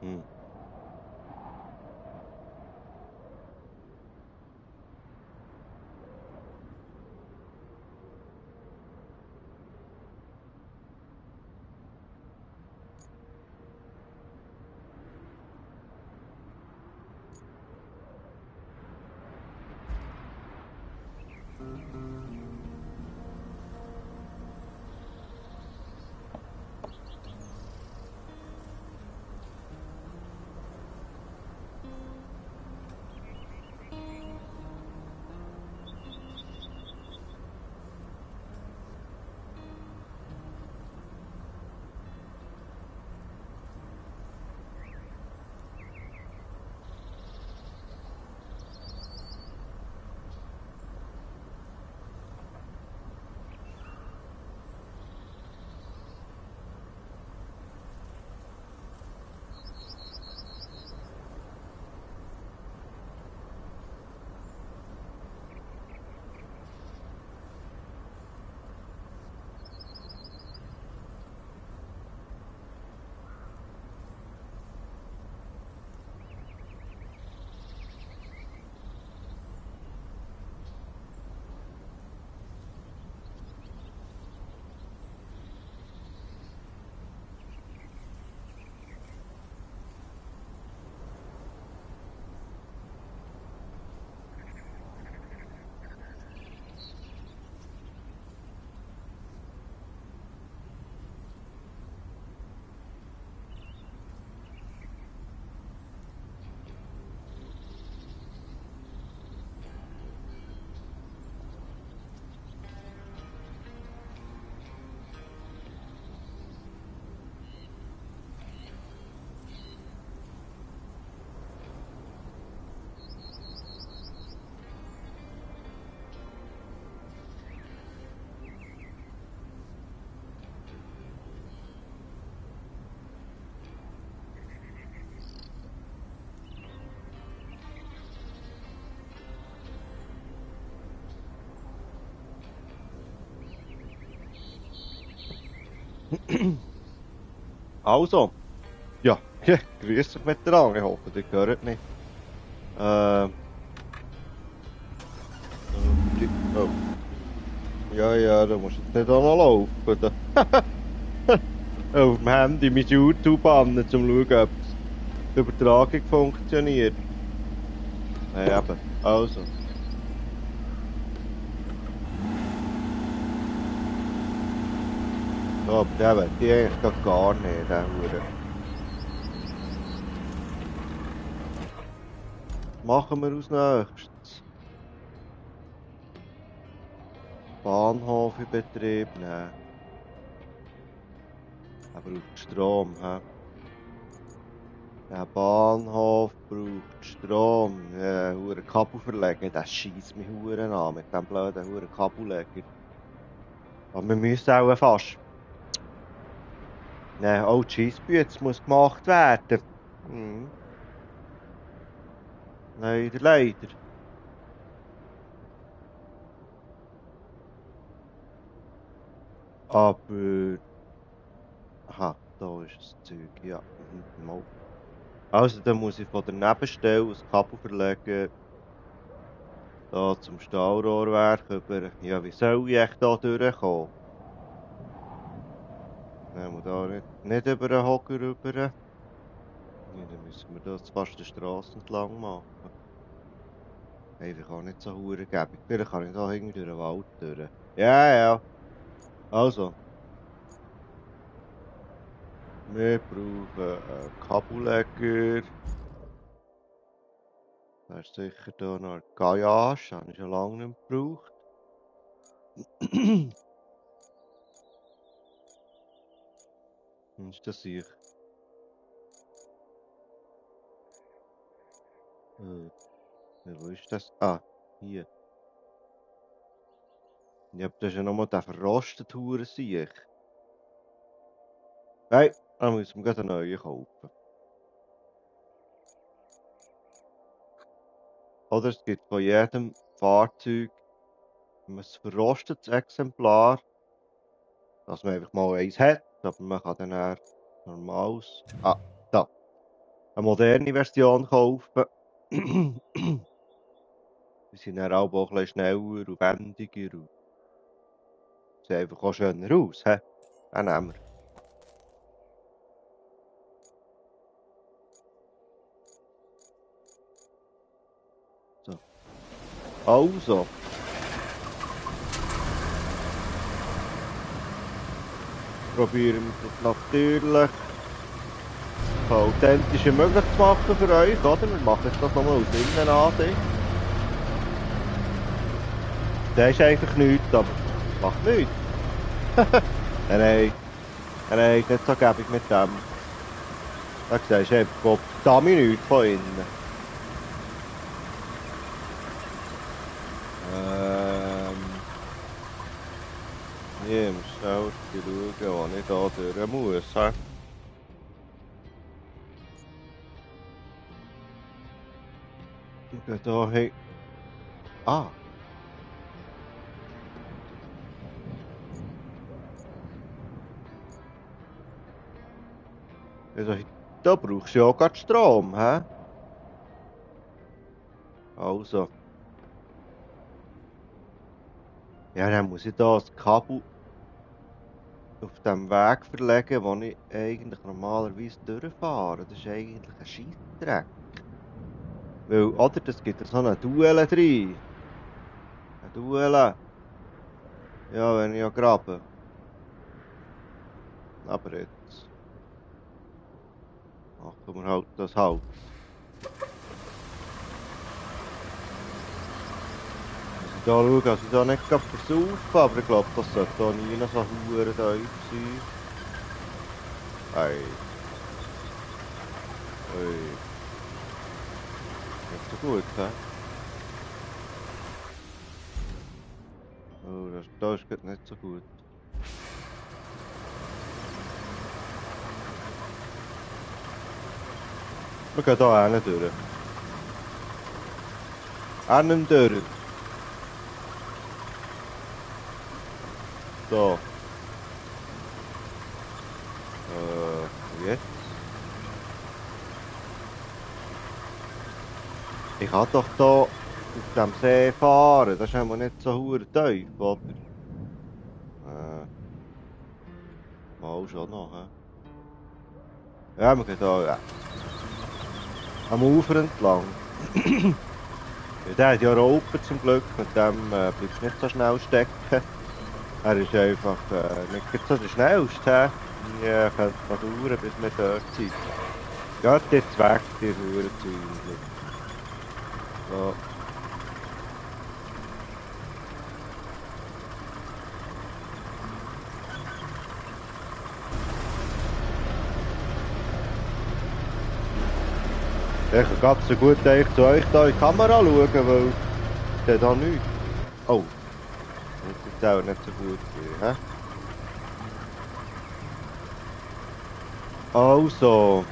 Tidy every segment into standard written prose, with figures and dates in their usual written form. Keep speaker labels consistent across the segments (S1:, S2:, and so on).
S1: Hm. Also, ja, grüß euch miteinander. Ich hoffe, ihr hört mich. Oh. Ja, ja, da musst du jetzt nicht auch noch laufen. Da. Auf dem Handy mein YouTube an, um zu schauen, ob die Übertragung funktioniert. Ja, eben. Also. So, aber der will die eigentlich grad gar nicht, der Hure. Machen wir als nächstes. Bahnhof in Betrieb nehmen. Er braucht Strom, hä? Der Bahnhof braucht Strom. Ja, hure Kabel verlegen, das schießt mich hure an mit dem blöden hure Kabelleger. Aber wir müssen auch fast. Ne, auch die Scheissbüte muss gemacht werden. Hm. Leider, leider. Aber... Aha, da ist das Zeug, ja. Mal. Also, dann muss ich von der Nebenstelle das Kabel verlegen. Da zum Stahlrohrwerk über... Ja, wie soll ich echt da durchkommen? Nehmen wir da nicht über den Hocker rüber. Ja, dann müssen wir das fast die Strasse entlang machen. Einfach auch nicht so hure gäbig. Vielleicht kann ich da irgendwie durch den Wald durch. Ja, ja. Also, wir brauchen einen Kabelleger. Da ist sicher da noch ein Gaiage. Den habe ich schon lange nicht mehr gebraucht. Was ist das hier? Wo ist das? Ah, hier. Ja, aber das ist ja nochmal der verrostete Hurensiech. Nein, da müssen wir gleich einen neuen kaufen. Oder es gibt von jedem Fahrzeug ein verrostetes Exemplar, dass man einfach mal eins hat, aber man kann dann eher normales... Ah, da. eine moderne Version kaufen. Die sind dann auch ein bisschen schneller und wendiger und sehen einfach auch schöner aus. He? Den nehmen wir. So. Also. Probieren wir das natürlich so authentisch wie möglich zu machen für euch, oder? Wir machen jetzt das nochmal aus Innenansicht. Der ist einfach nichts, aber macht nichts. Nein, ist nicht so gäbig mit dem. Da siehst du einfach verdammt nichts von innen. Ich muss schnell schauen, wo ich da durch muss. He? Ich gehe hier hin. Ah. Also, da brauchst du ja auch gerade Strom, hä? Also. Ja, dann muss ich da das Kabel auf dem Weg verlegen, wo ich eigentlich normalerweise durchfahre. Das ist eigentlich ein Scheissdreck. Weil, oder, das gibt ja so eine Duelle drin. Eine Duelle. Ja, wenn ich ja grabe. Aber jetzt machen wir halt das halt. Ich schaue, dass ich da nicht versaufe, aber ich glaube, das sollte da nie noch so verdammt tief sein. Ei. Ui. Nicht so gut, hä? Oh, das ist gerade nicht so gut. Wir gehen hier hinten durch. Hinten durch. So. Jetzt? Ich kann doch hier auf dem See fahren. Das ist immer nicht so verdammt tief, oder? Mal schon noch, hä? Ja, wir gehen hier, ja. Am Ufer entlang. Ja, der hat ja Raupen zum Glück, mit dem bleibt es nicht so schnell stecken. Er ist einfach nicht so der schnellste. Ja, könnte noch dauern, bis wir dort sind. Geht jetzt weg, die Hurenzeug. So. Ich kann ganz so gut eigentlich zu euch da in die Kamera schauen, weil ich sehe da nichts. Oh, das ist auch nicht so gut hier, hä? Also,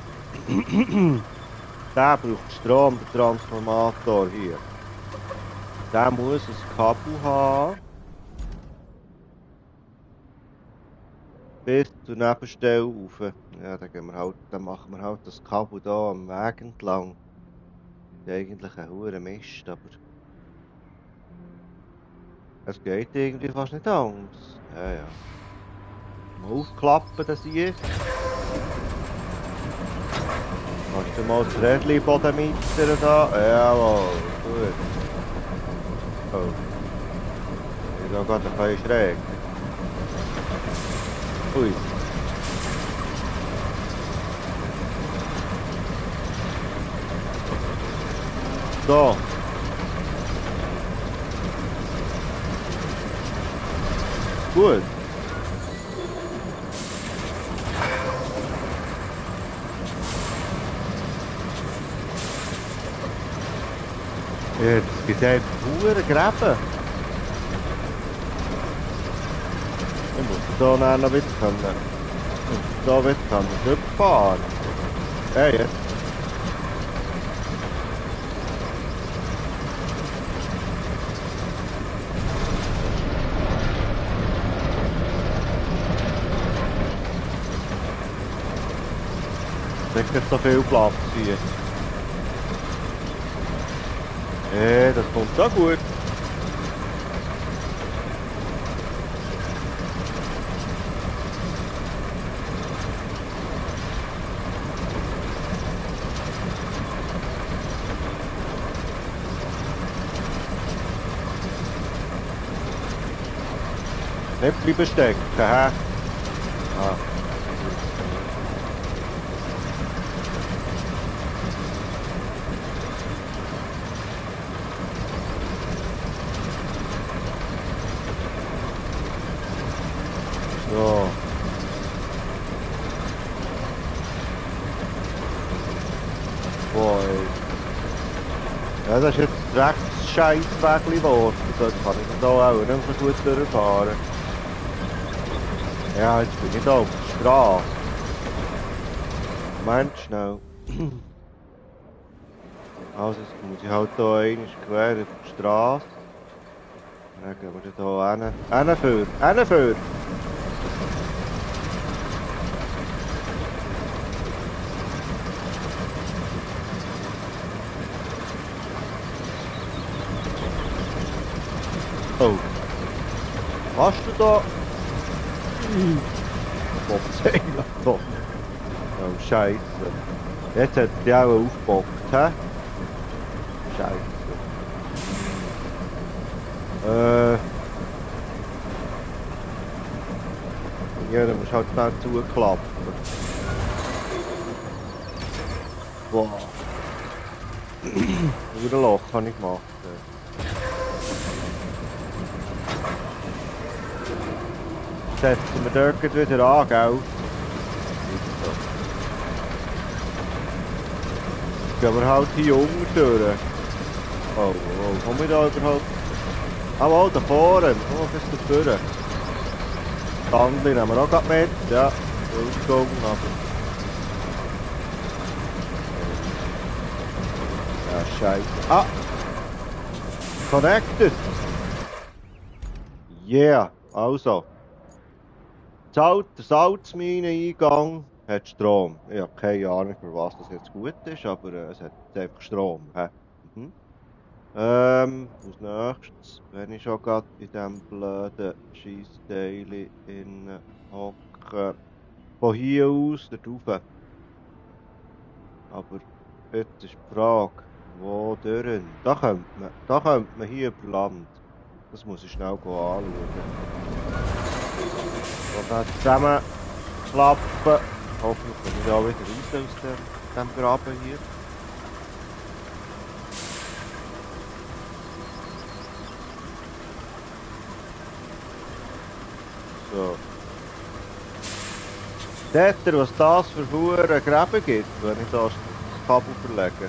S1: der braucht Strom, der Transformator hier. Der muss ein Kabel haben. Bis zur Nebenstelle rauf. Ja, dann machen wir halt das Kabel hier am Weg entlang. Das ist eigentlich ein hoher Mist, aber es geht irgendwie fast nicht anders. Ja. Mal aufklappen, das hier. Kannst du mal das Rädchen Bodenmeister da? Jawohl, gut. Oh. Ich gehe gerade ein bisschen schräg. Ui. So. Gut. Ja, das gibt einfach verdammt Gräben. Ich muss da dann noch wieder können. Da wieder können rückfahren. Hey, jetzt. Nicht so viel Platz hier. Das kommt so gut. Nicht bleiben stecken, hä? Ah. So. Boah, ey. Ja, das ist jetzt recht Scheissweg geworden. Dort kann ich da auch nicht so gut durchfahren. Ja, jetzt bin ich da auf der Straße. Moment schnell. Also, jetzt muss ich halt hier einmal quer auf die Straße. Dann gehen wir hier hin. Hinführen! Oh. Was du da? Bockt eigentlich doch. Oh, Scheiße. Jetzt hat die auch aufgebockt, hä? Scheiße. Ja, dann musst du halt schnell zuklappen. Boah. Wieder ein Loch kann ich machen. Setzen wir dort wieder an, gell? Gehen wir halt hier unten durch. Oh, komm ich da überhaupt? Ah, da vorne, komm mal bis da vorne. Die Bandel nehmen wir auch gerade mit, ja. Ausgegangen, aber... Ja, scheiße. Ah! Connected! Yeah, also. Der Salzmine-Eingang hat Strom. Ich habe keine Ahnung, für was das jetzt gut ist, aber es hat einfach Strom. Mhm. Als nächstes, wenn ich schon gerade in diesem blöden Scheissteil hocke, von hier aus dort rauf. Aber jetzt ist die Frage, wo durch? Da könnte man hier über Land. Das muss ich schnell anschauen. Und dann zusammenklappen. Hoffentlich komme ich da wieder raus aus dem Graben hier. So. Seht ihr, was das für Huren Gräben gibt, wenn ich das Kabel verlege?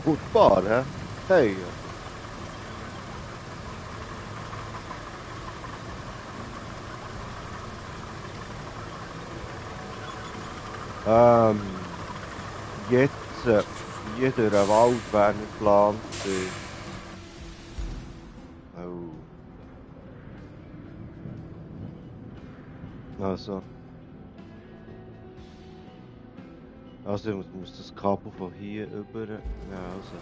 S1: Furchtbar, hä? Hey. Jetzt hier durch den Wald wäre nicht geplant. Oh. Also ich muss das Kabel von hier über. Ja, also.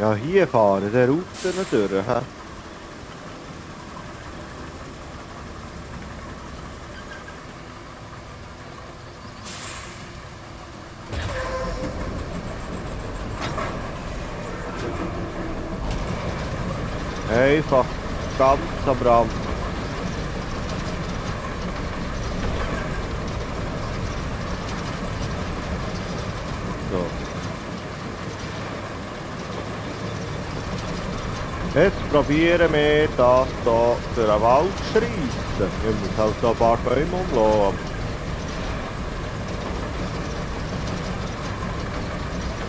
S1: Ja, hier fahren, der Route durch, hä? Einfach ganz am Rand. So. Jetzt probieren wir das hier durch den Wald zu schreissen. Ich muss halt hier ein paar Bäume umlassen.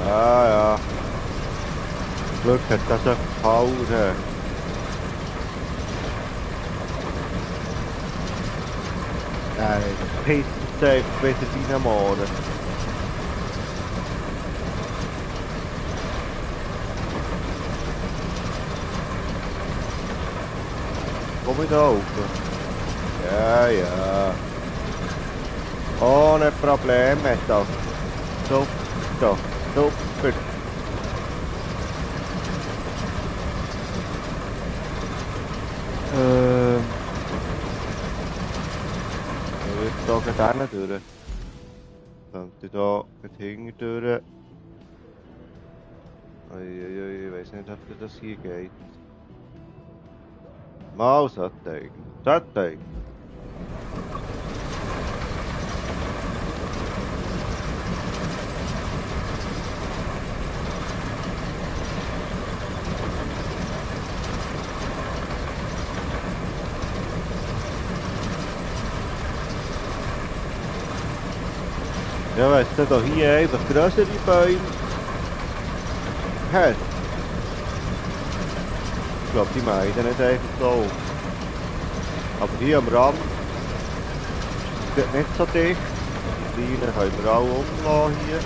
S1: Ah ja. Glück hat das gehauen. Nein, das pisst uns einfach wieder reinmachen. Komm ich da oben? Ja, ja. Ohne Probleme doch. Super, super. Ich da gerade durch. Könnte da hinten durch. Uiuiui, ich weiß nicht, ob das hier geht. Mal sollte eigentlich. Sollte eigentlich. Ja, wenn es da hier einfach größere Bäume hat. Ich glaube, die meinen nicht einfach so. Aber hier am Rand ist es nicht so dicht. Die kleinen können wir auch umlassen hier.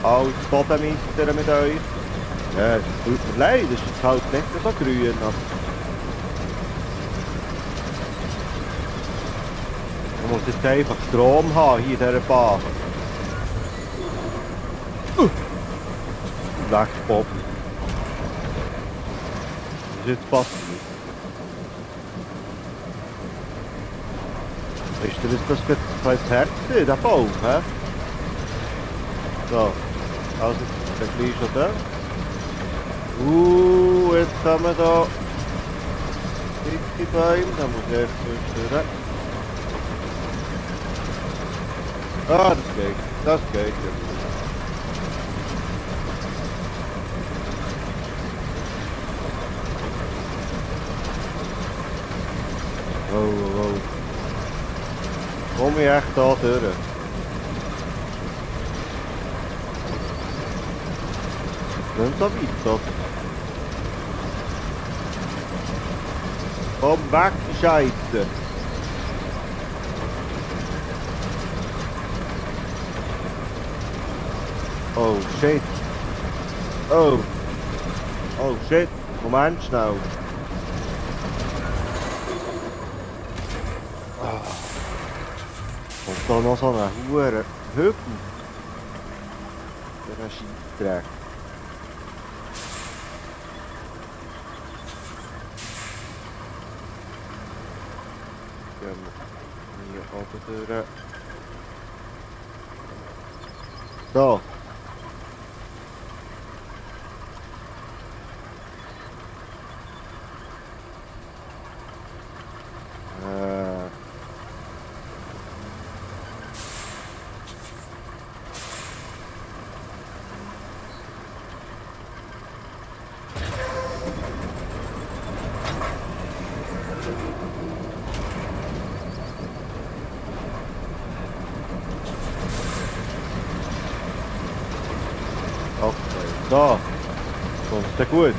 S1: Alles Bodenmeister mit euch. Ja, es tut mir leid, es ist halt nicht so grün. Aber man muss jetzt einfach Strom haben hier in dieser Bahn. Wegpop. Was ist jetzt passiert? Ist dir das gerade ins Herz gewesen, der Baum, hä? So, also der gleich schon da. Jetzt haben wir da dicke Bäume, da muss ich erst durch. Ah, das geht ja. Oh. Komm ich echt da durch? Nicht so weit, doch. Komm weg, die Scheiße! Oh shit! Oh shit! Moment schnell! Kommt da noch so eine Hure Hügel? Der Scheissdreck. Gehen wir hier oben durch. So. Okay, so. Kommt's dir gut?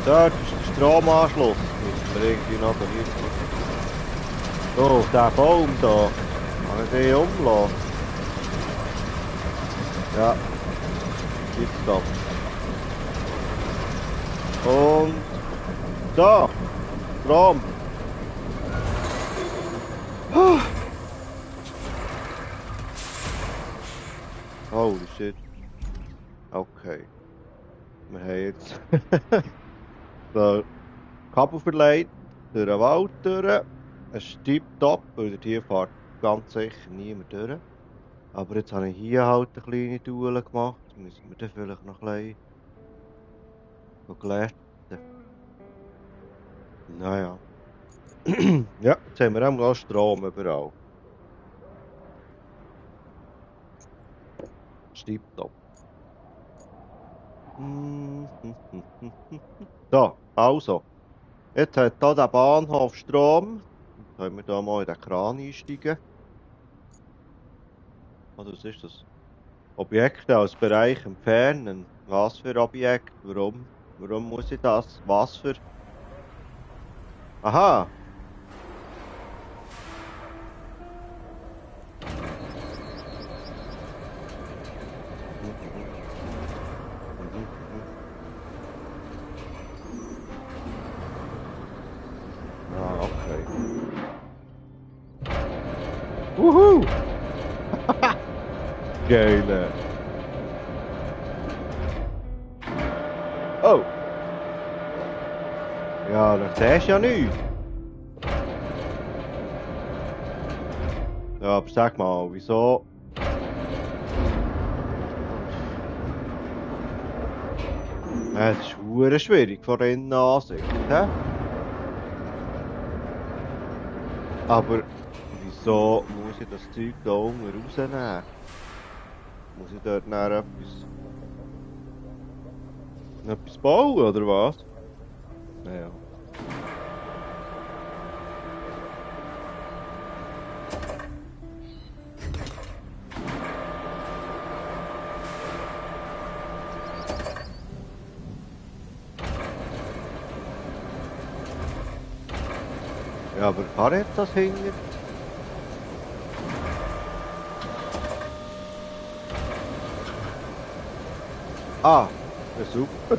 S1: Dort ist der Stromanschluss. Müssen wir irgendwie noch da hier. So, der Baum da. Kann ich den umlassen? Ja. Tipptopp. Und da. Strom. Holy shit. Okay. Wir haben jetzt so Kabel verlegt, durch den Wald durch. Es ist tipptopp, weil hier fährt ganz sicher niemand durch. Aber jetzt habe ich hier halt eine kleine Tour gemacht. Müssen wir dann vielleicht noch ein bisschen glätten. Naja. Ja, jetzt haben wir auch Strom überall. Tipptopp. So, also. Jetzt hat hier der Bahnhof Strom. Jetzt können wir hier mal in den Kran einsteigen. Also, was ist das? Objekte aus Bereich entfernen. Was für Objekt? Warum? Warum muss ich das? Was für? Aha! Geil. Oh! Ja, das siehst du ja nichts. Ja, aber sag mal, wieso? Ja, es ist verdammt schwierig von Innenansicht, hä? Aber wieso muss ich das Zeug da unten rausnehmen? Muss ich dort nachher etwas bauen, oder was? Ja. Ja, aber kann ich jetzt das hingern? Ah, ja, super.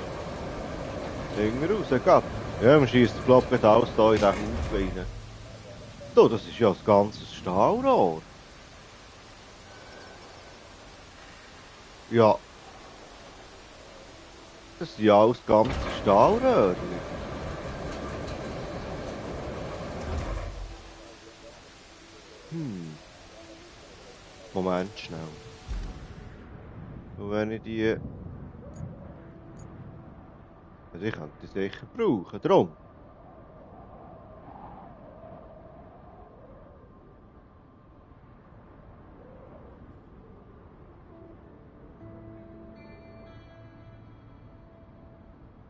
S1: Hinger raus, geht. Ja, man schießt, glaube ich, alles hier in diesen Haufen rein. Du, das ist ja das ganze Stahlrohr. Ja, das sind ja alles ganze Stahlröhrchen. Hm, Moment schnell. Und wenn ich die... Also ich könnte die sicher brauchen, drum.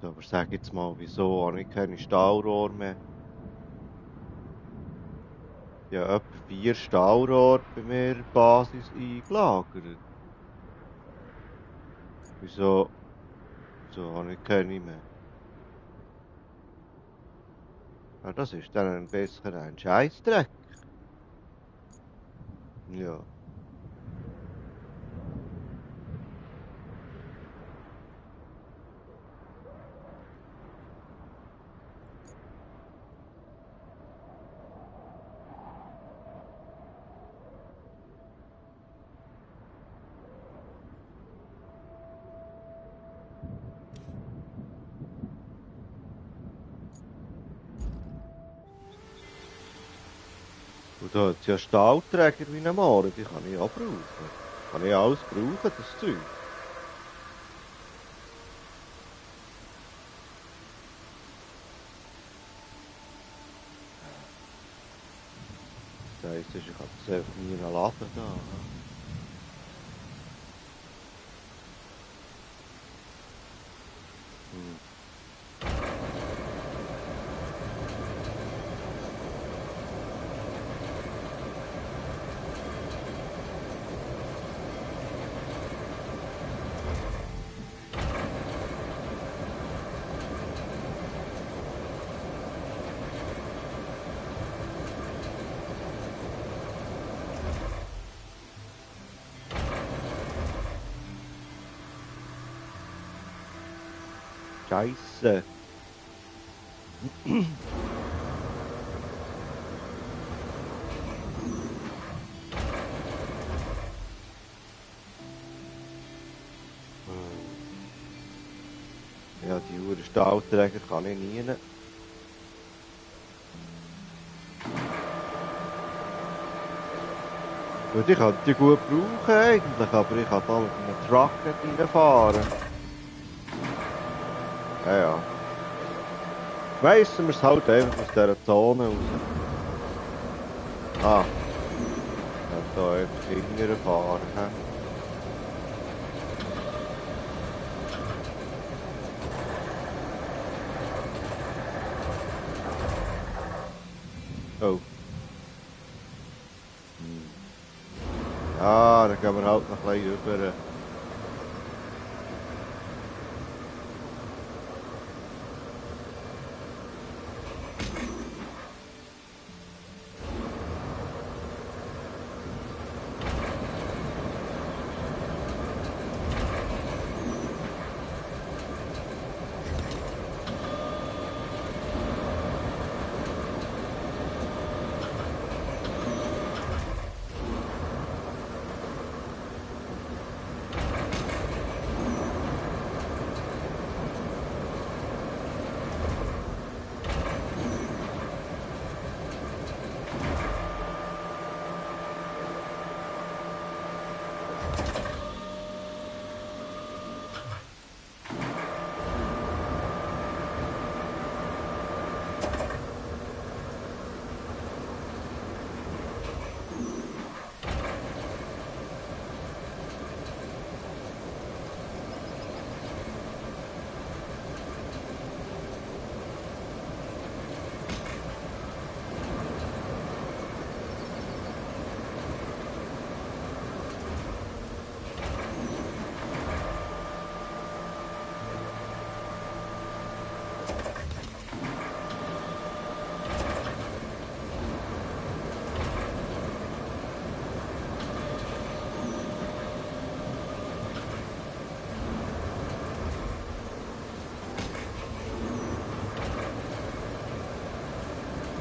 S1: Aber sag jetzt mal, wieso habe ich keine Stahlrohr mehr? Ich habe etwa 4 Stahlrohr bei mir in der Basis eingelagert. Wieso habe ich keine mehr? Ja, das ist dann ein bisschen ein Scheißdreck. Ja. Und da hat es ja Stahlträger wie ein Mohren, die kann ich auch brauchen. Kann ich alles brauchen, das Zeug? Das heisst, ich kann das einfach nie laden da. Hm. Scheisse. Ja, die Uhr Stahlträger kann ich nie. Und ich kann die gut brauchen eigentlich, aber ich kann da mit einem Truck nicht reinfahren. Ja, ja. Schmeissen wir es halt einfach aus dieser Zone raus. Ah, ich kann da einfach hinterher fahren. He? Oh. Hm. Ja, dann gehen wir halt noch ein bisschen rüber.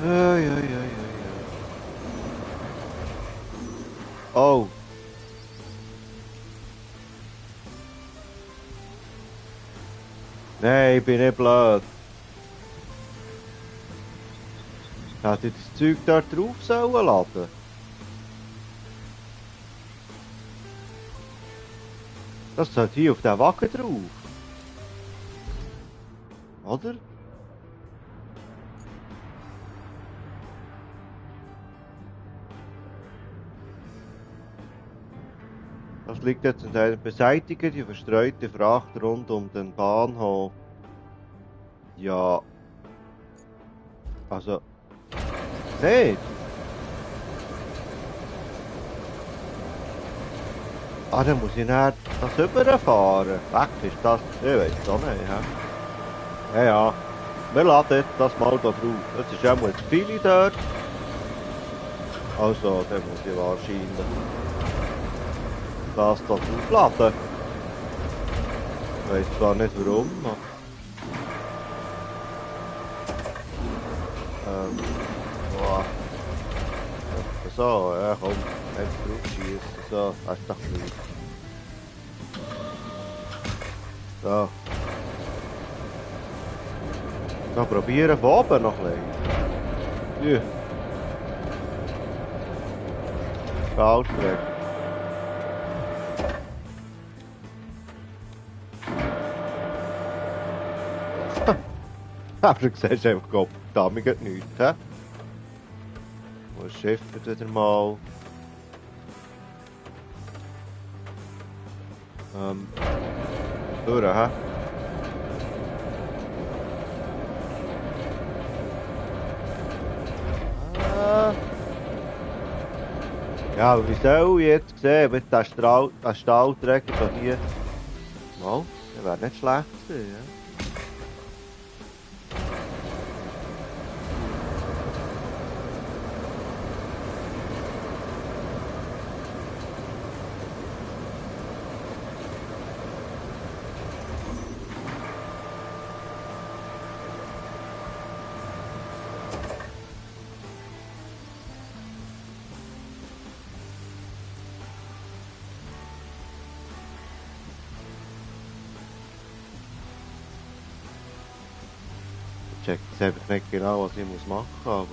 S1: Ei, ei, ei, ei, ei. Oh. Nein, ich bin nicht blöd. Hätte ich das Zeug dort drauf sollen laden? Das sollte hier auf den Wagen drauf. Oder? Das liegt jetzt in der Beseitigung die verstreute Fracht rund um den Bahnhof. Ja. Also. Nicht? Ah, dann muss ich nicht das überfahren. Weg ist das. Ich weiß auch nicht. Ja, ja. Wir laden jetzt das mal da drauf. Es ist auch mal zu viele dort. Also, dann muss ich wahrscheinlich das da drauf laden. Ich weiß zwar nicht warum. Boah. So, ja komm. Einfach drauf schießen. So, das ist doch gut. So. Noch probieren von oben noch ein bisschen. Ja. Stahlstrecke. Aber du siehst einfach, Gott, damit geht nichts, hä? Wo ist Schiff wieder mal? Durch, hä? Ja, aber wie soll ich jetzt sehen, mit der Stahlträger hier? Mal, der wäre nicht schlecht gewesen, ja? Ich check jetzt einfach nicht genau, was ich machen muss, aber...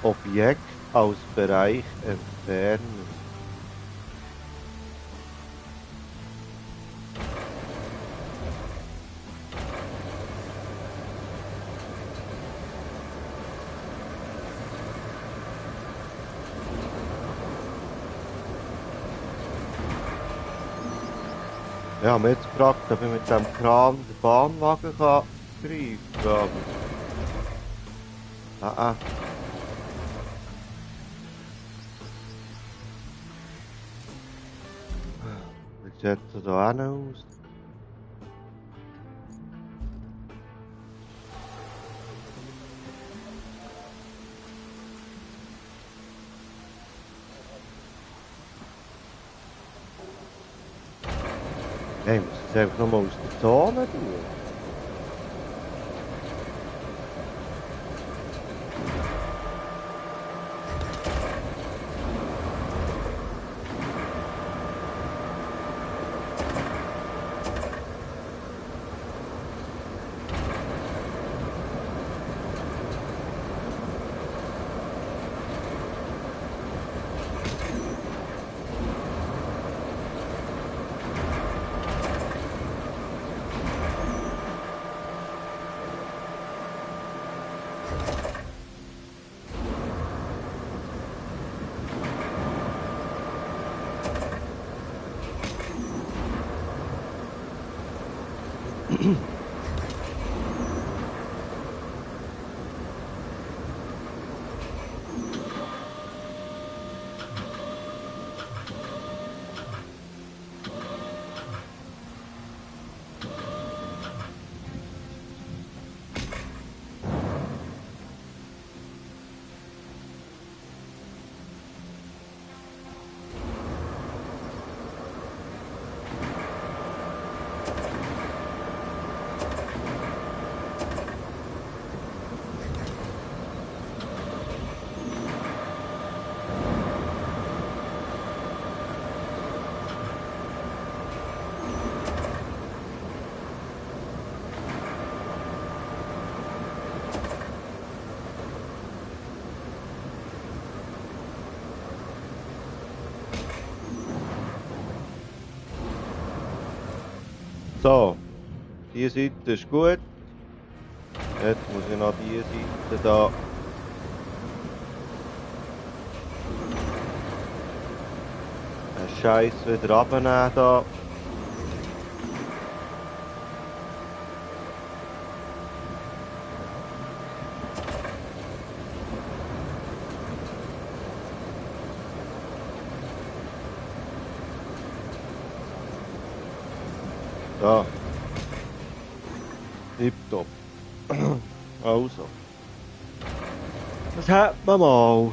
S1: Objekt aus Bereich entfernen. Ja, haben wir jetzt gefragt, ob ich mit dem Kran den Bahnwagen kann greifen kann. Ah, wie sieht es da hinten aus? Hey, ich muss jetzt einfach nochmal aus der Zone tun. So, diese Seite ist gut. Jetzt muss ich noch diese Seite da. Den Scheiß wieder abnehmen da. Da. Tipptopp. Also. Das hat man mal.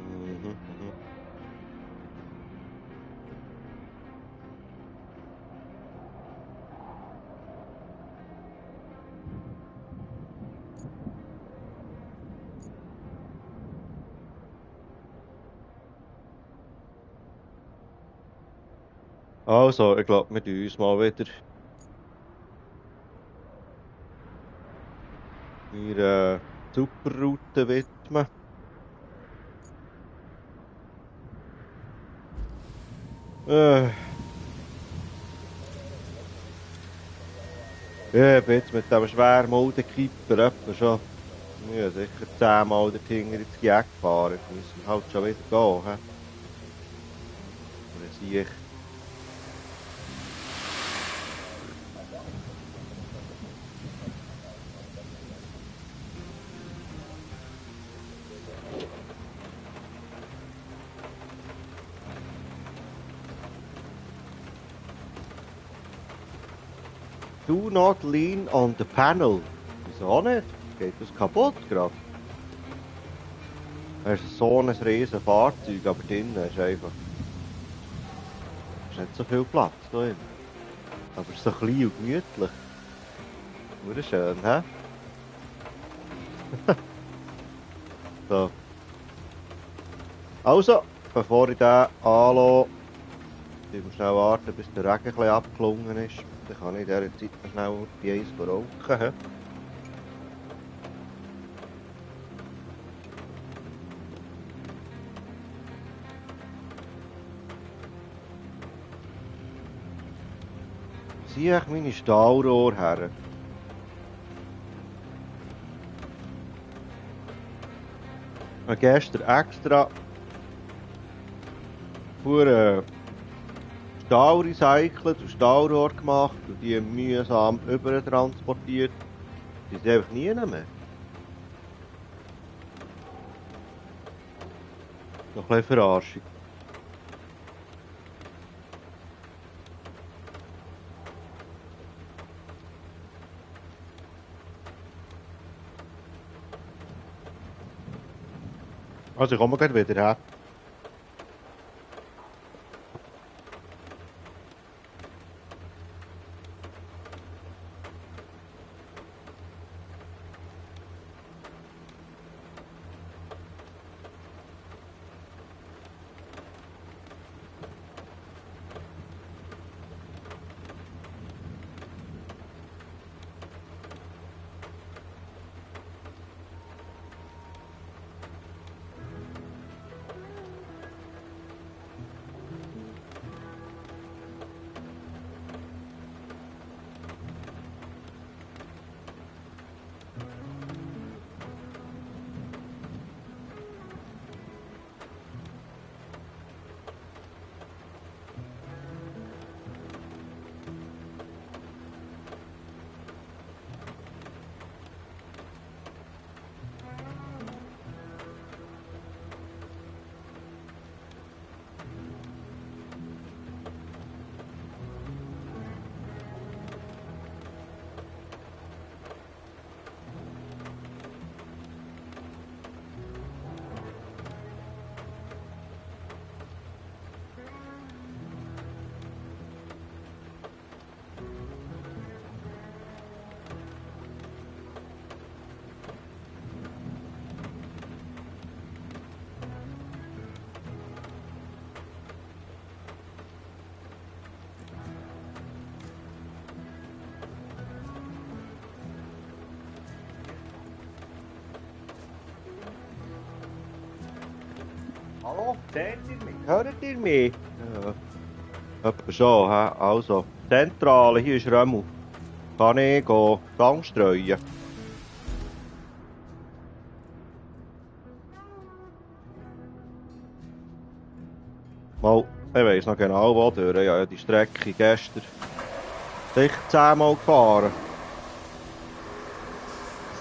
S1: Mhm, mhm. Also, ich glaube, wir tun uns mal wieder ihrer Superroute widmen. Äh, ja, ich bin jetzt mit dem Schwermuldenkipper etwa schon ja, sicher 10-mal dorthin ins Gejag gefahren. Jetzt müssen wir halt schon wieder gehen. He? Oder sehe ich. Do not lean on the panel. Wieso nicht? Geht das kaputt gerade? Es ist so ein riesen Fahrzeug, aber drinnen ist einfach ist nicht so viel Platz da drin. Aber es ist so klein und gemütlich. Wunderschön, hä? So. Also, bevor ich den anlasse, müssen wir schnell warten, bis der Regen ein bisschen abgeklungen ist. Dann kann ich in dieser Zeit noch schnell die Eis rauchen. Hä? Ziehe ich meine Stahlrohre her. Ich habe gestern extra für Stahl recycelt und Stahlrohr gemacht und die mühsam übertransportiert. Die sind einfach nie mehr. Noch ein bisschen Verarschung. Also ich komme gleich wieder her. Oh, seht ihr mich? Hört ihr mich? Ja. Etwa schon, hä? Also, Zentrale, hier ist Römu. Kann ich gehen? Gang streuen? Mal, ich weiss noch genau wo durch. Ich habe ja die Strecke gestern sicher 10-mal gefahren.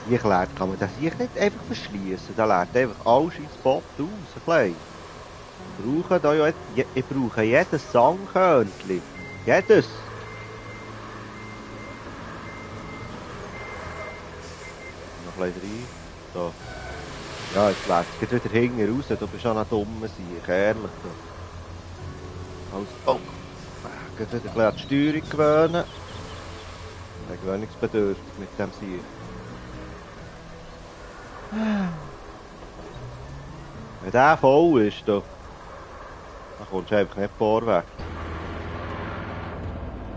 S1: Siech lädt, kann man das Siech nicht einfach verschließen. Der lädt einfach alle scheiß Spot aus. Klein. Ich brauche jedes Songkörnchen. Jedes. Noch ein bisschen rein. So. Ja, jetzt lädt es wieder hinten raus. Du bist schon ein dummer Siech, ehrlich. Also, oh. Ich muss wieder ein bisschen an die Steuerung gewöhnen. Ich habe gewöhnungsbedürftig mit dem Siech. Wenn der voll ist, dann kommst du einfach nicht vorwärts.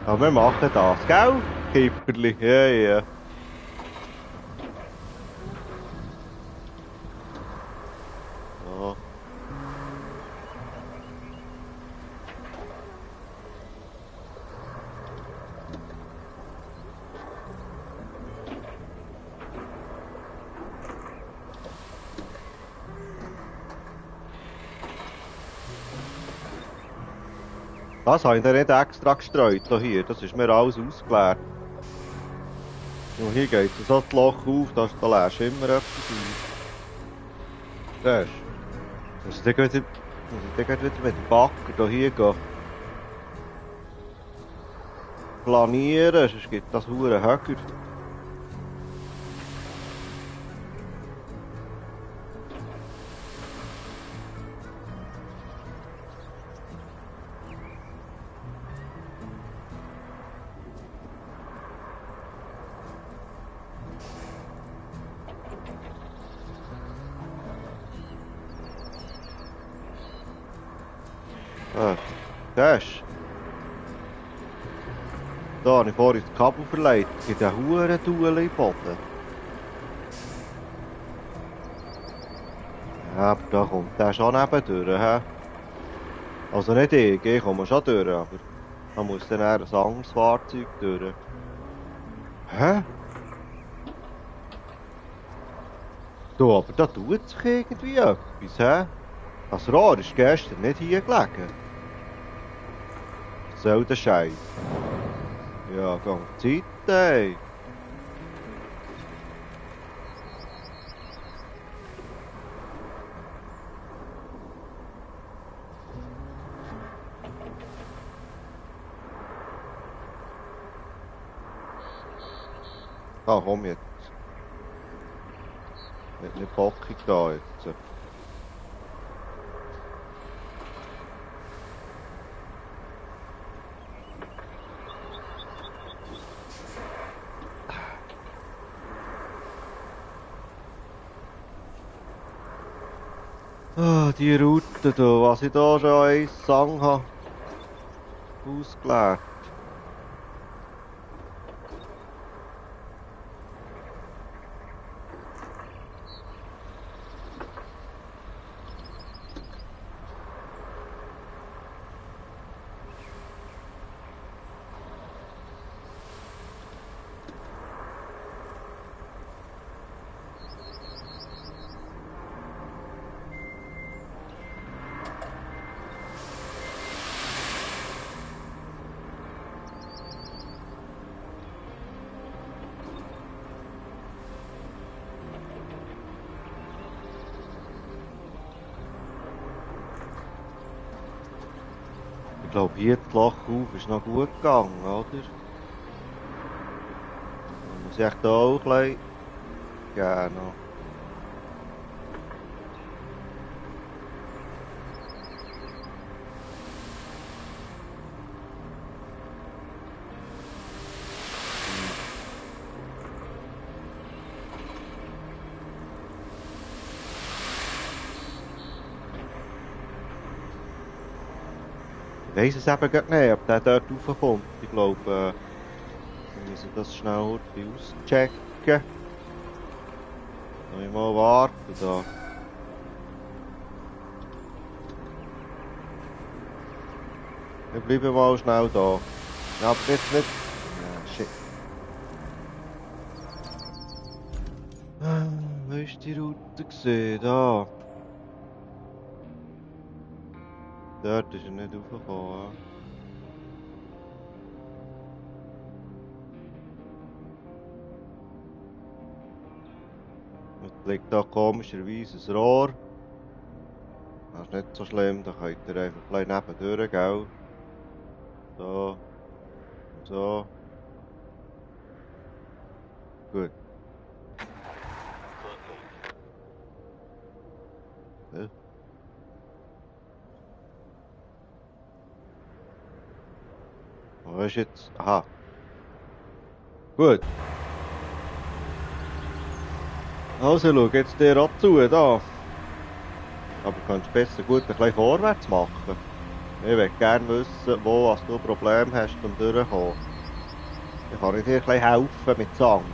S1: Aber wir machen das, gell? Kipperli, ja, ja. So. Das habe ich dir nicht extra gestreut, hier. Das ist mir alles ausgeleert. Und hier geht es so das Loch auf, da lässt du immer etwas aus. Siehst du? Also, dann geht wieder mit dem Backer hier gehen. Planieren, sonst gibt das hure Höcker. Siehst du? Da habe ich vorhin das Kabel verlegt. Es gibt einen huren Duell im Boden. Ja, aber da kommt der schon nebendurch, hä? Also nicht ich komme schon durch, aber da muss dann eher ein anderes Fahrzeug durch. Hä? Du, aber da tut sich irgendwie etwas, hä? Das Rohr ist gestern nicht hier gelegen. Was soll der Scheiß? Ja, gang Zeit, ey. Ah, komm jetzt. Nicht bockig da jetzt. Ah, die Route da, was ich da schon einen Song habe ausgelegt. Ich glaube, hier das Loch auf ist noch gut gegangen, oder? Dann muss ich echt da auch ein bisschen geben noch. Ich weiss es eben gerade nicht, ob der dort raufkommt. Ich glaube, wir müssen das schnell auschecken. Noch mal warten da. Wir bleiben mal schnell da. Ja, aber jetzt nicht... Ja, shit. Wo ist die Route gesehen? Da. Dort ist er nicht raufgekommen. Jetzt liegt da komischerweise ein Rohr. Das ist nicht so schlimm, da könnt ihr einfach ein bisschen nebendurch, gell? So. Und so. Gut. Ja. Wo ist jetzt? Aha. Gut. Also schau jetzt dir auch zu, da. Aber du könntest besser gut ein bisschen vorwärts machen. Ich würde gerne wissen, wo du ein Problem hast, um durchzukommen. Ich kann dir ein bisschen helfen mit Sang.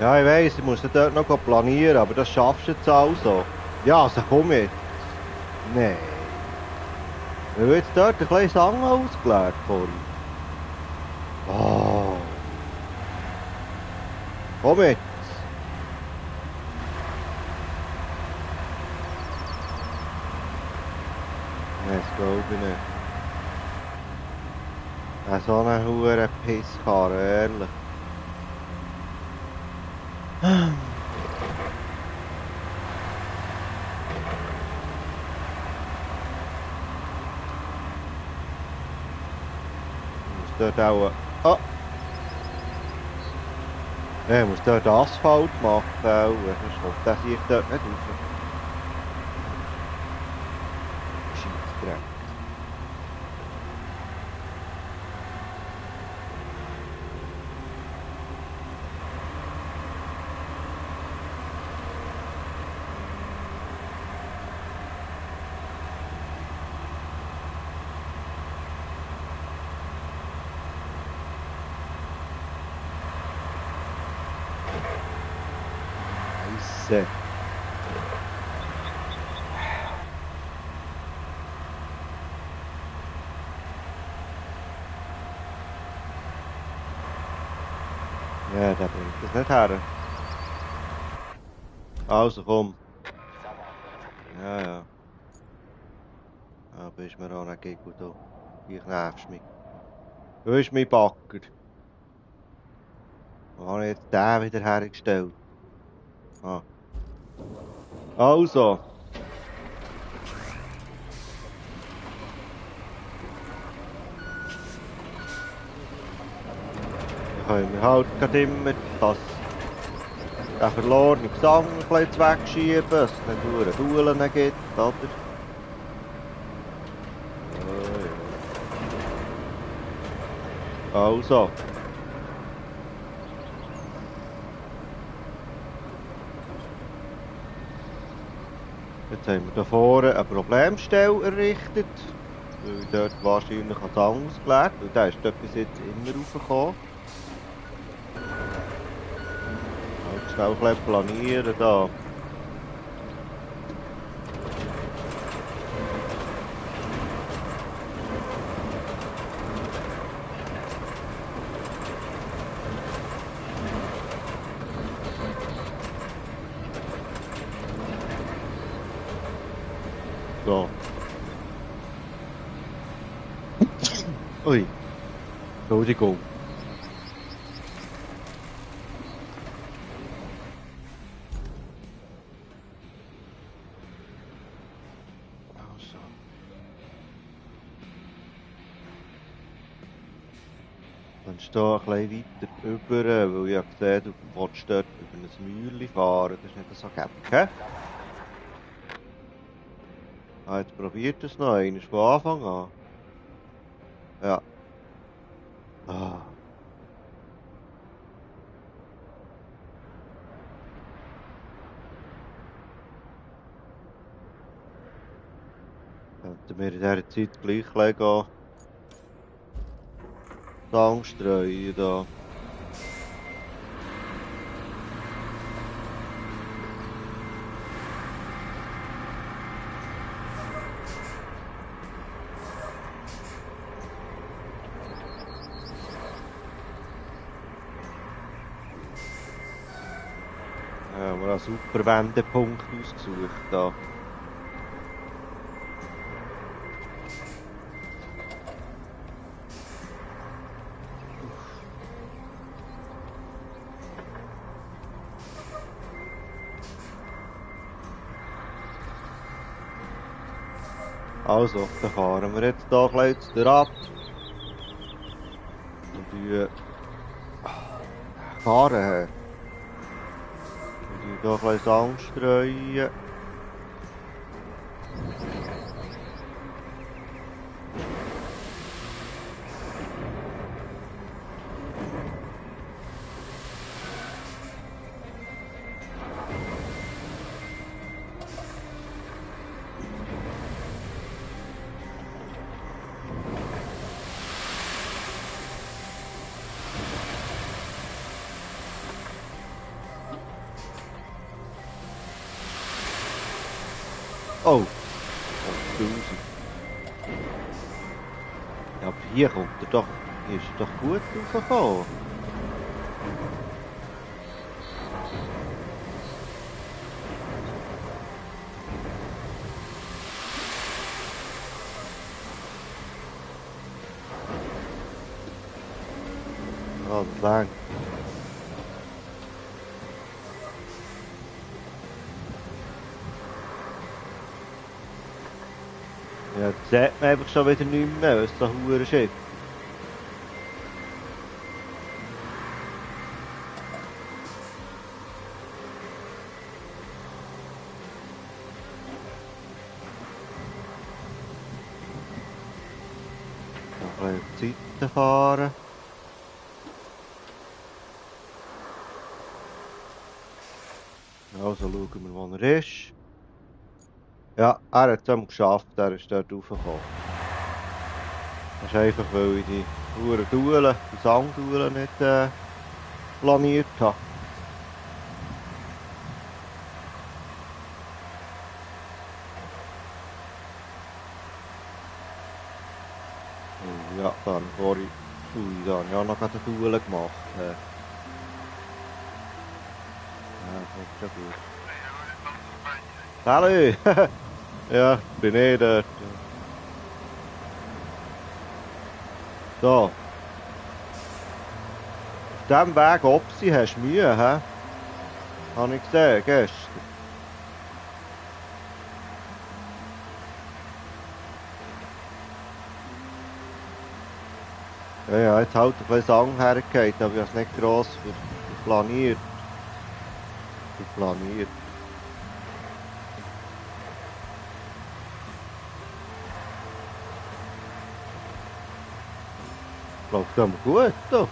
S1: Ja, ich weiss, ich muss dort noch planieren, aber das schaffst du jetzt also. Ja, also komm jetzt. Nein. Wir haben jetzt dort ein bisschen Sang ausgelegt vorhin. Oh. Komm jetzt. Nein, das glaube ich nicht. So eine hure Pisskarre, ehrlich. Dort auch... Oh! Ja, ich muss dort Asphalt machen, auch. Sonst kommt der sich dort nicht rauf. Scheissdreck. Scheisse. Ja, der bringt das nicht her. Also komm. Ja, ja. Da bist mir auch nicht gegen du. Ich nervst mich. Wo ist mein Backer? Wo habe ich jetzt den wieder hergestellt? Ah. Also. Dann können wir halt gerade immer das, den verlorenen Gesang ein bisschen wegschieben, dass es nicht nur Duellen gibt, oder? Ja. Also. Jetzt haben wir hier vorne eine Problemstelle errichtet, weil dort wahrscheinlich ein Sang ausgelegt, und der ist dort bis jetzt immer raufgekommen. Halt schnell ein bisschen planieren da. Ui, Entschuldigung. Also. Dann steh ein bisschen weiter über, weil ich habe gesehen, du willst dort über ein Mäuerchen fahren. Das ist nicht so gäbig. Ah, jetzt probiert es noch einmal von Anfang an. Ja. Ah. Könnten wir in dieser Zeit gleich legen, Sand streuen da. Ja, haben wir einen super Wendepunkt ausgesucht da. Also, dann fahren wir jetzt hier ein bisschen ab. Und fahren her. Und hier ein bisschen Sand streuen. Oh! Oh, 1000. Ja, aber hier kommt er doch. Hier ist er doch gut raufgekommen. Oh, lang. Ja, das sieht man einfach schon wieder nicht mehr, weil es so hure schief. Noch ein bisschen Zeiten fahren. Also schauen wir, wo er ist. Ja, er hat es geschafft, er ist dort raufgekommen. Das ist einfach, weil ich die hure Duelen, die Sandduelen nicht planiert habe. Ja, dann vorhin. Ui, da habe ich auch noch eine Duel gemacht. Ja, das ist ja gut. Hallo! Ja, bin ich dort. So. Auf diesem Weg Opsi hast du Mühe, hä? Habe ich gesehen, gestern. Ja, ja, jetzt halt ein bisschen Sang hergeht, aber ich habe es nicht gross planiert. Planiert. Läuft aber gut, da.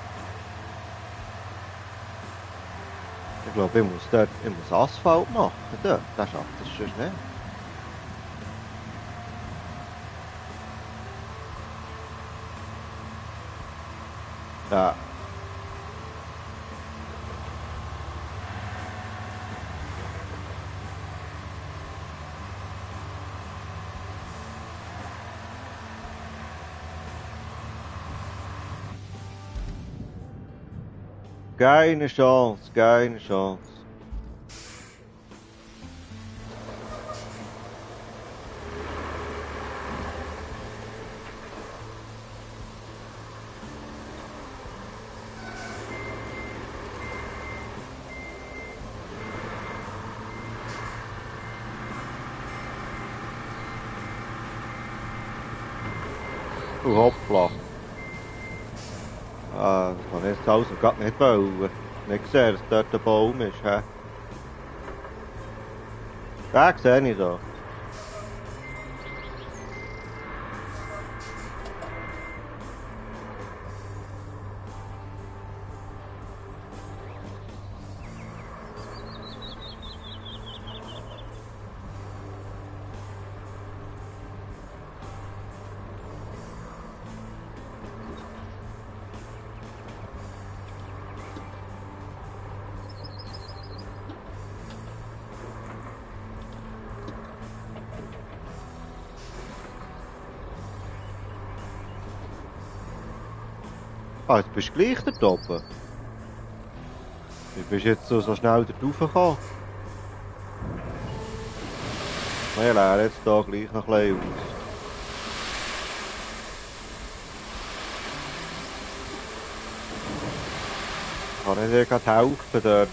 S1: Ich glaube, ich muss Asphalt machen, da. Der schafft das schon nicht. Ja. Keine Chance, keine Chance. Und hoppla. Ah, das kann ich jetzt also gerade nicht wollen. Nicht gesehen, dass dort ein Baum ist, hä? Den sehe ich da. Ah, jetzt bist du gleich dort oben. Wie bist du jetzt so schnell dort raufgekommen? Wir lernen jetzt hier gleich noch ein bisschen aus. Kann ich dir gerade helfen dort?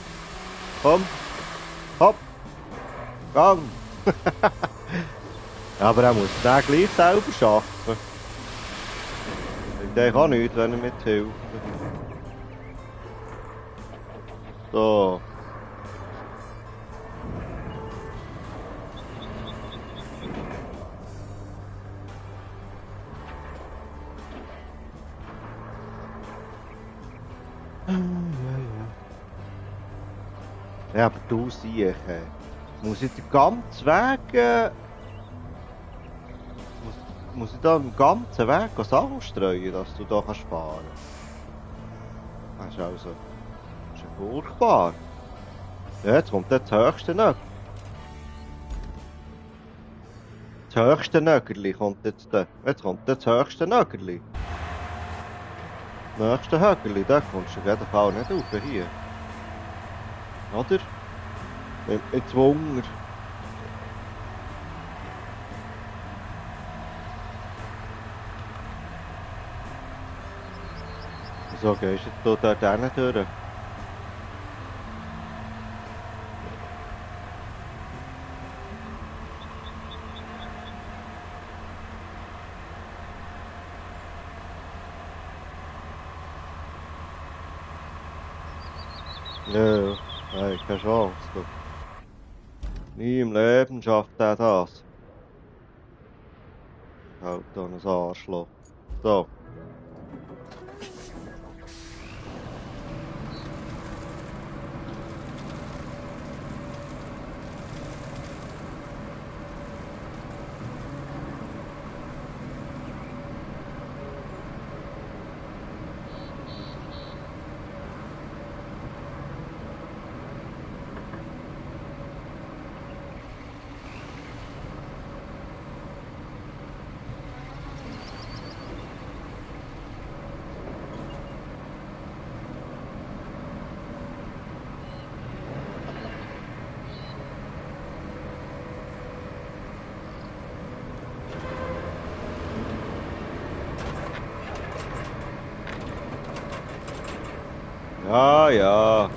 S1: Komm, hopp, gang! Aber er muss den gleich selber schaffen. Der kann nichts, wenn er mithilft. So. Ja, aber du siehst, muss ich den ganzen Weg, muss ich da den ganzen Weg Sachen streuen, dass du da kannst fahren? Das ist also, das ist ja furchtbar. Ja, jetzt kommt das höchste Nögel. Das höchste Nögerli kommt jetzt da. Jetzt kommt das höchste Nögerli. Das nächste Högerli, da kommst du auf jeden Fall nicht rauf hier. Oder? Nimmt mich Wunder. Wieso gehst du jetzt dort hin durch? Nö, nein, keine Chance. Du. Nie im Leben schafft er das. Halt da ein Arschloch. So. Ja, ja.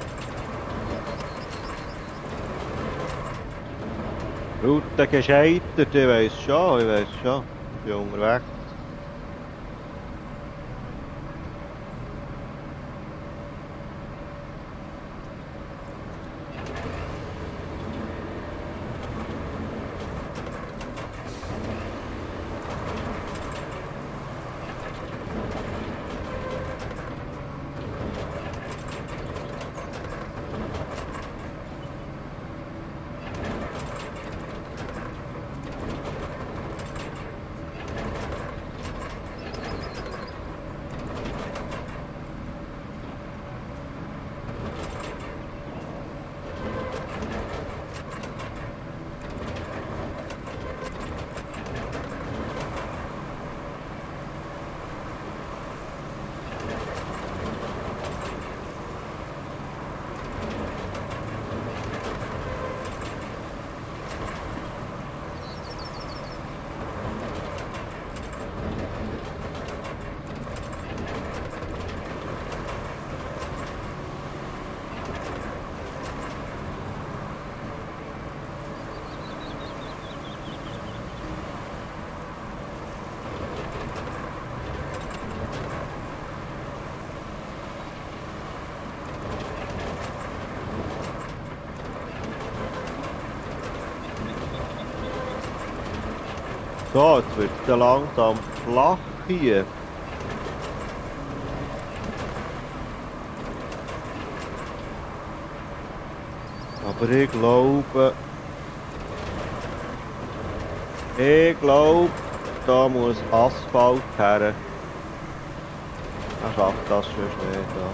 S1: Route gescheitert, ich weiss schon, ich bin unterwegs. So, jetzt wird es langsam flach hier. Aber ich glaube, da muss Asphalt her. Er schafft das schon nicht da.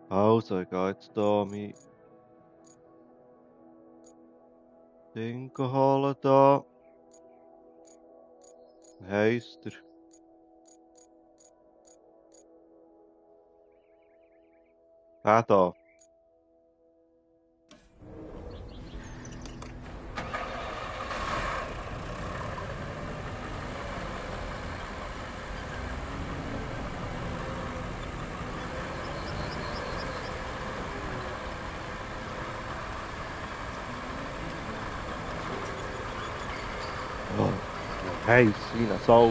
S1: Also, ich gehe jetzt hier mein Ding holen da. Wie heisst er? Der da. Oh, heiß wie eine Sau.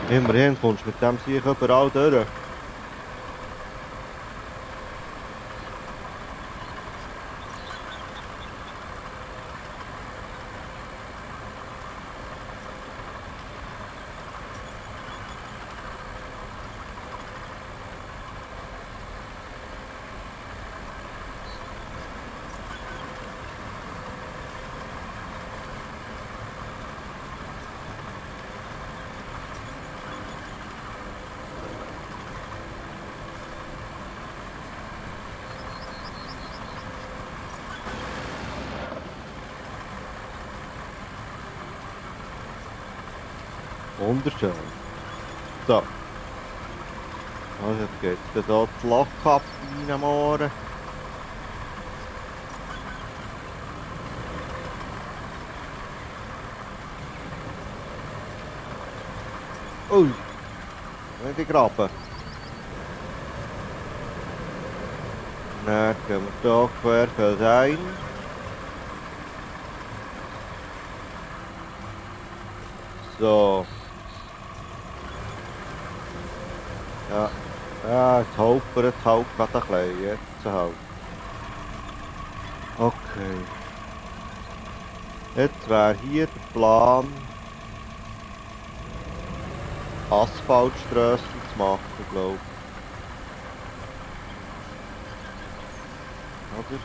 S1: Immerhin kommst du mit dem Sieg überall durch. Wunderschön. So. Also jetzt geht es hier das Loch ab am Morgen. Ui. Nicht in Graben. Dann gehen wir hier querfeld ein. So. Ja. Ja, jetzt holpert es halt gerade ein bisschen. Jetzt halt. Okay. Jetzt wäre hier der Plan, Asphaltstrassen zu machen, glaube ich. Oder?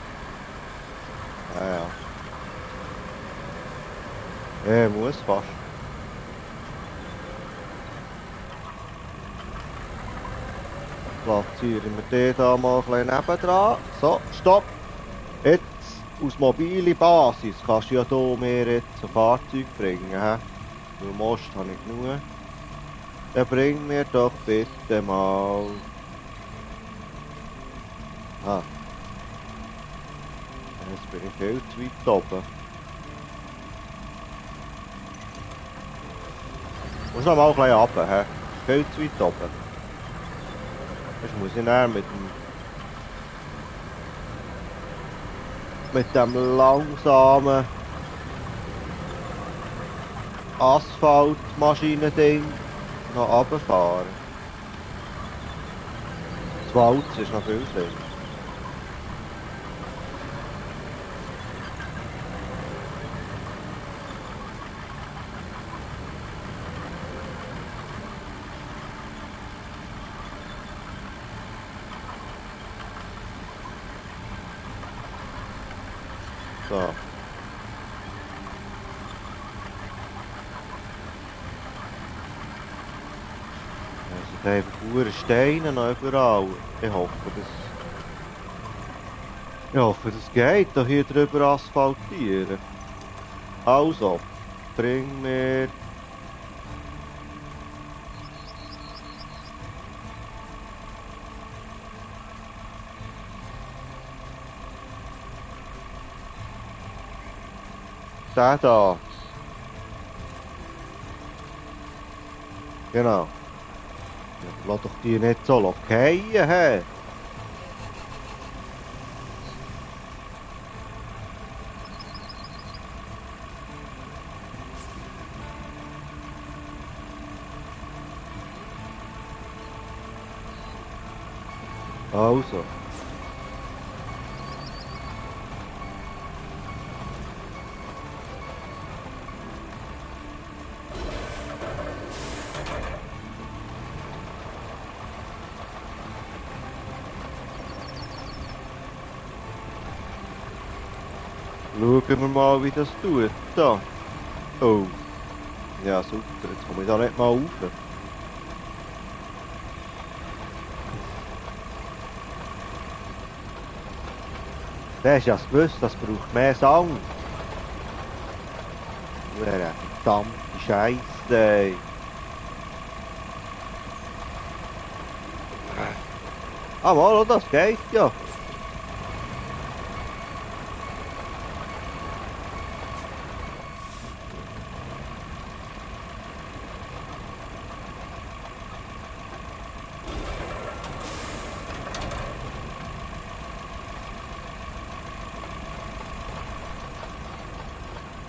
S1: Ja, ja. Muss fast. Platzieren wir den da mal ein bisschen nebendran. So, stopp! Jetzt aus mobile Basis kannst du ja hier mehr jetzt ein Fahrzeug bringen. Weil Most habe ich genug. Dann bring mir doch bitte mal... Ah. Jetzt bin ich viel zu weit oben. Muss noch mal ein bisschen runter, hä? viel zu weit oben. Das muss ich dann mit dem langsamen Asphaltmaschinending noch runterfahren. Das Walzen ist noch viel schlimmer. So. Es sind einfach pure Steine noch überall. Ich hoffe, das geht, da hier drüber asphaltieren. Also, bring mir... Den da. Genau. Ja, lass doch die nicht so fallen, hä? Also. Schauen wir mal, wie das tut. Da. Oh. Ja, super. Jetzt komme ich da nicht mal rauf. Du hast ja gewusst, das braucht mehr Sand. Verdammte Scheisse. Ah, mal, das geht ja.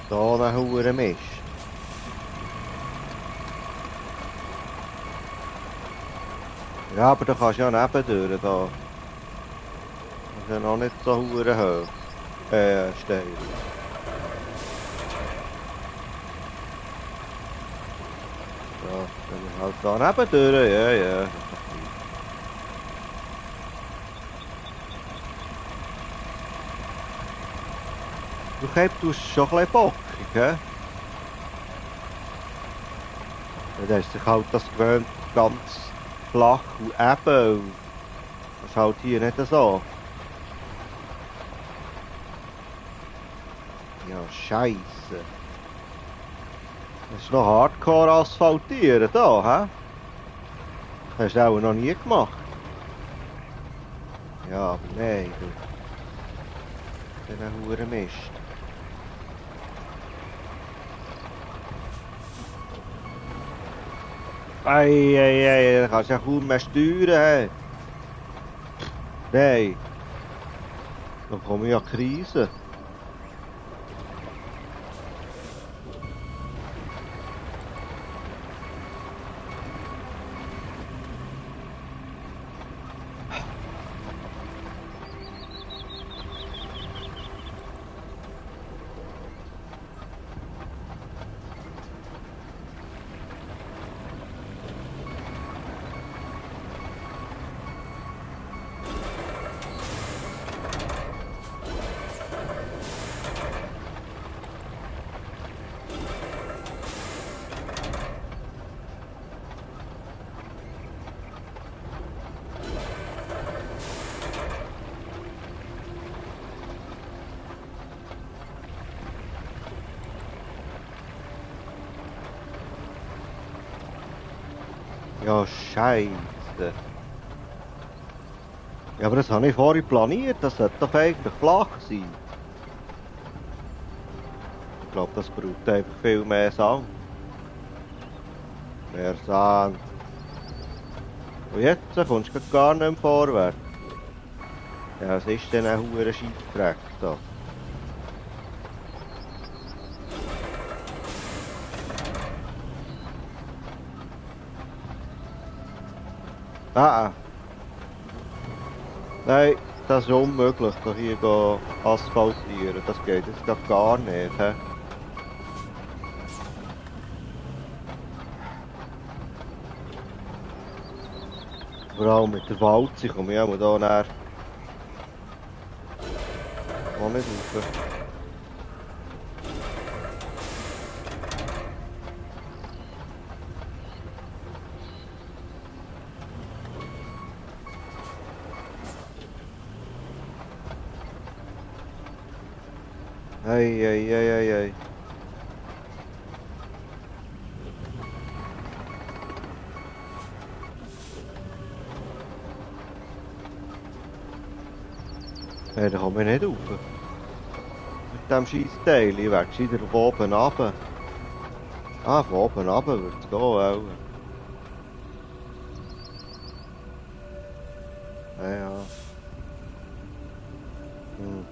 S1: So ein hoher Mist. Ja, aber da kannst du ja nebendurch da. Das ist ja noch nicht so hure hoch. Steil. Ja, dann halt da nebendurch, ja, ja. Du tust schon ein bisschen bockig, hä? Ja, hast sich halt das gewöhnt, ganz flach und eben. Das ist halt hier nicht so. Ja, Scheisse. Das ist noch hardcore asphaltieren da, hä? Das hast du auch noch nie gemacht. Ja, aber nein, du. Das ist ein Mist. Ei, da kannst du ja kaum mehr steuern. Nein. Dann komme ich ja Krise. Ja, Scheiße. Ja, aber das habe ich vorhin planiert, das sollte doch eigentlich flach sein. Ich glaube, das braucht einfach viel mehr Sand. Mehr Sand. Und jetzt kommst du grad gar nicht mehr vorwärts. Ja, was ist denn ein hoher Scheissdreck da? Ah, nein, das ist unmöglich, da hier asphaltieren. Das geht jetzt grad gar nicht. He? Vor allem mit der Walze komme ich auch da näher. Auch nicht rauf. Ei, ei, ei, ei, ei. Hey, da komme ich nicht rauf. Mit dem scheiß Teil. Ich werde gescheiter von oben runter. Ah, von oben runter wird es gehen, auch. Ja, ja. Hm.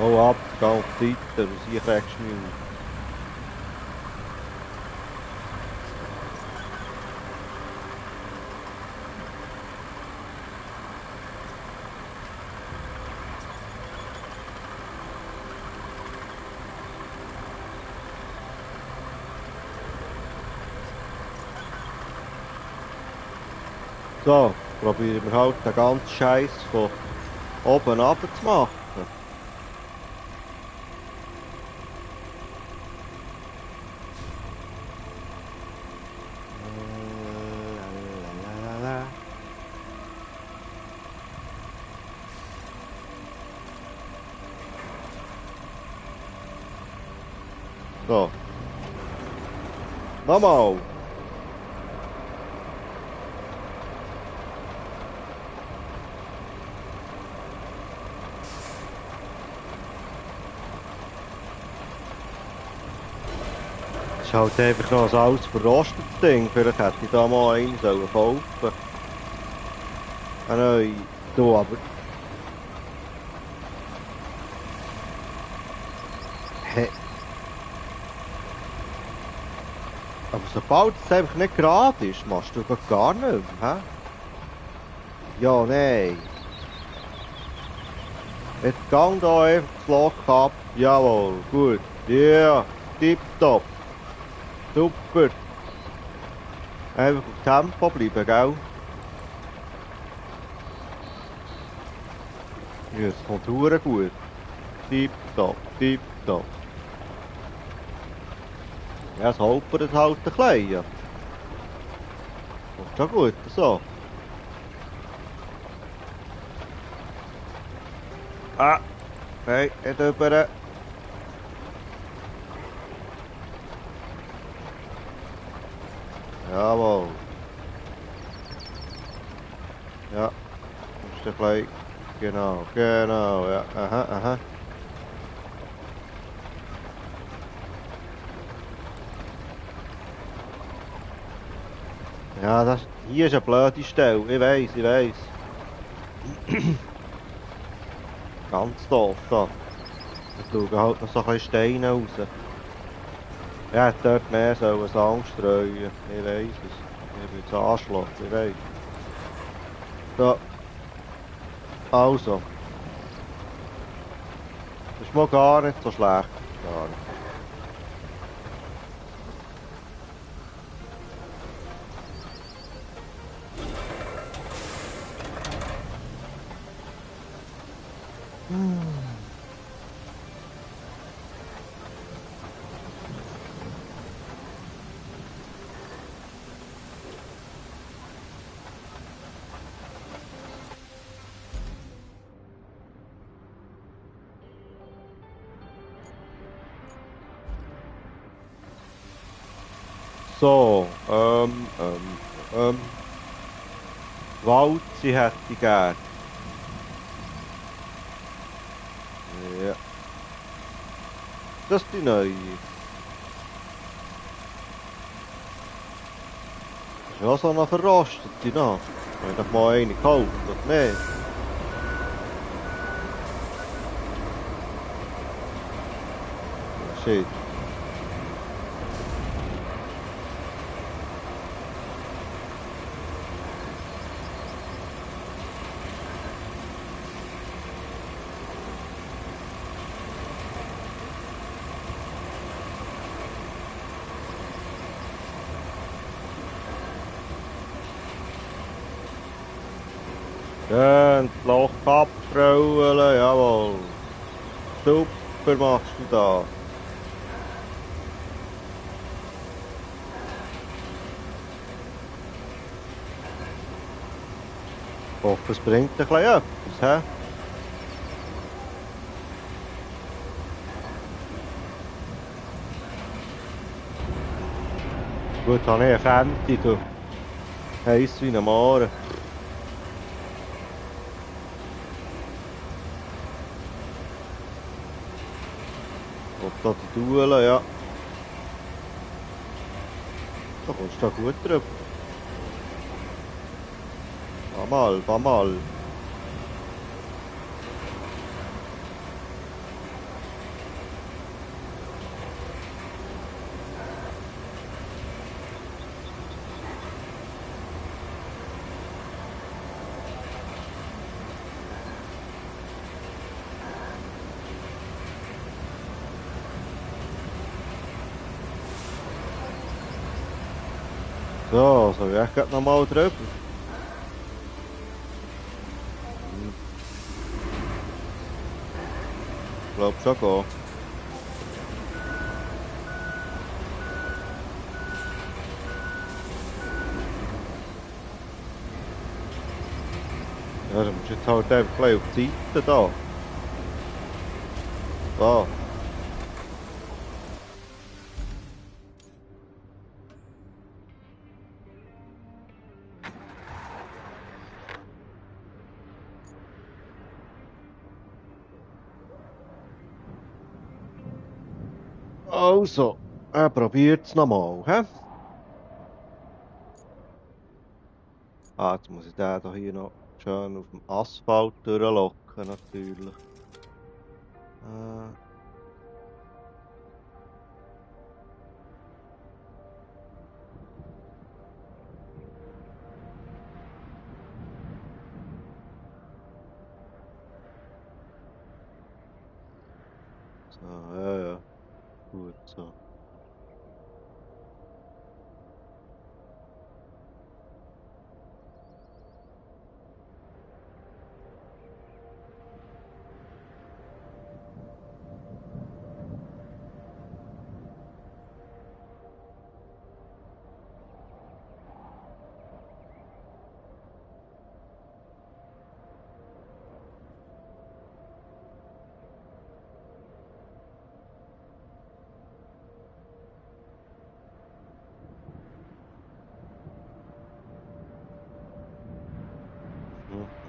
S1: Hau ab, geh auf die Seite, und sie kriegst du nicht. So, probieren wir halt den ganzen Scheiß von oben runter zu machen. So. Nochmal. Das ist halt einfach noch ein altes verrostetes Ding. Vielleicht hätte ich da mal einen kaufen sollen. Eine neue. Du, aber... Hey. Aber sobald es einfach nicht gerade ist, machst du gar nicht mehr, hä? Ja, nein. Jetzt gang da einfach das Loch ab. Jawohl, gut. Ja, yeah. Tipptopp. Super. Einfach auf Tempo bleiben, gell? Ja, es kommt verdammt gut. Tipptopp, tipptopp. Ja, es holpert halt ein bisschen. Ja. Kommt schon gut, so. Ah, nein, nicht rüber. Jawohl. Ja, ist ein bisschen. Genau, genau, ja, aha, aha. Ja, das, hier ist eine blöde Stelle, ich weiss, ich weiss. Ganz doof da. Da schauen halt noch so ein bisschen Steine raus. Ja, hätte dort mehr sollen Sand streuen. Ich weiss es. Ich bin jetzt Arschloch, ich weiss. So, also. Das ist mal gar nicht so schlecht. Gar nicht. So, Walzi hätte ich gern. Ja. Das ist die neue. Das ist ja so noch verrostet, die noch. Ich habe doch mal eine gekauft, oder nicht? Shit. Schön, das Loch abbrüllen, jawohl. Super machst du das. Ich hoffe, es bringt ein bisschen etwas, hä? Gut, habe ich eine Fente, du. Heiss wie ein Mohren. Und da die Duellen, ja. Da kommst du da gut drüber. Fahr mal. So, soll ich echt grad noch mal drüber? Ich glaube schon gehen. Ja, dann musst du jetzt halt einfach gleich auf die Seite da. So. Also, probiert es nochmal, hä? Ah, jetzt muss ich den hier noch schön auf dem Asphalt durchlocken, natürlich. So, ja. Gut, so.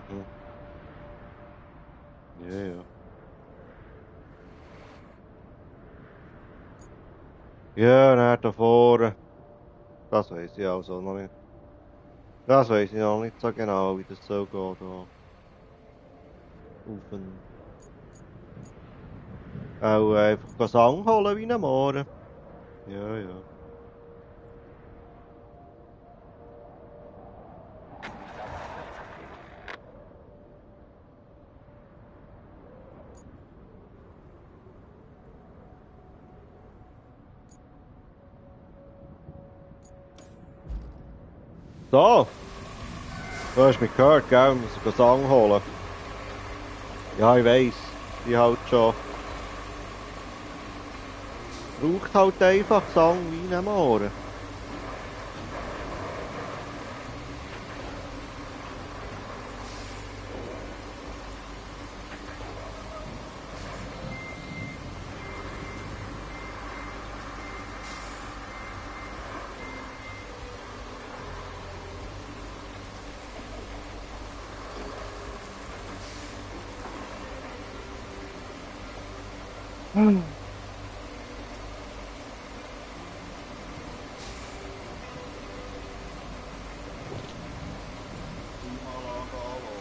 S1: Mhm. Ja. Ja, dann da vorne. Das weiß ich also noch nicht. Das weiß ich noch nicht so genau, wie das so geht. Da. Auf den... Auch einfach Gesang holen wie ein Mohren. Ja. So, du hast mich gehört, gell? Ich muss Gesang holen. Ja, ich weiss. Die halt schon. Braucht halt einfach Gesang wie ein Mohren. Hm.
S2: Klimaanlage anlegen.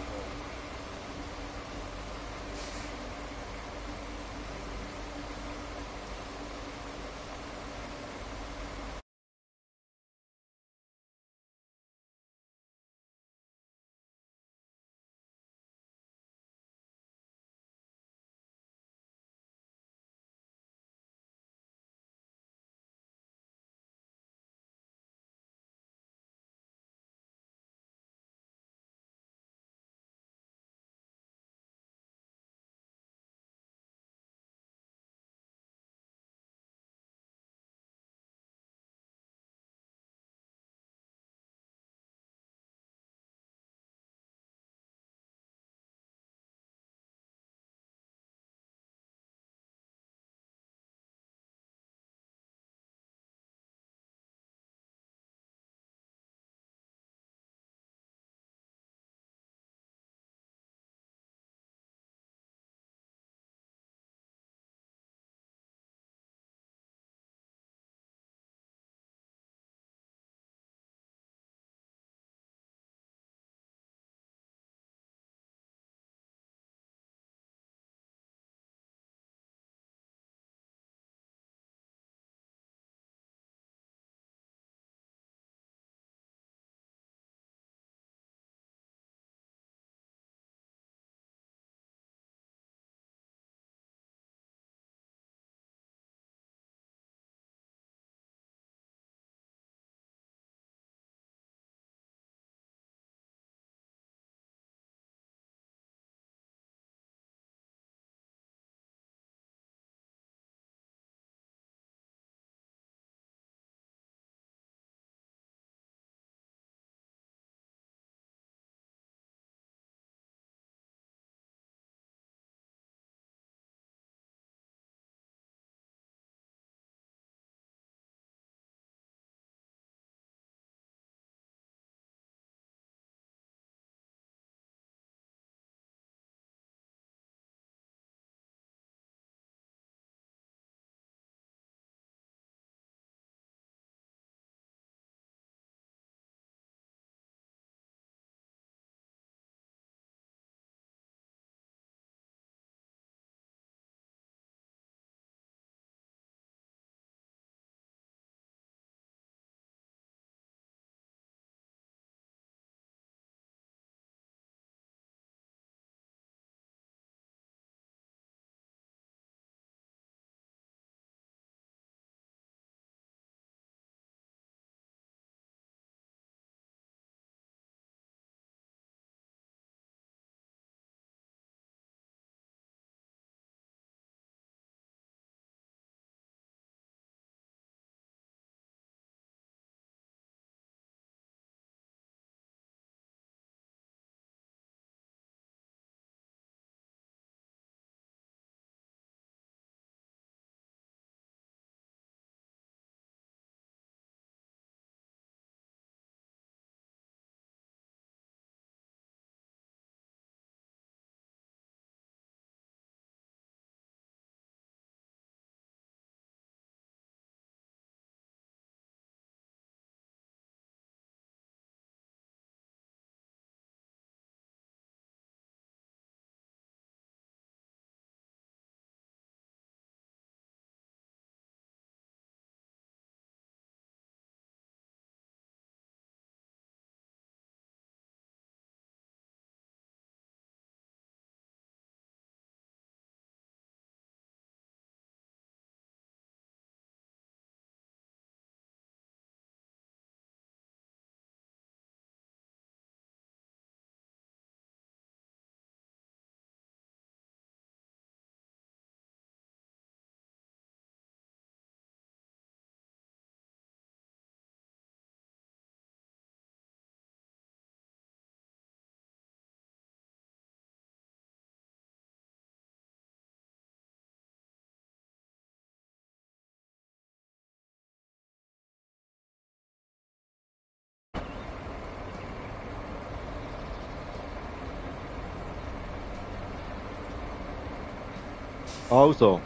S1: Also,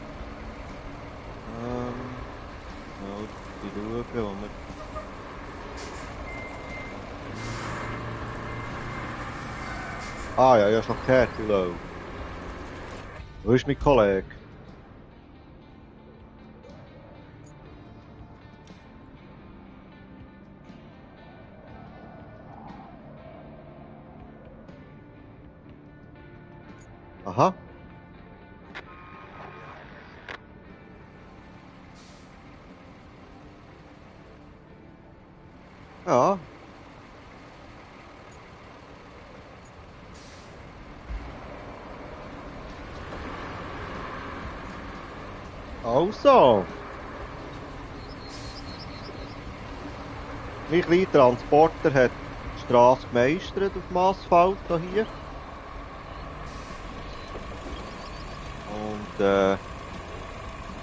S1: schauen, wo wir... Ah ja, ja, schon gehört, du Lau. Wo ist mein Kollege? Aha. Ja. Also. Mein kleiner Transporter hat die Straße gemeistert auf dem Asphalt hier. Und das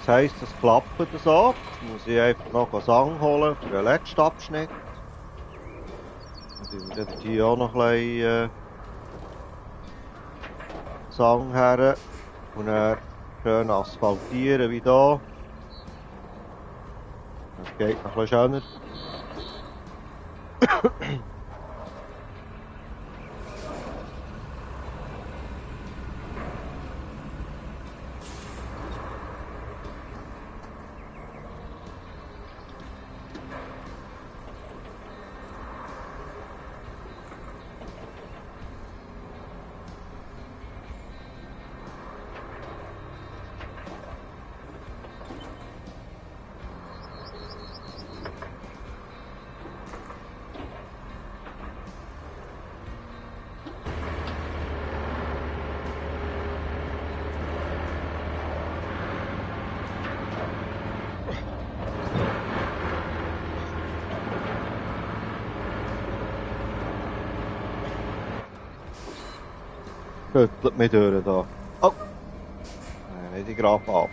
S1: heisst, es klappt so. Jetzt muss ich einfach noch einen Sang holen für den letzten Abschnitt. Dann tun wir dort hier auch noch ein bisschen Sang her. Und dann schön asphaltieren wie hier. Das geht noch ein bisschen schöner. Schüttelt mich durch da. Oh! Nicht die Graf ab.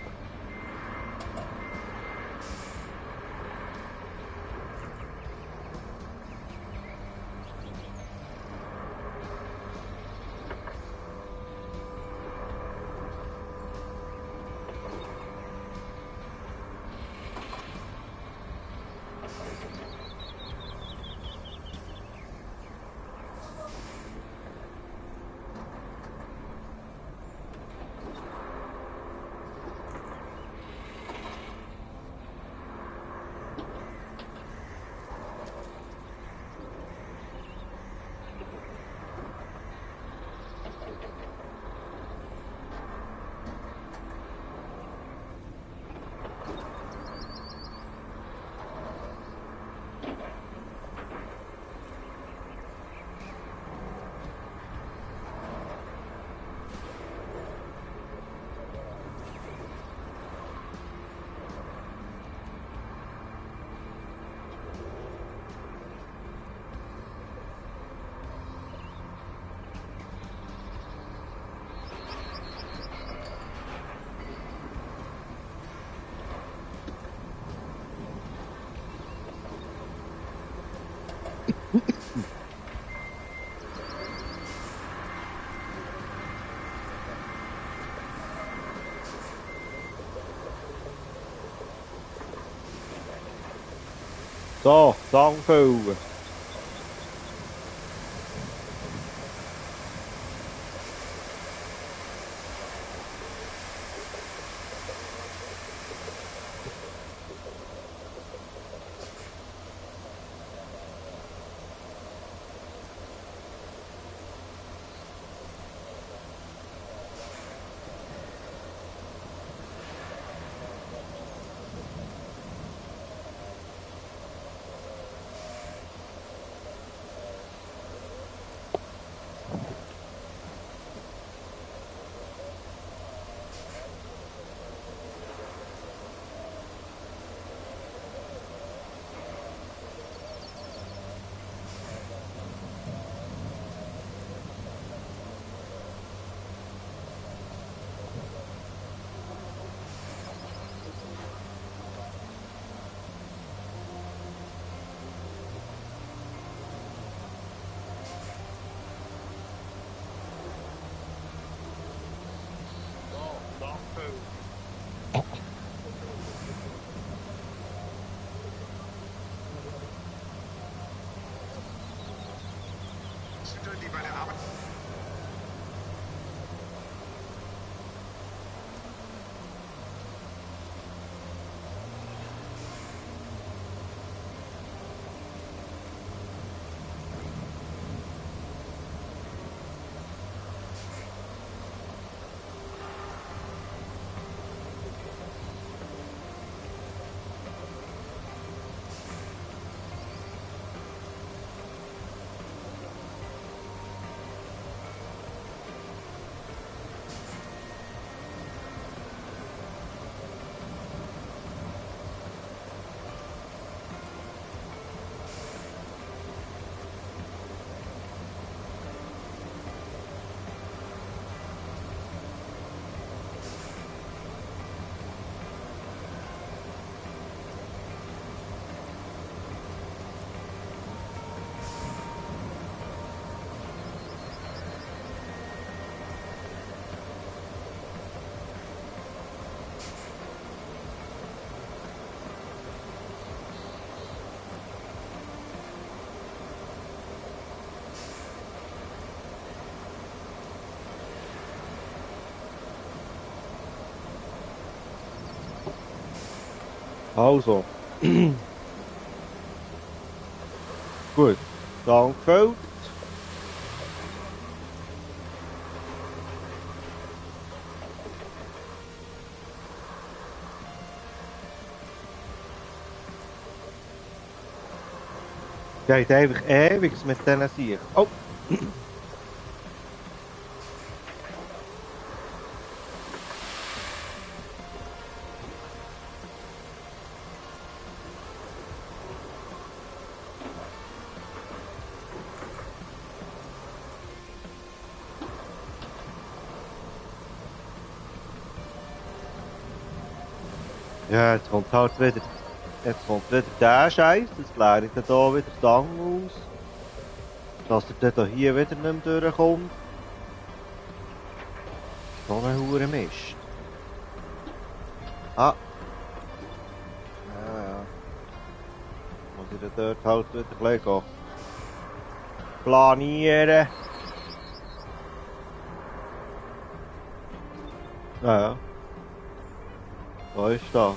S1: So, Sang füllen. Also. Gut. Dann gefällt. Geht einfach ewig mit diesen Siegen. Oh! Ja, jetzt kommt halt wieder. Jetzt kommt wieder der Scheiß. Jetzt leere ich dann hier wieder die Angel aus. Dass er dann hier wieder nicht mehr durchkommt. So ein Hure Mist. Ah. Ja, ja. Muss ich dann dort halt wieder ein bisschen planieren. Ja, ja. So ist das.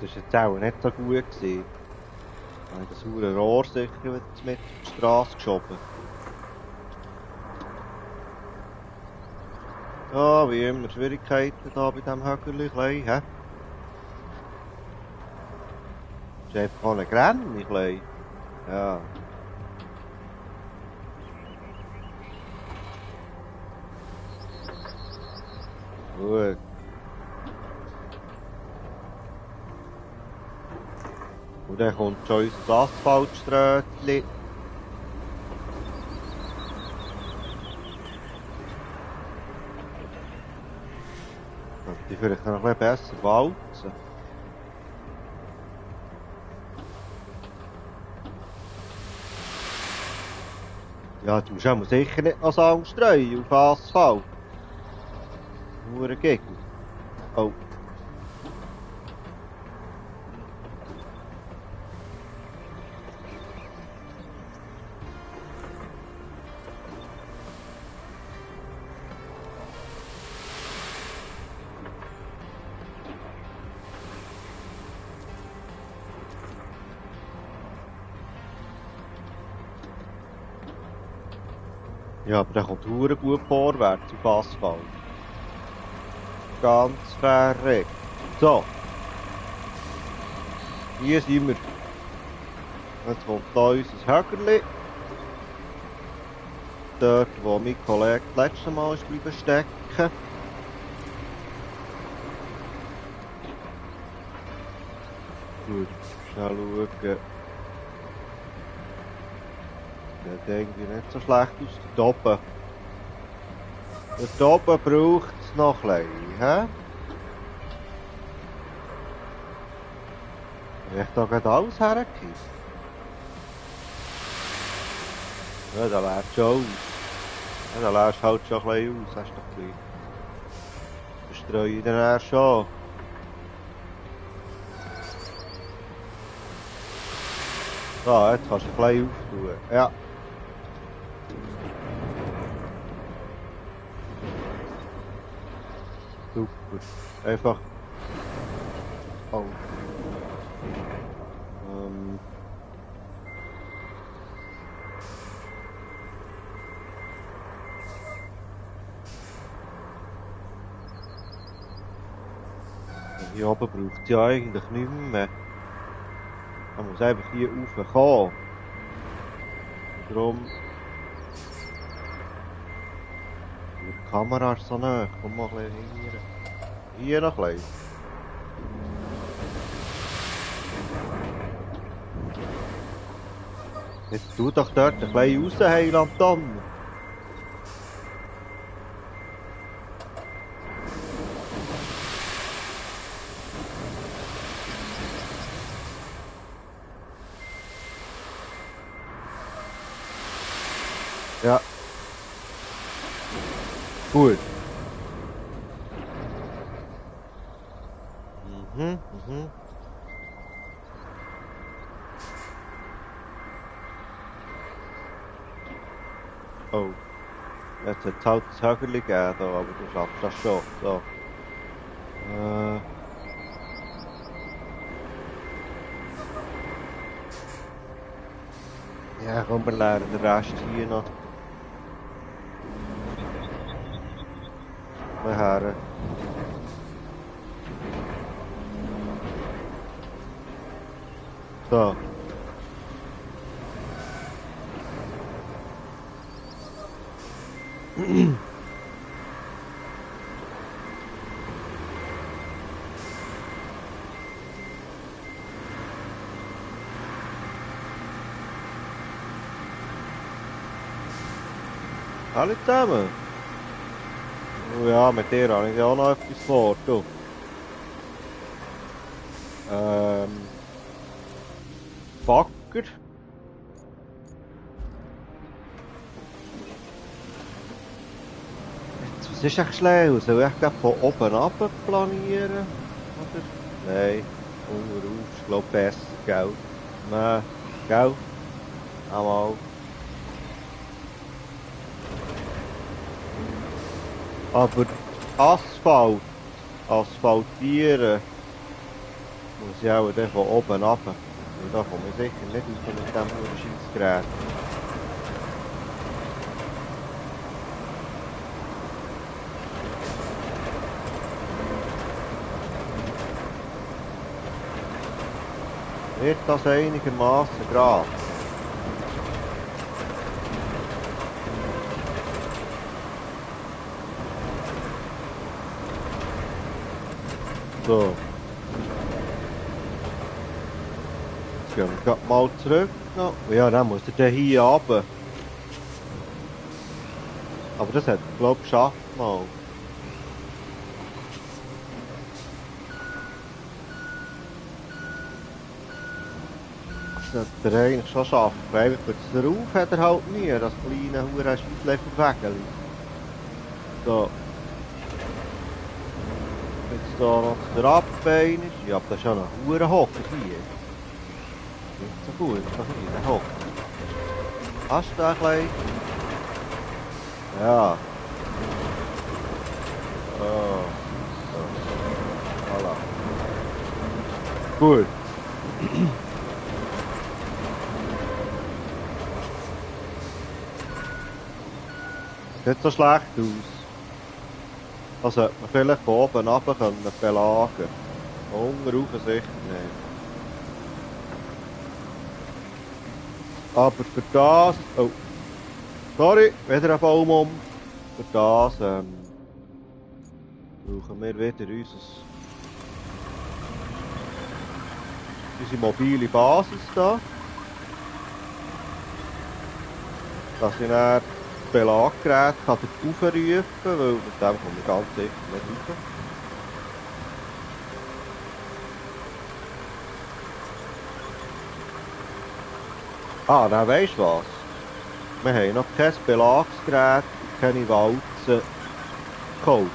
S1: Das war jetzt auch nicht so gut gewesen. Ich habe das hure Rohr sicher wieder mit auf die Straße geschoben. Ja, wie immer Schwierigkeiten da bei diesem Höckerli, hä? Ist einfach auch ein Grenni, klein. Ja. Gut. Und dann kommt schon unser Asphaltströtchen. Die vielleicht noch ein bisschen besser walzen. Ja, du musst auch sicher nicht noch Sand streuen auf Asphalt. Nur ein Gegner. Oh. Ja, aber der kommt hure gut vorwärts auf Asphalt. Ganz verreckt. So. Hier sind wir. Jetzt kommt da unser Höckerli. Dort, wo mein Kollege das letzte Mal ist bleiben stecken. Gut, schnell schauen. Sieht irgendwie nicht so schlecht aus. Dort oben. Dort oben braucht es noch ein bisschen, hä? Wenn ich da gerade alles herkriege. Ja, da leert schon aus. Ja, da leerst halt schon ein bisschen aus, hast du doch gleich. Das streue ich dann erst schon. So, jetzt kannst du ein bisschen auftun. Ja. Super. Einfach. Oh. Hier oben braucht es ja eigentlich nicht mehr. Man muss einfach hier raufkommen. Darum. Die Kamera ist so nah. Komm mal ein bisschen hier. Hier noch ein bisschen. Jetzt tu doch dort ein bisschen raus, Heiland Donner. Ja. Gut. Mhm. Oh. Jetzt hat es halt das Högerli gegeben, da, aber du schaffst das schon. So. Ja, komm, wir lernen den Rest hier noch her. So. Alle zusammen. Oh ja, mit dir habe ich auch noch etwas vor, du. Bagger. Jetzt, was ist echt schlau? Soll ich gleich von oben runter planieren? Oder? Nein. Unterauf ist, glaube ich, besser, gell? Nein. Gell? Einmal. Aber Asphalt, asphaltieren, muss ich auch dann von oben runter. Und da komme ich sicher nicht raus mit dem Scheissgerät. Wird das einigermaßen gerade? So. Jetzt gehen wir grad mal zurück. noch. Ja, dann muss er dann hier runter. Aber das hat er, glaube ich, geschafft mal. Das sollte er eigentlich schon schaffen. Einfach für das Rauf hat er halt nie, das kleine Huren-Scheisslevel-Wägeli. So. Jetzt hier noch der Abbein ist. Ja, aber das ist ja noch ein Hurenhocker hier. Nicht so gut, das hier, der Hocker. Hast du den klein? Ja. Oh. So. Voilà. Gut. Sieht so schlecht aus. Da sollte man vielleicht von oben runter belagen können. Unten rauf sicher nicht. Aber für das... Oh. Sorry, wieder ein Baum um. Für das brauchen wir wieder unsere mobile Basis da. Dass ich dann das Belaggerät aufrufen kann, weil mit dem komme ich ganz sicher nicht raus. Ah, dann weisst du was? Wir haben noch kein Belagsgerät, keine Walzen gekauft.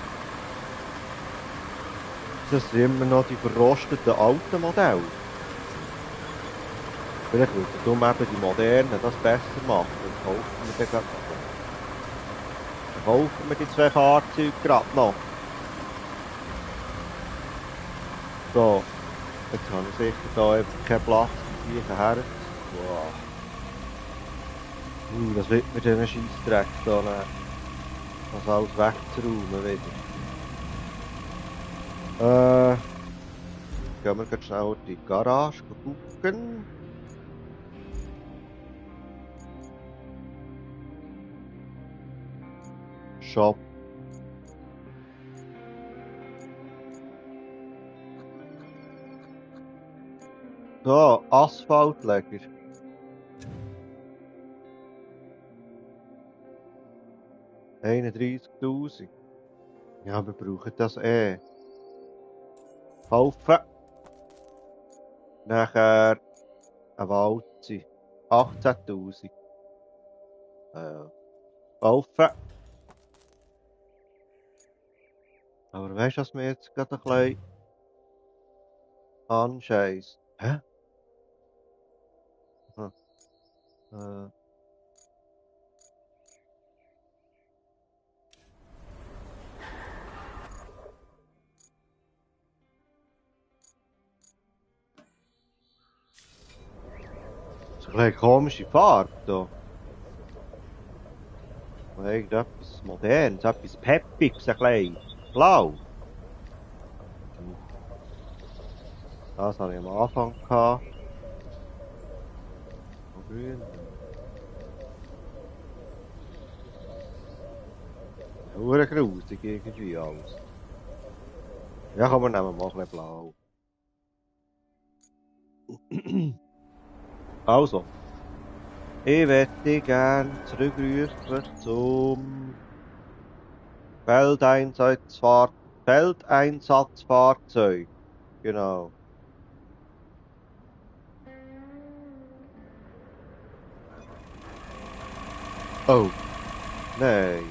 S1: Das sind immer noch die verrosteten alten Modelle. Vielleicht würde darum eben die modernen das besser machen. Dann kaufen wir die zwei Fahrzeuge gerade noch. So, jetzt habe ich sicher hier einfach keinen Platz, die Viecher her. Wow. Das wird mir diesen Scheissdreck da nehmen. Das alles wegzuräumen wieder. Gehen wir schnell in die Garage gucken. Shop. So, Asphaltleger. 31.000. Ja, wir brauchen das eh. Kaufen. Nachher eine Walze. 18.000. Kaufen. Aber weißt du, was mir jetzt gerade ein bisschen anscheißt? Hä? Hm. Äh. So eine komische Farbe hier. Irgendetwas Modernes, etwas Peppiges, ein bisschen. Blau. Das hatte ich am Anfang gehabt. Und grün. Hure grusig irgendwie alles. Ja, komm, wir nehmen mal ein bisschen blau. Also. Ich möchte gerne zurückrufen zum Feldeinsatzfahrzeug. Genau. Oh. Nein.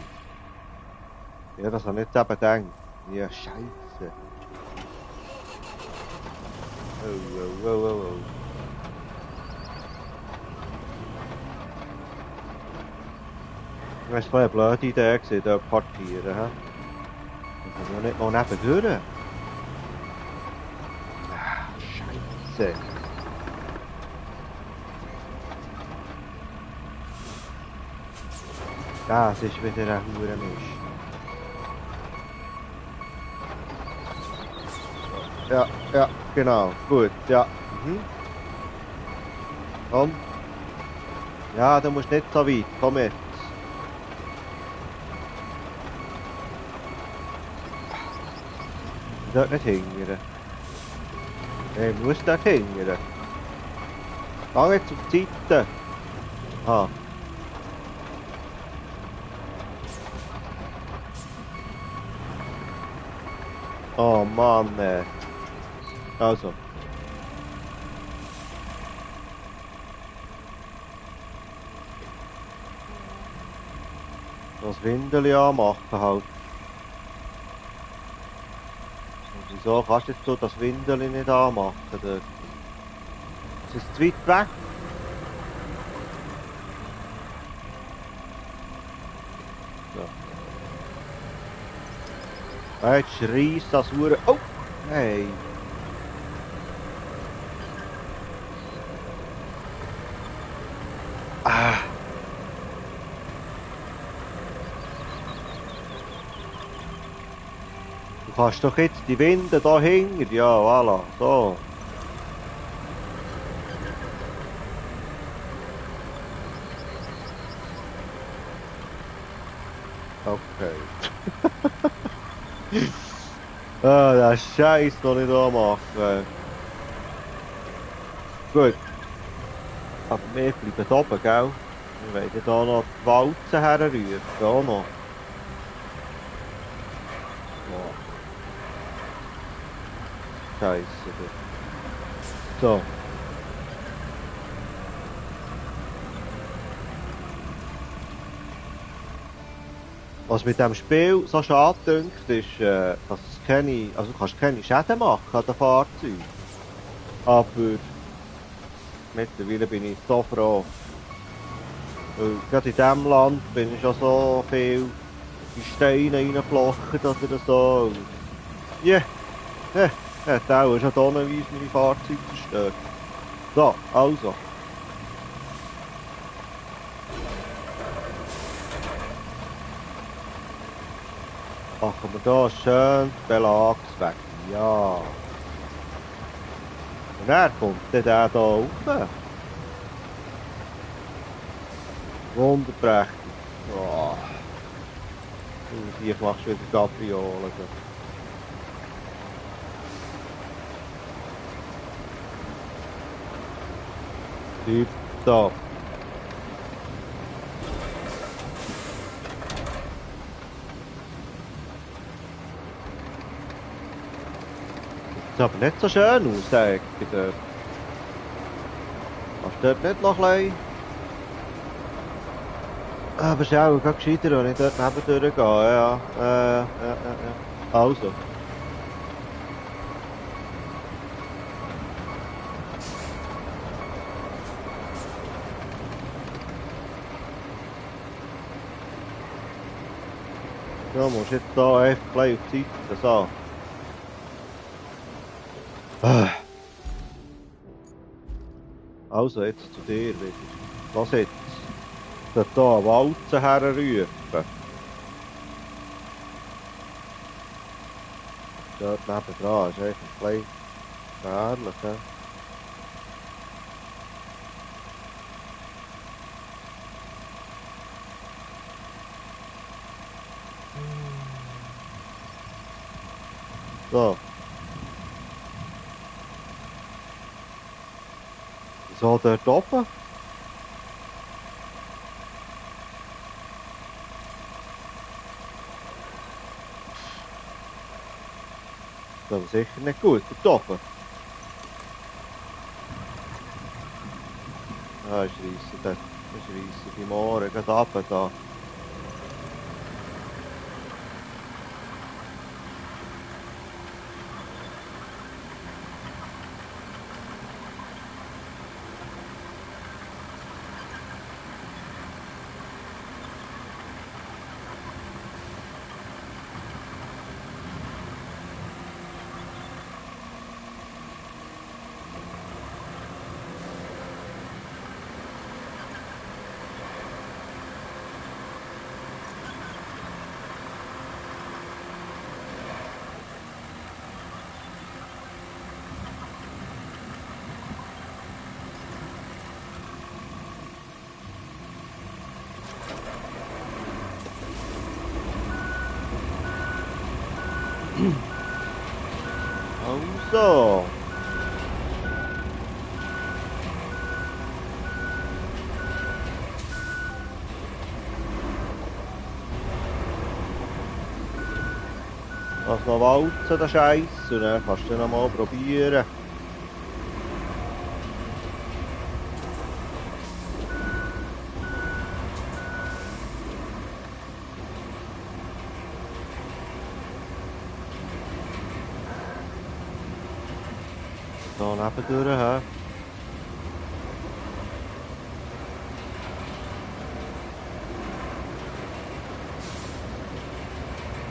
S1: Ja, das habe ich jetzt eben gedacht. Ja, Scheiße. Oh. Das war eine blöde Idee, hier parkieren. He? Ich kann ja nicht noch nebendurch. Ah, Scheiße. Das ist wieder ein Hurenmist. Ja, genau. Gut, ja. Und? Ja, du musst nicht so weit. Komm jetzt. Ich sollte nicht hingern. Ich muss dort hingern. Geh jetzt auf die Seite. Ah. Oh Mann. Also. Das Windeli anmachen halt. Und wieso kannst du jetzt so das Windeli nicht anmachen dort? Es ist zu weit weg. So. Jetzt schreist das Hure. Oh! Hey! Ah! Du kannst doch jetzt die Winde da hinten. Ja, voilà. So. Okay. Ah, der Scheiß noch nicht anmachen. Gut. Aber wir bleiben oben, gell? Wir wollen hier noch die Walzen herrühren. Da noch. Oh. Scheiße. So. Was mit dem Spiel so schade dünkt, ist, dass es keine, also du kannst keine Schäden machen an den Fahrzeugen. Aber mittlerweile bin ich so froh. Weil gerade in diesem Land bin ich schon so viel in Steine reingeflochten, dass er das so... Ja, hat auch schon tonnenweise meine Fahrzeuge zerstört. So, also. Machen wir hier schön die Belagsweg. Ja. Und er kommt dann der hier rauf. Wunderprächtig. Oh. Und hier machst du wieder Gabriolen. Tipptopp. Sieht aber nicht so schön aus, sag ich dort. Kannst du dort nicht noch ein bisschen... Aber es ist auch gerade gescheiter, wenn ich dort nebendurch gehe, ja. Also. Ja, musst jetzt hier einfach gleich auf die Seite, so. Also, jetzt zu dir wieder. Was jetzt? Ich sollte hier eine Walze herrufen. Dort nebendran ist echt ein bisschen gefährlich, he? So. So, dort oben. Das ist sicher nicht gut, dort oben. Ja, ich reisse die Moore gerade runter da. Also. Lass noch walzen, der Scheiß, und dann kannst du noch mal probieren. So nebendurch, hä?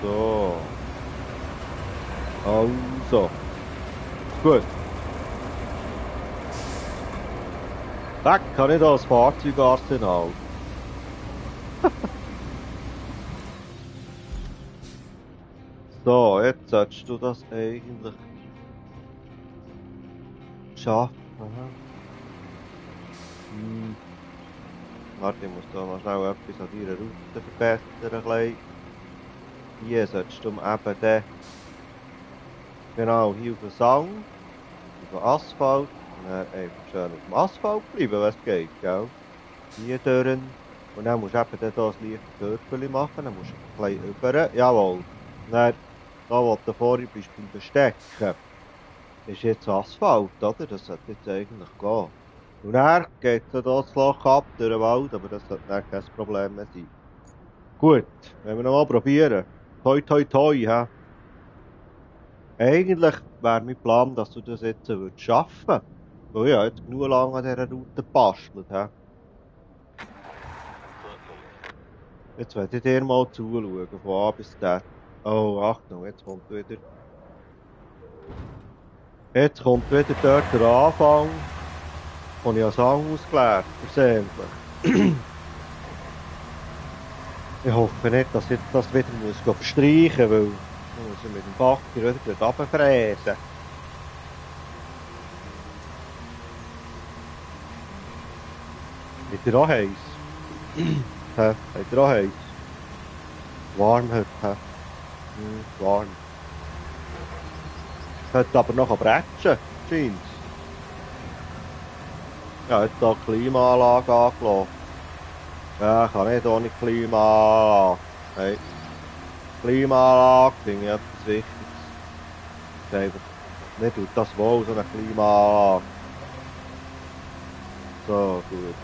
S1: So. Also. Gut. Weg, kann ich da das Fahrzeugarsenal. So, jetzt solltest du das eigentlich schaffen. Warte, ich muss da noch schnell etwas an deiner Route verbessern. Hier solltest du eben den, genau hier auf den Sang, auf den Asphalt, und dann einfach schön auf dem Asphalt bleiben, was geht, gell? Hier durch. Und dann musst du eben hier ein leichtes Körperchen machen, dann musst du ein bisschen rüber, jawohl. Dann, da wo du vorhin bist beim Bestecken, ist jetzt Asphalt, oder? Das sollte jetzt eigentlich gehen. Und dann geht es das Loch ab durch den Wald, aber das sollte dann kein Problem mehr sein. Gut, wenn wir nochmal probieren. Toi, toi, toi, hä? Eigentlich wäre mein Plan, dass du das jetzt schaffen würdest. Weil ich jetzt genug lange an dieser Route gebastelt. He? Jetzt werde ich dir mal zuschauen, von A bis Z. Oh, Achtung, jetzt kommt wieder... Jetzt kommt wieder dort der Anfang, den ich als Hang ausgeleert versehentlich. Ich hoffe nicht, dass ich das wieder muss verstreichen muss, weil ich muss mit dem Backer wieder runterfräsen. Ist dir auch heiß? Hä? Ist dir auch heiß? Warm heute, hä? Warm. Heute aber noch bretschen, scheint. Ja, jetzt hier die Klimaanlage angelassen. Ja, ich kann nicht ohne Klimaanlage. Hey. Klimaanlage finde ich etwas Wichtiges. Einfach Mir tut das wohl, so eine Klimaanlage. So, gut.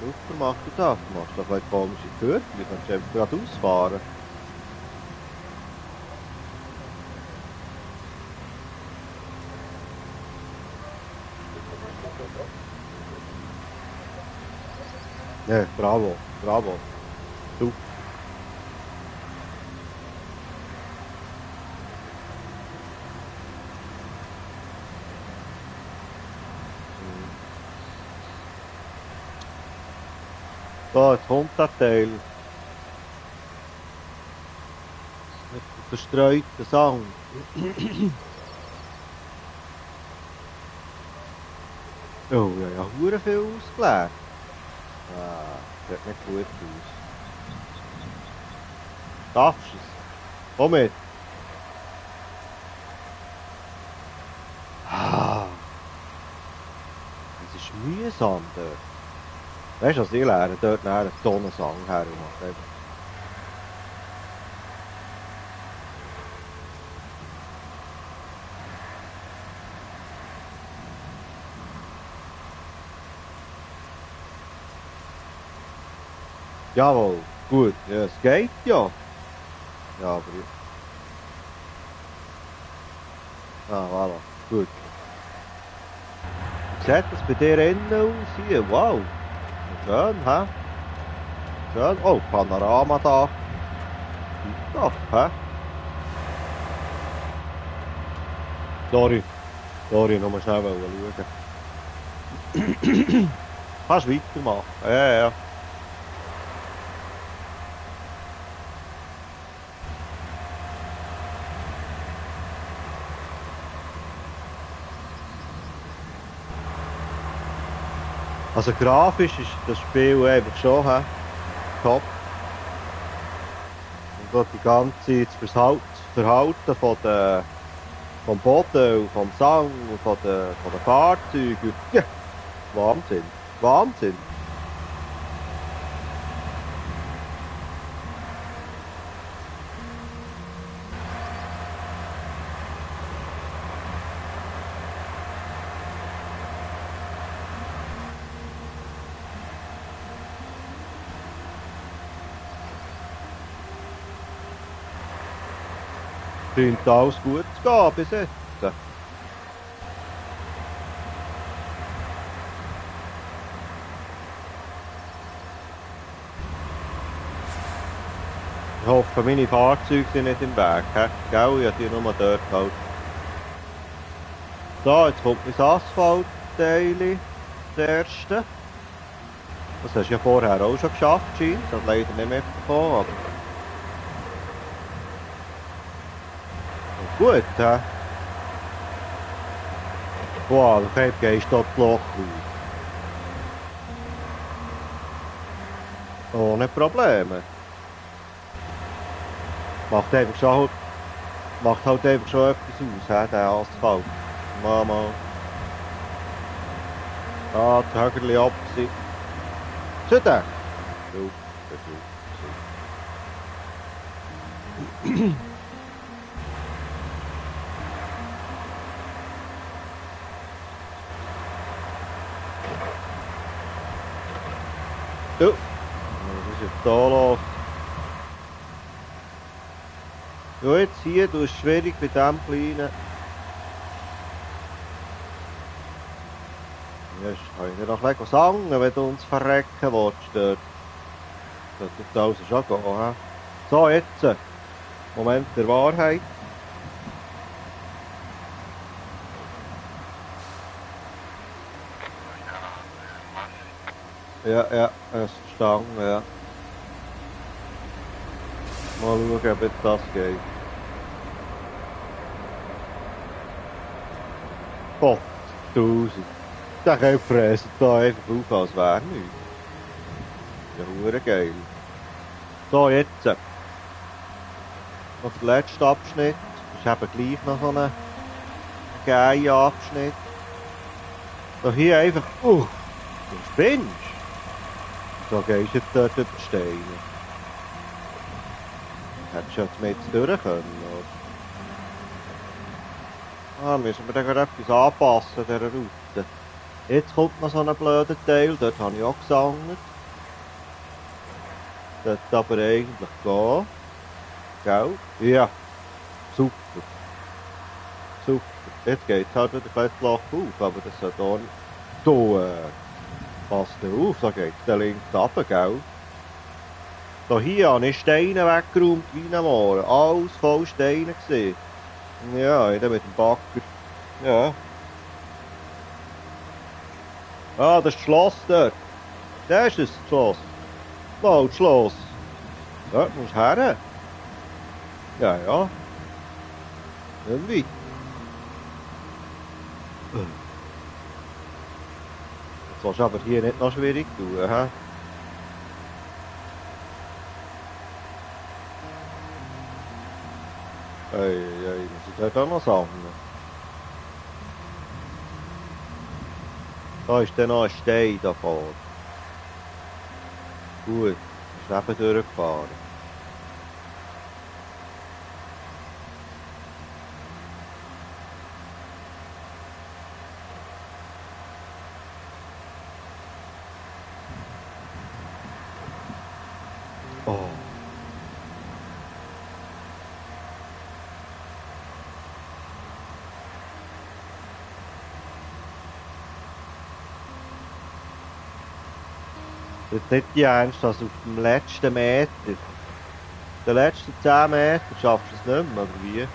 S1: Super, machst du das? Du machst doch eine komische Kurve, du kannst einfach gerade ausfahren. Ja, bravo, bravo. Super. So, jetzt kommt der Teil. Mit dem verstreuten Sound. Oh, ja, hure viel ausgeleert. Ah, sieht nicht gut aus. Schaffst du es? Komm mit. Ah, es ist mühsam dort. Weißt du, was ich lerne? Dort nachher einen Tonnensang her und mache einfach. Jawohl, gut, ja, es geht ja. Ja, aber. Ah, voilà, gut. Wie sieht das bei dir innen aus hier? Wow, schön, hä? Schön. Oh, Panorama da. Doch, hä? Sorry, sorry, noch mal schnell schauen. Kannst weitermachen. Ja, ja. Also grafisch ist das Spiel einfach schon top. Und dort die ganze das Verhalten vom Boden und vom Sang und von den Fahrzeugen. Ja, Wahnsinn. Wahnsinn. Scheint alles gut zu gehen bis jetzt. Ich hoffe, meine Fahrzeuge sind nicht im Weg. Gell, ich habe die nur dort gehalten. So, jetzt kommt mein Asphaltteil. Das erste. Das hast du ja vorher auch schon geschafft, scheint. Das hat leider nicht mehr bekommen, aber... Gut, hä? Wow, dann gehst du dort das Loch auf. Ohne Probleme. Macht halt einfach schon etwas aus, der Asphalt. Mama. Ah, die Högerli Absicht. Zu der? Super, super. Du. Was ist jetzt da los? Ja, jetzt hier, du ist schwierig bei dem kleinen. Ja, kann ich dir noch gleich sagen, wenn du uns verrecken willst dort. Das tut alles schon gehen, he? So, jetzt. Moment der Wahrheit. Ja, ja, es ist verstanden, ja. Mal schauen, ob jetzt das geht. Gott, 1000. Der kann fressen da einfach auf, als wäre nichts. Ja, hure geil. So, jetzt. Noch der letzte Abschnitt. Das ist eben gleich noch so ein geiler Abschnitt. So hier einfach, du spinnst. So gehst du jetzt dort über die Steine. Hättest du jetzt mit durch können, oder? Ah, müssen wir dann gerade etwas anpassen, dieser Route. Jetzt kommt noch so ein blöder Teil, dort habe ich auch gesammelt. Sollte aber eigentlich gehen. Gell? Ja, super. Super. Jetzt geht es halt wieder ein bisschen flach auf, aber das sollte auch nicht... Du, passt auf, da geht der links runter, gell? Da hier habe ich Steine weggeräumt wie ein Mohren. Alles voll Steine gewesen. Ja, jeder mit dem Bagger. Ja. Ah, das ist das Schloss dort. Das ist das Schloss. Mal das Schloss. Dort musst du her. Ja, ja. Nicht weit. Das willst du aber hier nicht noch schwierig tun, hä? Ei, muss ich dort auch noch sammeln? Da ist dann noch ein Stein davor. Gut, ist eben durchgefahren. Oh. Jetzt nicht die Ernst, dass auf dem letzten Meter, den letzten 10 Meter schaffst du es nicht mehr, oder wie?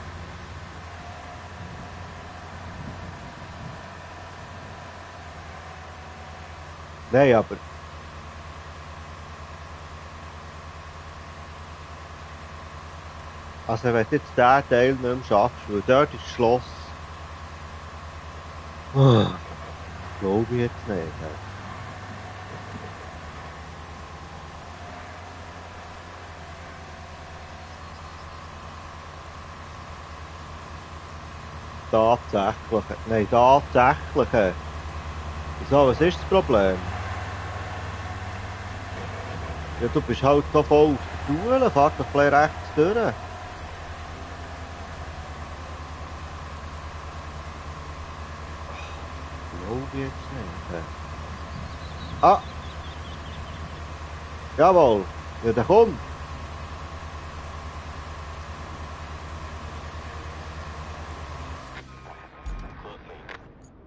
S1: Nein, aber... Also wenn du jetzt diesen Teil nicht mehr schaffst, weil dort ist das Schloss... Glaube ich jetzt nicht. Tatsächlich. Nein, tatsächlich. Wieso, was ist das Problem? Ja, du bist halt so voll auf der Kuhle, fahr doch ein bisschen rechts durch. Glaube ich jetzt nicht. Ah! Jawohl! Ja, der kommt!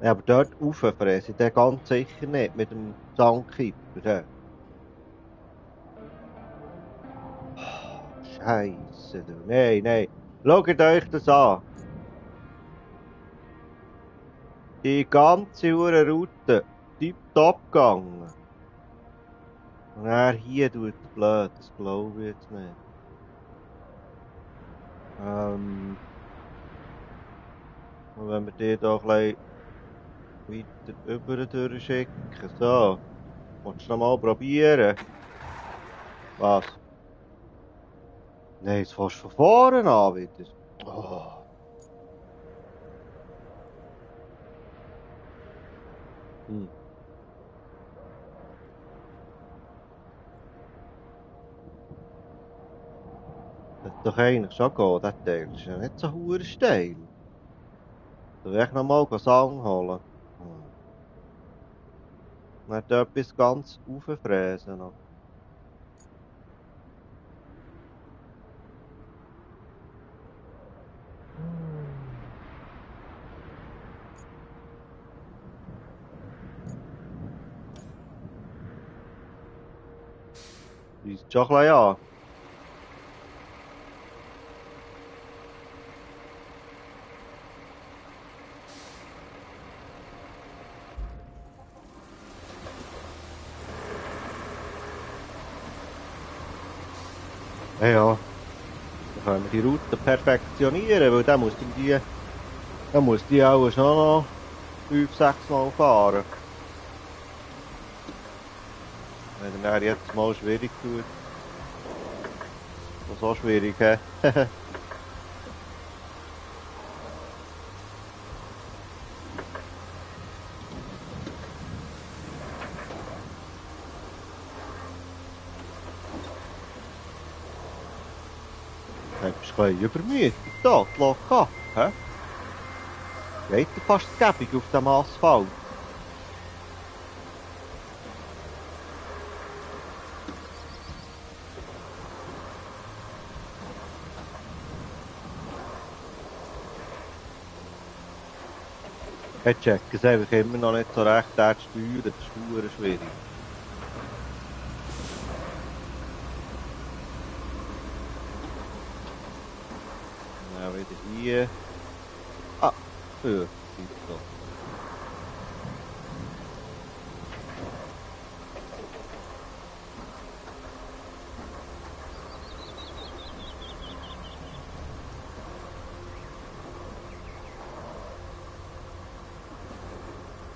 S1: Ja, aber dort rauffressen, der ganz sicher nicht mit dem Sandkipper. Scheisse, du. Nein, nein. Schaut euch das an. Die ganze Route tipptopp gegangen. Und er hier tut es blöd, das glaube ich jetzt nicht. Und wenn wir die da ein bisschen weiter über durchschicken, so. Willst du noch mal probieren? Was? Nein, jetzt fährst du von vorne an wieder. Oh. Das ist doch eigentlich schon gehen, der Teil. Das ist ja nicht so hure steil. Soll ich noch mal Sang holen? Dann dort etwas ganz rauffräsen noch. Weisst schon ein bisschen an. Ja, ja. Dann können wir die Route perfektionieren, weil dann muss die auch schon noch 5, 6 Mal fahren. Wenn er jetzt mal schwierig tut. So schwierig, hä? Du bist ein bisschen übermütig, da, die Lok ab, hä? Geht ja fast gäbig auf dem Asphalt. Ich checke es einfach immer noch nicht so recht, der zu steuern, das ist verdammt schwierig. Ja, wieder hier. Ah, ja, so.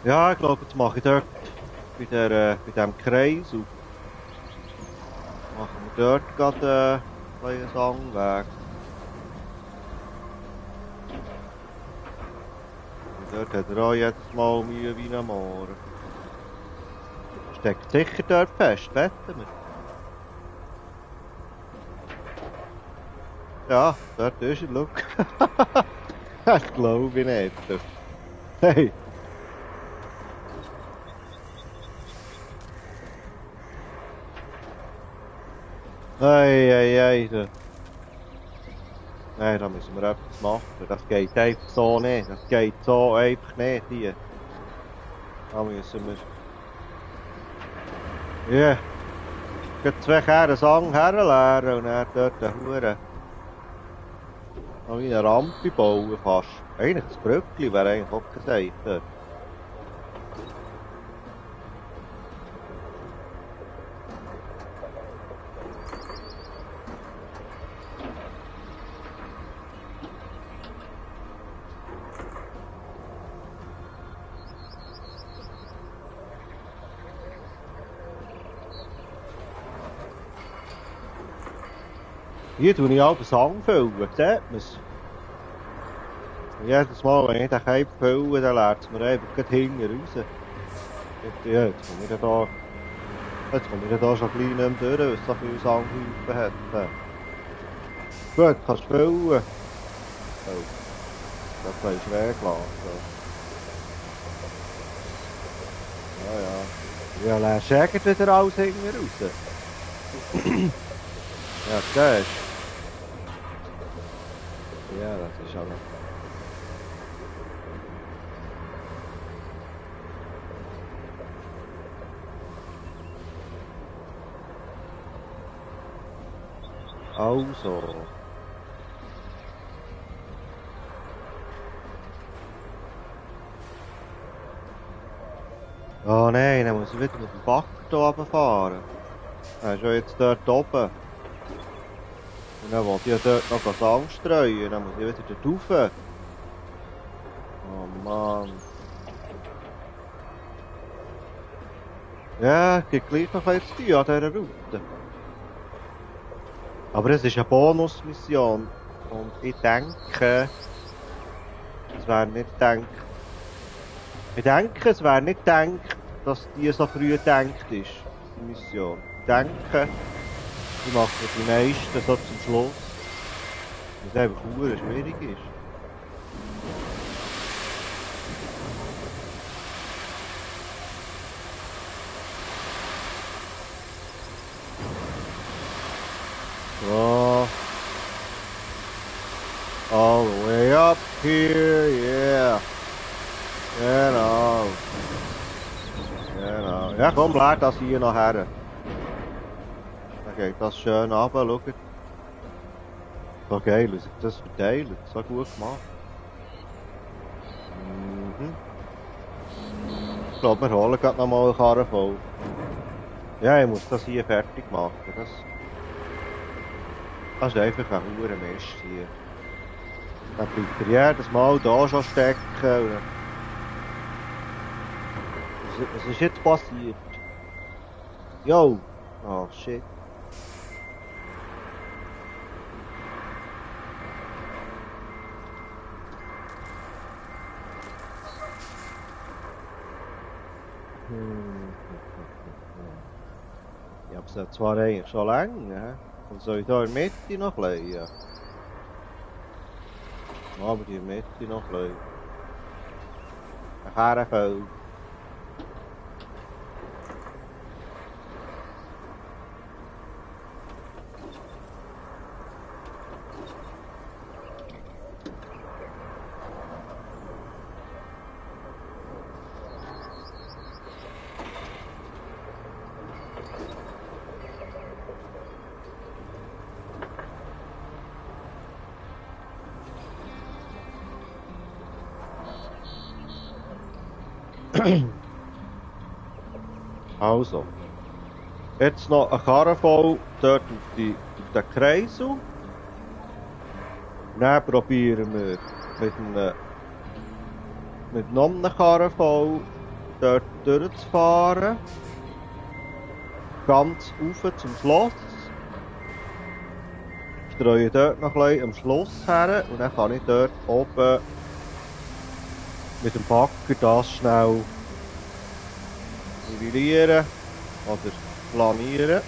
S1: Ja, ich glaube, jetzt mache ich dort bei diesem Kreis und machen wir dort gerade einen Sangweg. Und dort hat er auch jedes Mal Mühe wie ein Moor. Steckt sicher dort fest, wetten wir. Ja, dort ist er, schau. Das glaube ich nicht. Hey! Ei. Nein, da müssen wir etwas machen. Das geht einfach so nicht. Das geht so einfach nicht hier. Da müssen wir... Ja. Yeah. 2 Kehren Sang herleeren und dann dort eine Hure... Noch wie eine Rampe bauen fast. Eigentlich das Brückli wäre eigentlich auch gesagt dort. Hier tue ich auch den Sang füllen, sieht man es? Jedes Mal, wenn ich den Keim fülle, dann leert es mir einfach gleich hinten raus. Ja, jetzt komme ich da schon ein bisschen nicht mehr durch, weil es so viele Sanghäufen hat. Gut, kannst du füllen. Oh, das kann ich schräg lassen. Ja. Ja, dann schägt wieder alles hinten raus. Ja, siehst du? Ja, das ist aber... Also. Oh nein, dann muss ich wieder mit dem Bagger hier runterfahren. Er ist ja jetzt dort oben. Und dann wollte ich ja dort noch Sand streuen. Dann muss ich wieder dort rauf. Oh Mann. Ja, es gibt gleich noch etwas zu tun an dieser Route. Aber es ist eine Bonusmission. Und ich denke, es wäre nicht gedacht. Ich denke, es wäre nicht gedacht, dass die so früh gedacht ist, die Mission. Ich denke, die machen die meisten so zum Schluss. Weil es einfach verdammt schwierig ist. So. All the way up here, yeah. Genau. Ja, komm, leer das hier noch her. Dann geht das schön runter, schaut. So geil, wie sich das verteilt. So gut gemacht. Ich glaube, wir holen gerade noch mal eine Karre voll. Ja, ich muss das hier fertig machen. Das ist einfach ein hoher Mist hier. Dann bleibt er jedes Mal da schon stecken. Was ist jetzt passiert? Yo! Oh shit. Ich hab's ja zwar eigentlich schon lange, und soll ich da in der Mitte noch leihen? Aber die Mitte noch leihen. Een Gerrenveld. Also, jetzt noch ein Karren voll dort auf den Kreisel. Dann probieren wir mit noch einem Karren voll dort durchzufahren. Ganz rauf zum Schloss. Streue dort noch ein bisschen am Schluss her und dann kann ich dort oben mit dem Bagger das schnell nivellieren oder planieren.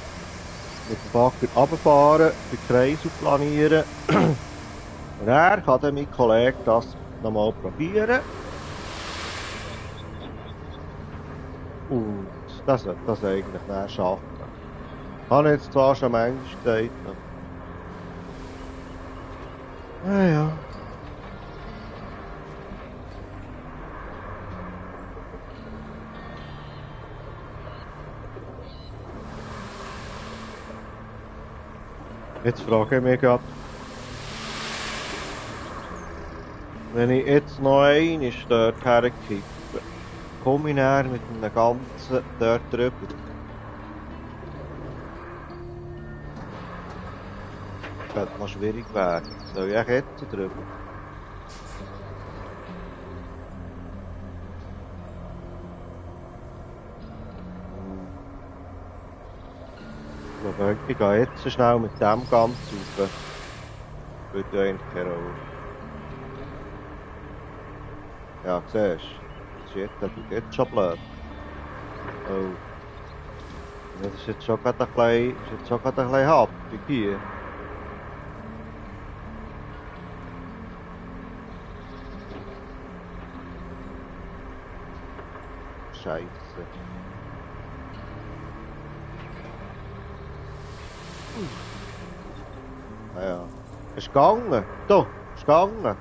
S1: Mit dem Bagger runterfahren, den Kreisel planieren. Und er kann dann mein Kollege das nochmal probieren. Und das sollte das eigentlich dann schaffen. Habe ich jetzt zwar schon manchmal gesagt. Ja. Jetzt frage ich mich gerade, wenn ich jetzt noch einmal dort herkippe, komme ich näher mit einem ganzen dort drüber. Das könnte noch schwierig werden. Soll ich jetzt drüber? Ich gehe jetzt schnell mit dem ganz rauf. Würde ja eigentlich keine Rolle. Ja, siehst du, das ist jetzt schon blöd. Oh. Ja, das ist jetzt schon gerade ein bisschen happig hier. Scheisse. Ja. Ist gegangen. Doch, ist gegangen.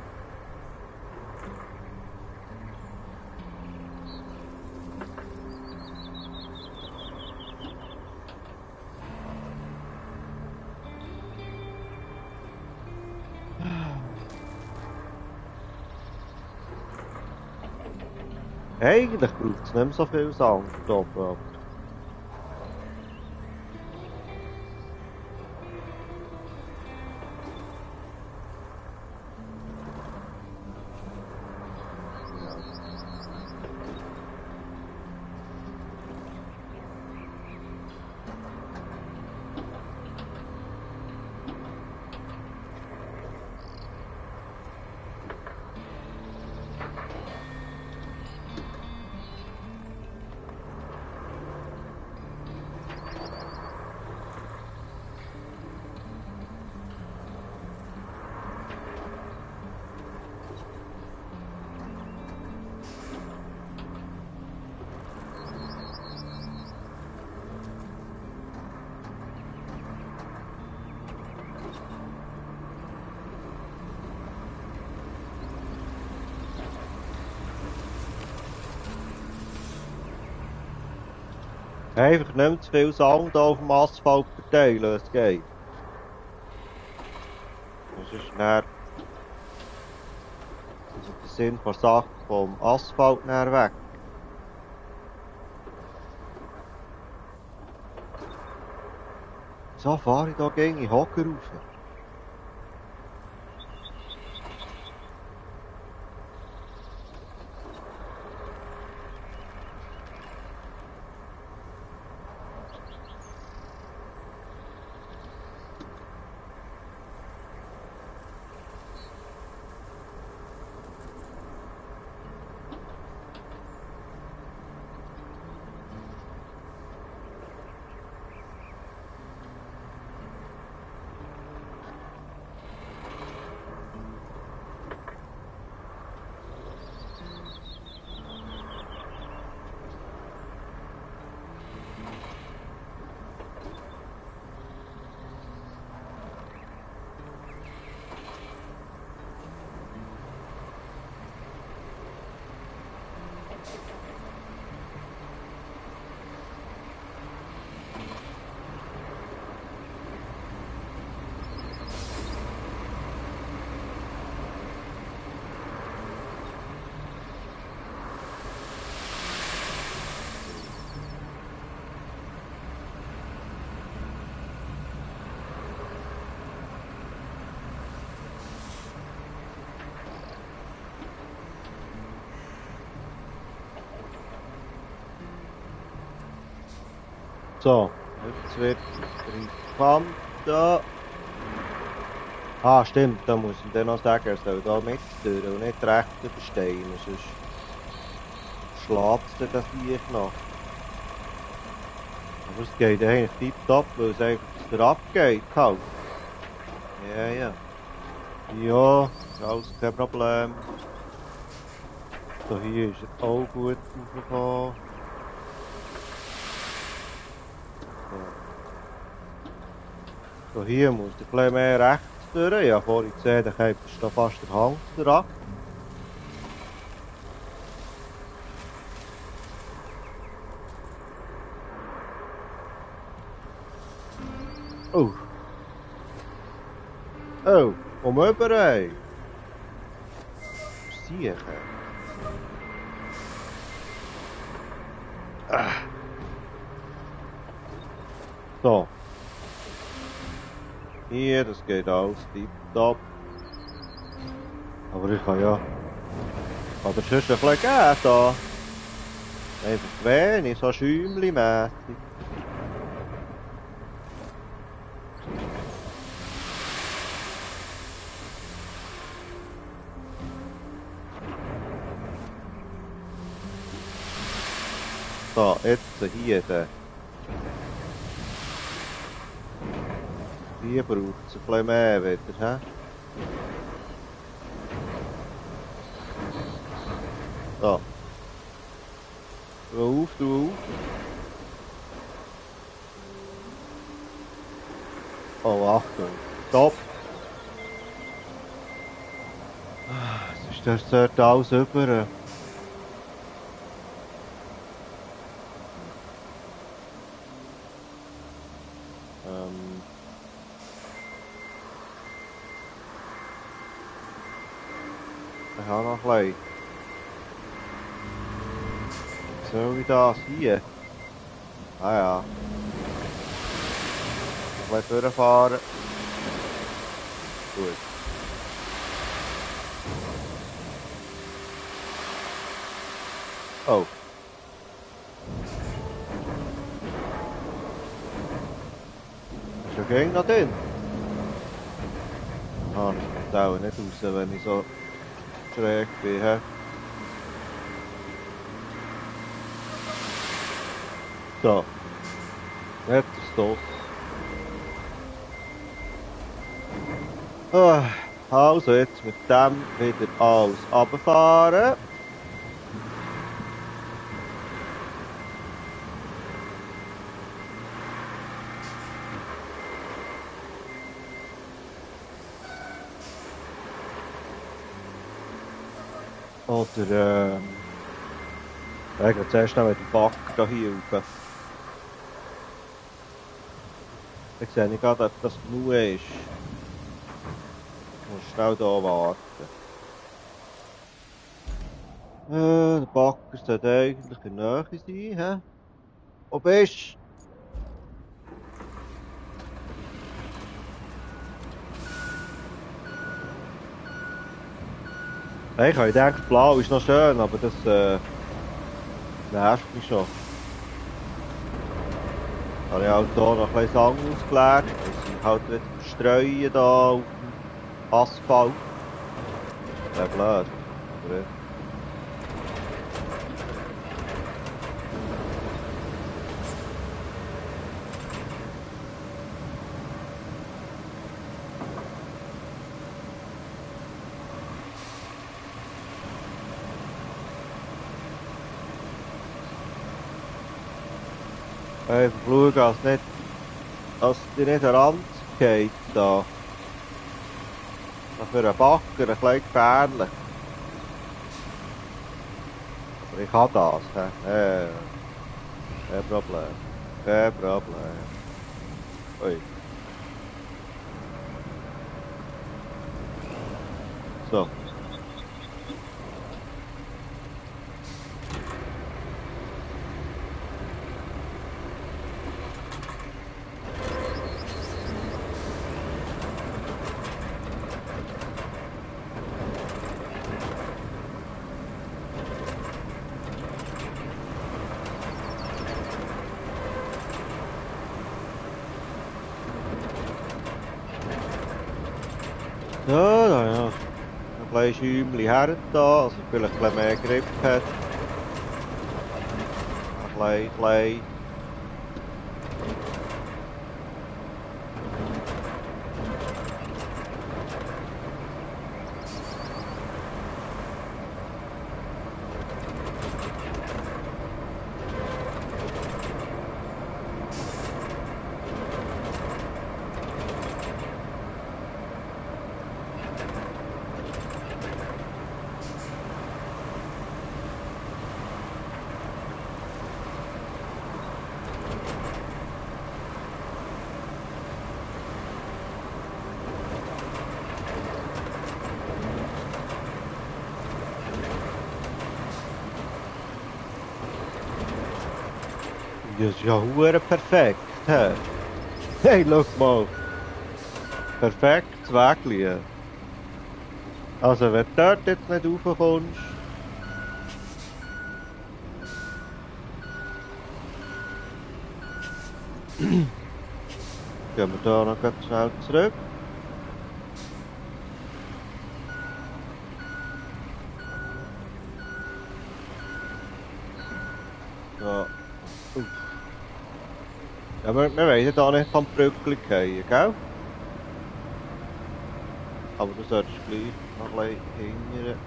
S1: Eigentlich braucht es nicht mehr so viel Sand oben, aber... Einfach nicht mehr zu viel Sand auf dem Asphalt verteilen, wenn es geht. Das ist dann... Also der Sinn der Sache vom Asphalt dann weg. So fahre ich da gegen die Hocker rauf. So, jetzt wird riskant da. Ah, stimmt, da muss ich dann noch sagen, er soll da mit durch und nicht rechts über Steine, sonst schlägt es das hier noch. Aber es geht eigentlich tipptopp, weil es einfach dass der abgeht halt. Ja, ja. Ja, ist alles kein Problem. So, hier ist er auch gut raufgekommen. So, hier muss er ein bisschen mehr rechts durch. Ich habe vorhin gesehen, da kommt da fast der Hang dran. Oh. Oh, komm rüber, ey. Sicher. So. Hier, das geht alles tipptopp. Aber ich kann ja... Kann dir sonst ein bisschen geben, da. Einfach wenig, so schäumli-mässig. So, jetzt hier, der. Hier braucht es ein bisschen mehr wieder, hä? So. Du auf, du auf. Oh, Achtung. Stopp. Sonst dort alles über. Ich habe noch ein bisschen. Soll ich das hier? Ah ja. Noch ein bisschen durchfahren. Gut. Oh. Ist ja gegen noch drin? Ah, das kommt auch nicht raus, wenn ich so schräg bin, hä? So. Jetzt ist es das. Also jetzt mit dem wieder alles runterfahren. Oder ich gehe zuerst noch mit dem Backer hier rauf. Ich sehe nicht gerade, ob das genug ist. Ich muss schnell hier warten. Der Backer sollte eigentlich in der Nähe sein, hä? Wo bist du? Ich habe gedacht, blau ist noch schön, aber das nervt mich schon. Ich habe ja auch hier noch ein bisschen Sand ausgelegt. Wir sind halt wieder streuen hier auf dem Asphalt. Ja, blöd. Aber, einfach schauen, dass dir nicht der Rand geht da. Für einen Backer ein bisschen gefährlich. Aber ich habe das, hä? Kein Problem. Kein Problem. Ui. So. Ja, da ja. Ein kleines Schäumchen her da, also vielleicht ein bisschen mehr Grip hat. Ein klein. Das ist ja hure perfekt. Hä? Hey, schau mal. Perfektes Wägli. Also, wenn du dort jetzt nicht raufkommst, gehen wir da noch ganz schnell zurück. So. Uff. Ja, wir wollen ja da nicht vom Brückli fallen, gell? Aber du solltest gleich noch ein bisschen hingern.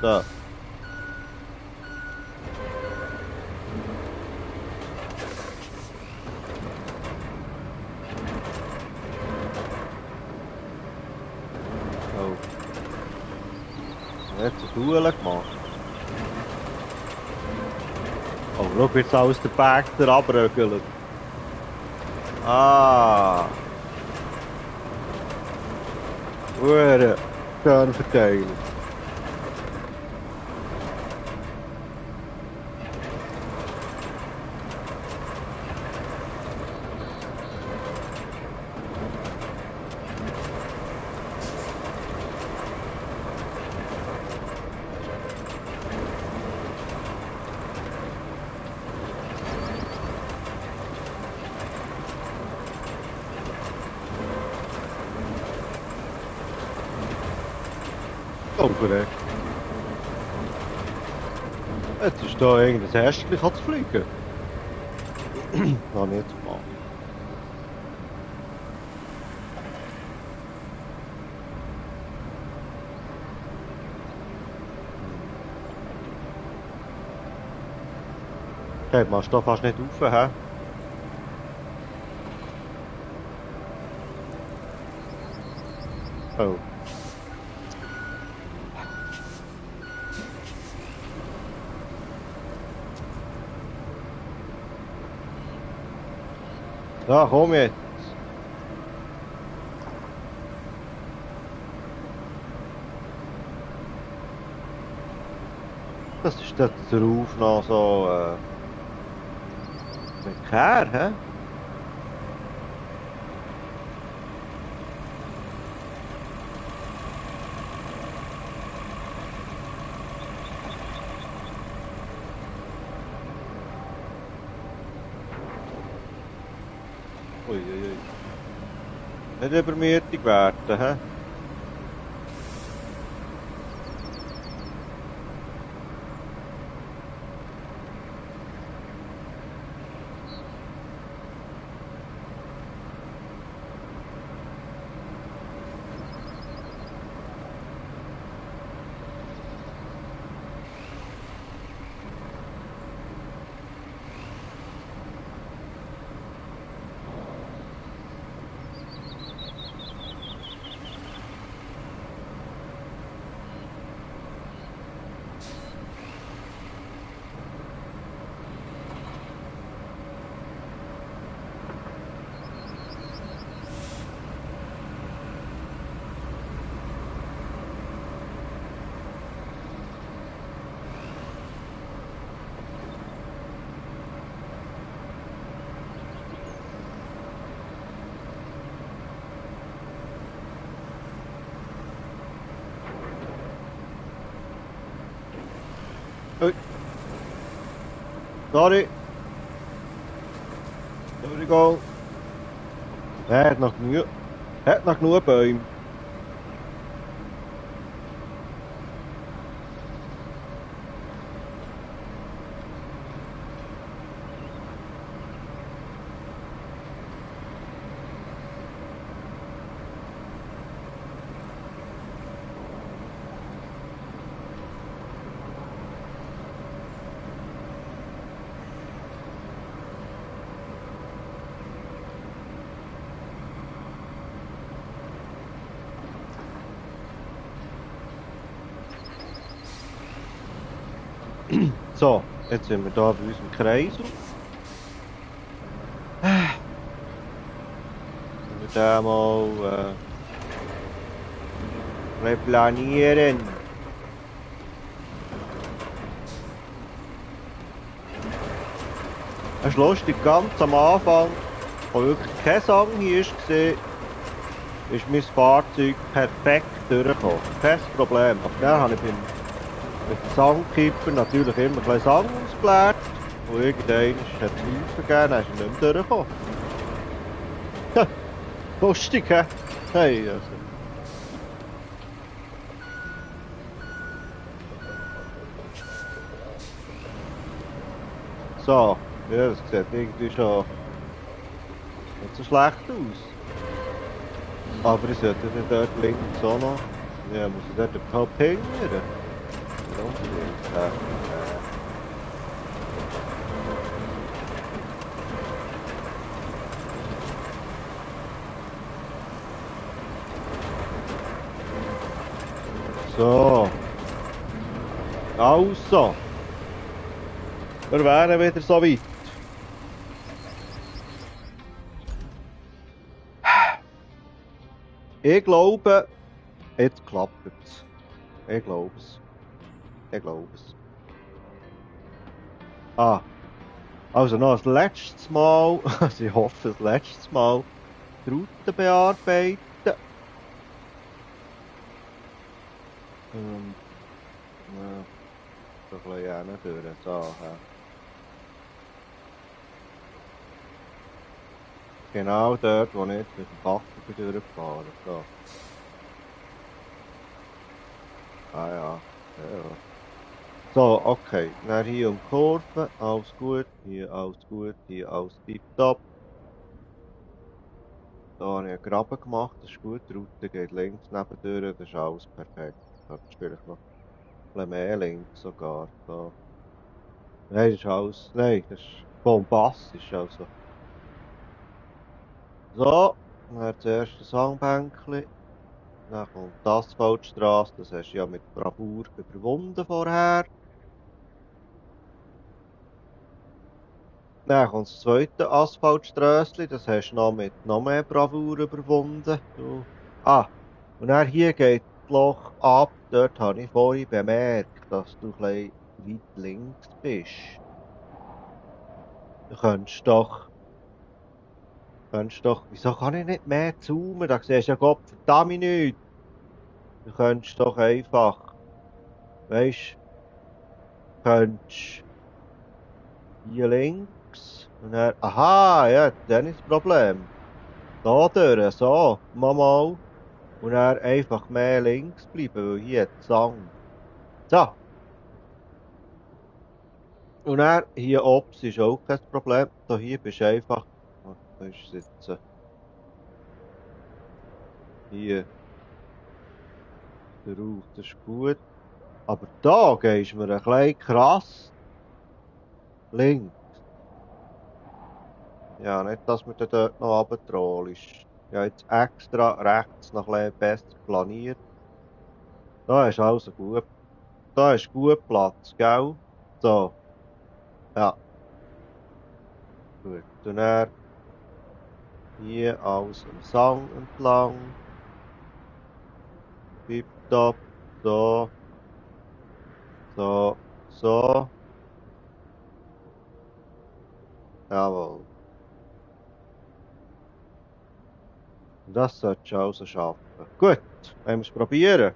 S1: So. Oh. Jetzt eine Duelle gemacht. Oh, schau jetzt aus der Berg da runterrögeln. Ah. Hure. Schön verteilt. Oh, verreckt. Jetzt ist da irgendein Hästchen, kann es fliegen. Noch nicht mal. Okay, machst du da fast nicht rauf, hä? Oh. Ja, komm jetzt. Das ist dort drauf noch so, mit Kehr, hä? Uiuiui. Nicht übermütig werden, hä? Ui. Sorry. Entschuldigung. Er hat noch genug Bäume. So, jetzt sind wir hier bei unserem Kreisel. Wenn wir den mal replanieren. Es ist lustig, ganz am Anfang, wo wirklich kein Song hier war, ist mein Fahrzeug perfekt durchgekommen. Kein Problem. Aber dann habe ich mit dem Songkeeper natürlich immer ein bisschen Song ausgeleert. Und irgendwann hat es Haufen gegeben, dann ist er nicht mehr durchgekommen. Ha, lustig, hä? Hey, also. So, ja, das sieht irgendwie schon nicht so schlecht aus. Aber ich sollte dann dort links auch noch. Ja, muss ich dort überhaupt hingehen? So. Also. Wir wären wieder so weit. Ich glaube, jetzt klappt es. Ich glaube es. Ich glaube es. Ah. Also noch das letztes Mal, also ich hoffe das letztes Mal, die Route bearbeiten. Ja, so ein bisschen durch. So, ja. Genau dort, wo ich jetzt mit dem Bach durchgefahren bin. So. Ah ja. Ja. So, okay. Dann hier um die Kurve, alles gut. Hier alles gut, hier alles tipptopp. Da habe ich einen Graben gemacht, das ist gut. Die Route geht links nebendurch, das ist alles perfekt. Da ist vielleicht noch ein bisschen mehr links sogar. So. Nein, das ist alles. Nein, das ist bombastisch. Also. So, dann zuerst das Hangbänkchen. Dann kommt die Asphaltstrasse, das hast du ja mit Bravour überwunden vorher. Dann kommt das zweite Asphaltströssli, das hast du noch mit noch mehr Bravour überwunden. Du. Ah, und dann hier geht das Loch ab. Dort habe ich vorhin bemerkt, dass du ein bisschen weit links bist. Du könntest doch, wieso kann ich nicht mehr zoomen? Da siehst du ja Gott verdammt nicht. Du könntest doch einfach, weißt du, könntest hier links und dann, aha, ja, dann ist das Problem. Da durch, so, mal. Und dann einfach mehr links bleiben, weil hier hat es Sang. So. Und dann hier oben ist auch kein Problem. Da hier bist du einfach, da ist es jetzt, hier drauf, das ist gut. Aber da gehst du mir ein bisschen krass links. Ja, nicht, dass man dort noch runtertrollt. Ja, jetzt extra rechts noch ein bisschen besser planiert. Da ist also gut. Da ist gut Platz, gell? So, ja, gut. Und dann hier alles am Sang entlang. Tipptopp. So, so, so. Jawohl. Das solltest du also schaffen. Gut, wollen wir es probieren?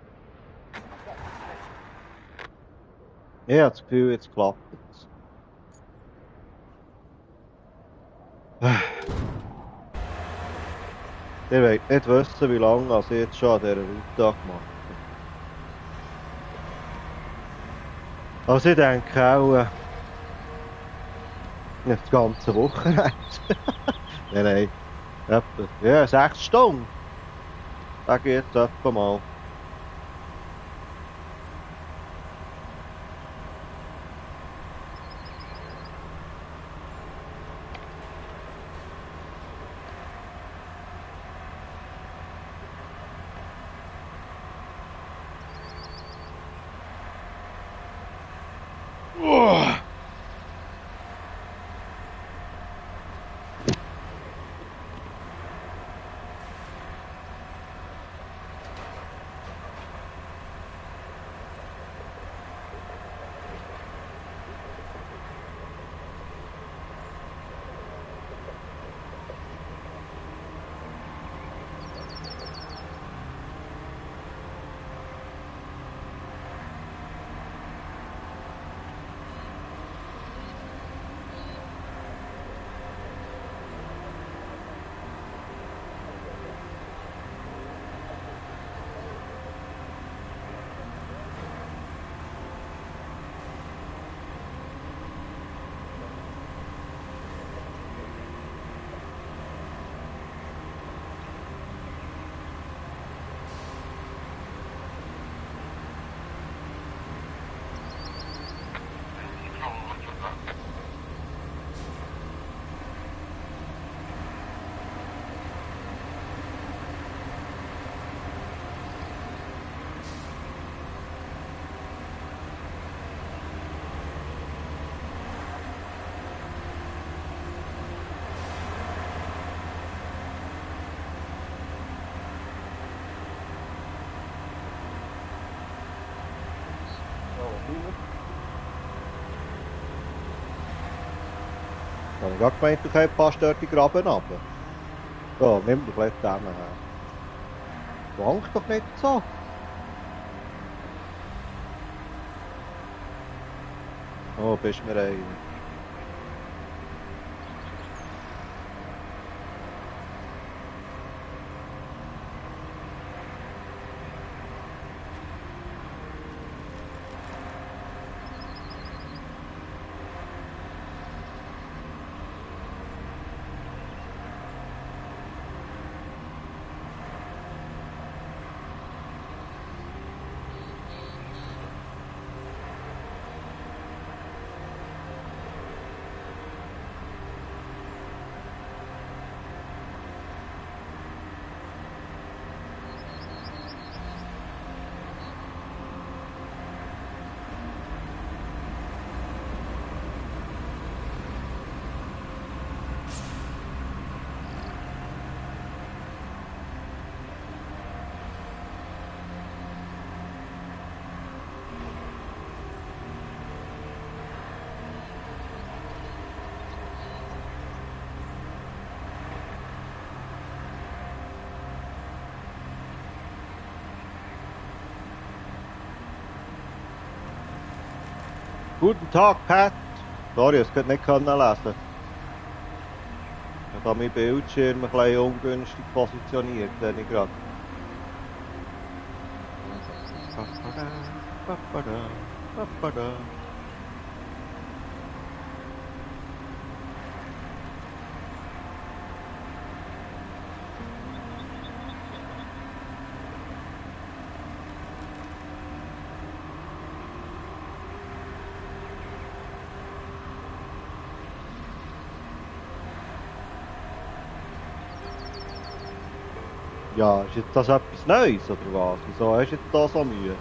S1: Ich habe das Gefühl, jetzt klappt es. Ihr wollt nicht wissen, wie lange ich jetzt schon an dieser Route gemacht habe. Also ich denke auch, nicht das ganze Wochenende. Nein, nein. Etwa, ja, 6 Stunden. Sag ich jetzt etwa mal. Uah. Ich habe gerade gemeint, du kannst fast dort die Graben runter. So, nimm doch gleich zusammen her. Wank doch nicht so. Oh, bist mir einig. Guten Tag, Pat. Sorry, ich konnte nicht lesen. Ich habe meinen Bildschirm ein bisschen ungünstig positioniert, sehe ich gerade. Ja, ist jetzt das etwas Neues oder was? Wieso hast du jetzt da so Mühe?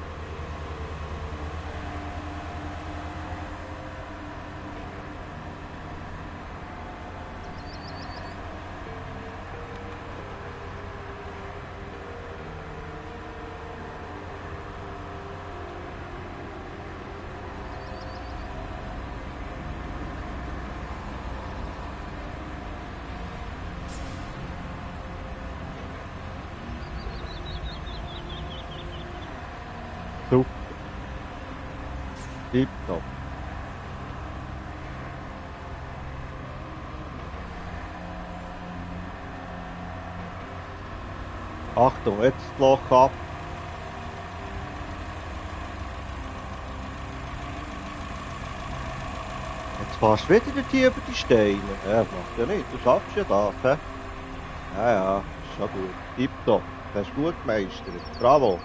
S1: Super. Tipptopp. Achtung, jetzt das Loch ab. Jetzt fährst du wieder hier über die Steine. Ja, das macht ja nicht. Du schaffst ja das, hä? Ja, ja, ist schon gut. Tipptopp. Hast du gut gemeistert. Bravo.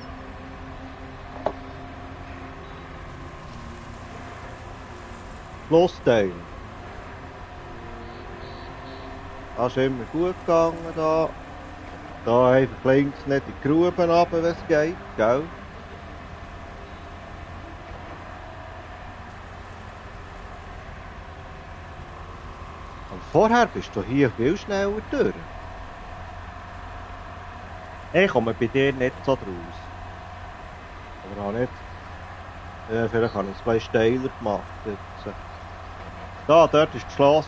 S1: Schlussteil. Das ist immer gut gegangen da. Da einfach links nicht in die Gruben runter, wenn es geht, gell? Und vorher bist du hier viel schneller durch. Ich komme bei dir nicht so draus. Aber auch nicht. Ja, vielleicht habe ich es ein bisschen steiler gemacht. Jetzt. Da, dort ist das Schloss.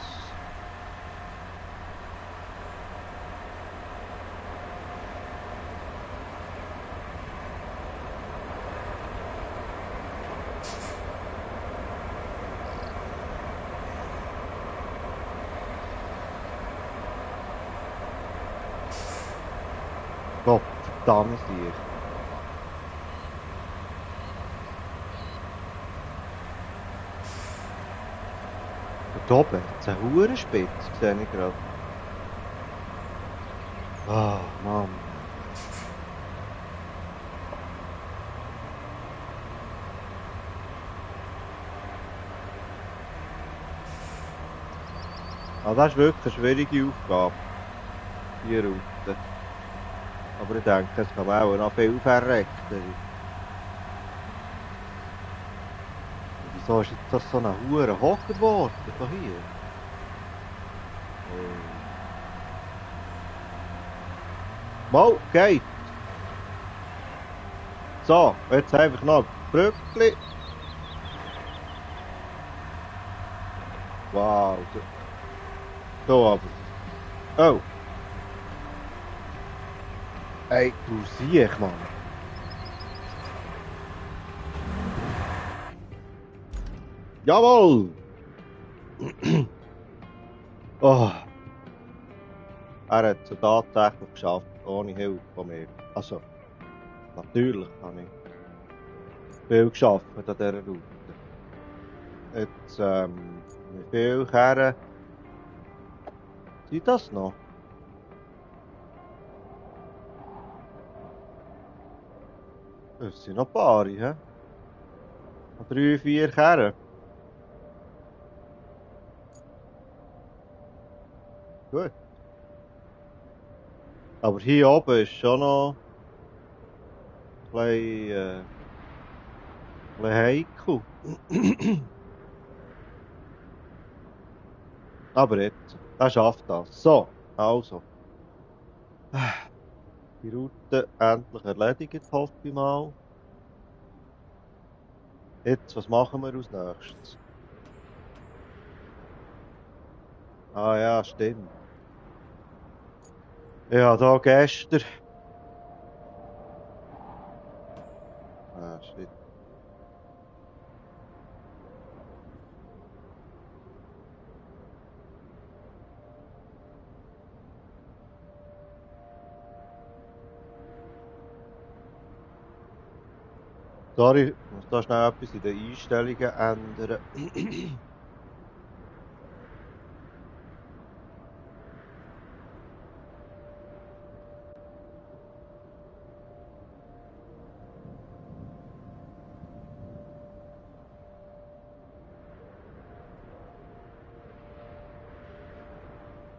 S1: Gott, verdammt dir. Dort oben hat es eine Hurenspitze, sehe ich gerade. Ah, Mann. Ah, das ist wirklich eine schwierige Aufgabe, die Route. Aber ich denke, es kann man auch noch viel verrecken. Wieso ist jetzt das so ein Huren Hocker geworden von hier? Mal, geht! So, jetzt einfach noch ein Brückli. Wow. So aber. Oh. Ey, du siehst, Mann. Jawohl! Oh. Er hat es tatsächlich geschafft, ohne Hilfe von mir. Also, natürlich habe ich viel geschafft an dieser Route. Jetzt, wie viele Kerren sind das noch? Es sind noch ein paar, hä? Noch 3, 4 Kerren. Gut. Aber hier oben ist schon noch ein bisschen heikel. Aber jetzt, er schafft das. So, also. Die Route endlich erledigt, hoffe ich mal. Jetzt, was machen wir als nächstes? Ah ja, stimmt. Ja, da gestern. Ah, shit. Sorry, ich muss da schnell etwas in den Einstellungen ändern.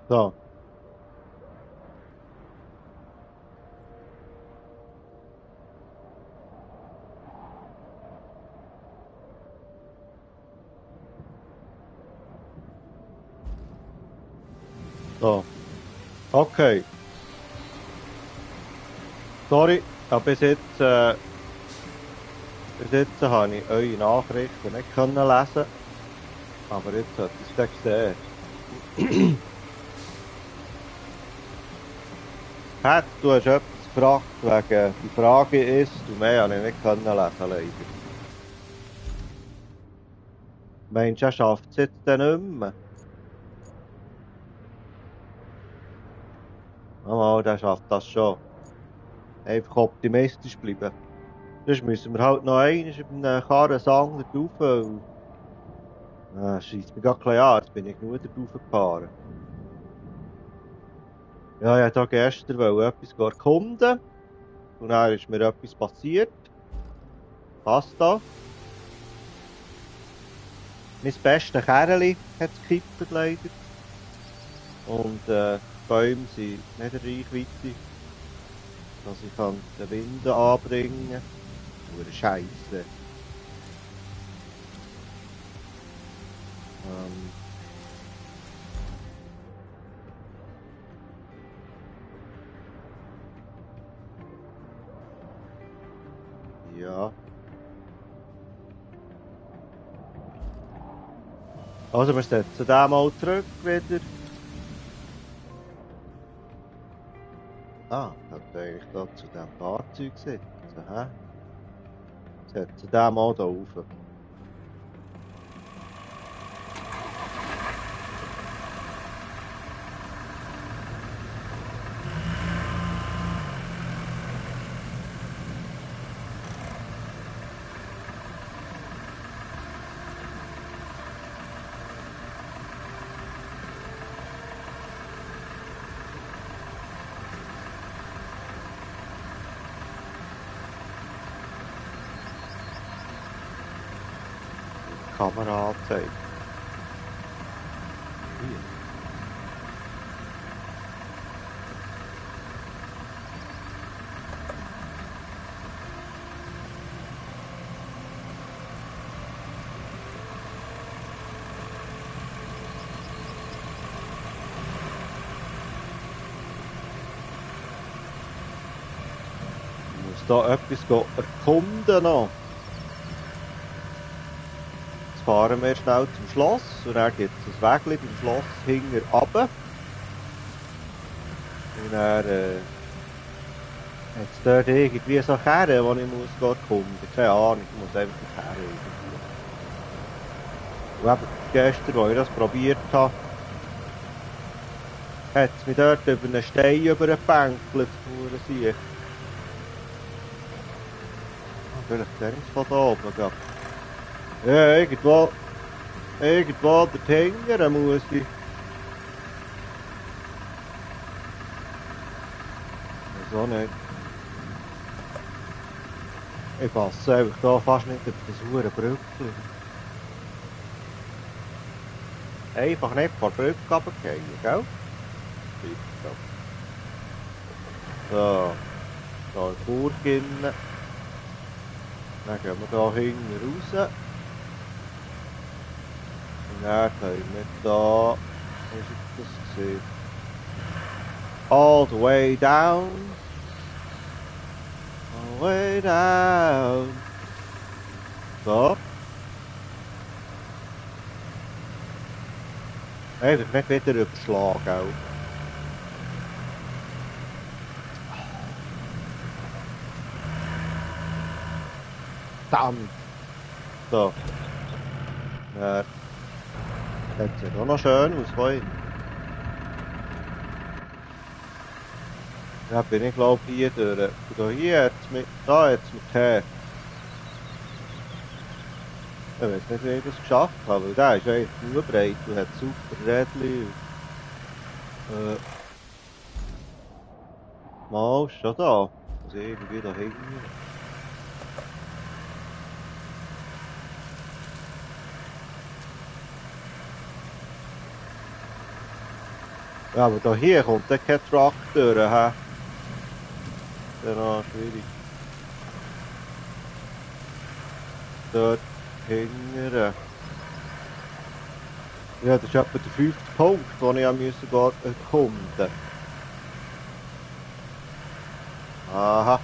S1: So. So. Okay. Sorry, aber bis jetzt habe ich eure Nachrichten nicht können lesen. Aber jetzt sollte ich es sehen. Pat, du hast etwas gefragt wegen die Frage ist, und mehr habe ich nicht können lesen, leider. Meinst du, er schafft es jetzt dann nicht mehr? Mal, der schafft das schon. Einfach optimistisch bleiben. Sonst müssen wir halt noch einmal über einen Karrensang da rauf. Scheisst mich gerade an, jetzt bin ich genug da drauf gefahren. Ja, ich wollte gestern etwas erkunden. Und dann ist mir etwas passiert. Was da? Mein bestes Kerli hat es gekippt leider. Und die Bäume sind nicht in Reichweite, dass ich den Wind anbringen kann. Nur Scheiße. Ja. Also wir setzen den mal zurück wieder. Ah, hat eigentlich da zu diesem Fahrzeug sitzen, hä? Setzen den mal da rauf. Kamera anzeigt. Hier. Ich muss da etwas erkunden noch. Jetzt fahren wir schnell zum Schloss und dann gibt es ein Wägli beim Schloss hinten runter. Und dann hat es dort irgendwie so Kerne, die ich muss erkunden muss. Keine Ahnung, ich muss einfach die Kerne irgendwie. Und eben gestern, als ich das probiert habe, hat es mich dort über einen Stein übergebänkelt. Vielleicht der ist von da oben. Ja, irgendwo dort hinten muss ich. Wieso nicht? Ich passe einfach da fast nicht über das hure Brückchen. Einfach nicht vor der Brücke runterfallen, gell? So, da in die Burg innen. Dann gehen wir da hinten raus. Und dann können wir da, wie ist das gesehen? All the way down. All the way down. So. Einfach nicht wieder überschlagen, auch. Verdammt. So. Ja. Das sieht auch noch schön aus vorhin. Ja, bin ich glaube hier durch. Und hier hat es mit, da hat es mit her. Ich weiß nicht, wie ich das geschafft habe, weil der ist eigentlich nur breit und hat super Rädchen. Mal, ist schon da. Also irgendwie da hinten. Ja, aber da hier kommt dann kein Truck durch, hä? Das ist noch schwierig. Dort hinten. Ja, das ist etwa der 5. Punkt, den ich erkunden musste. Aha.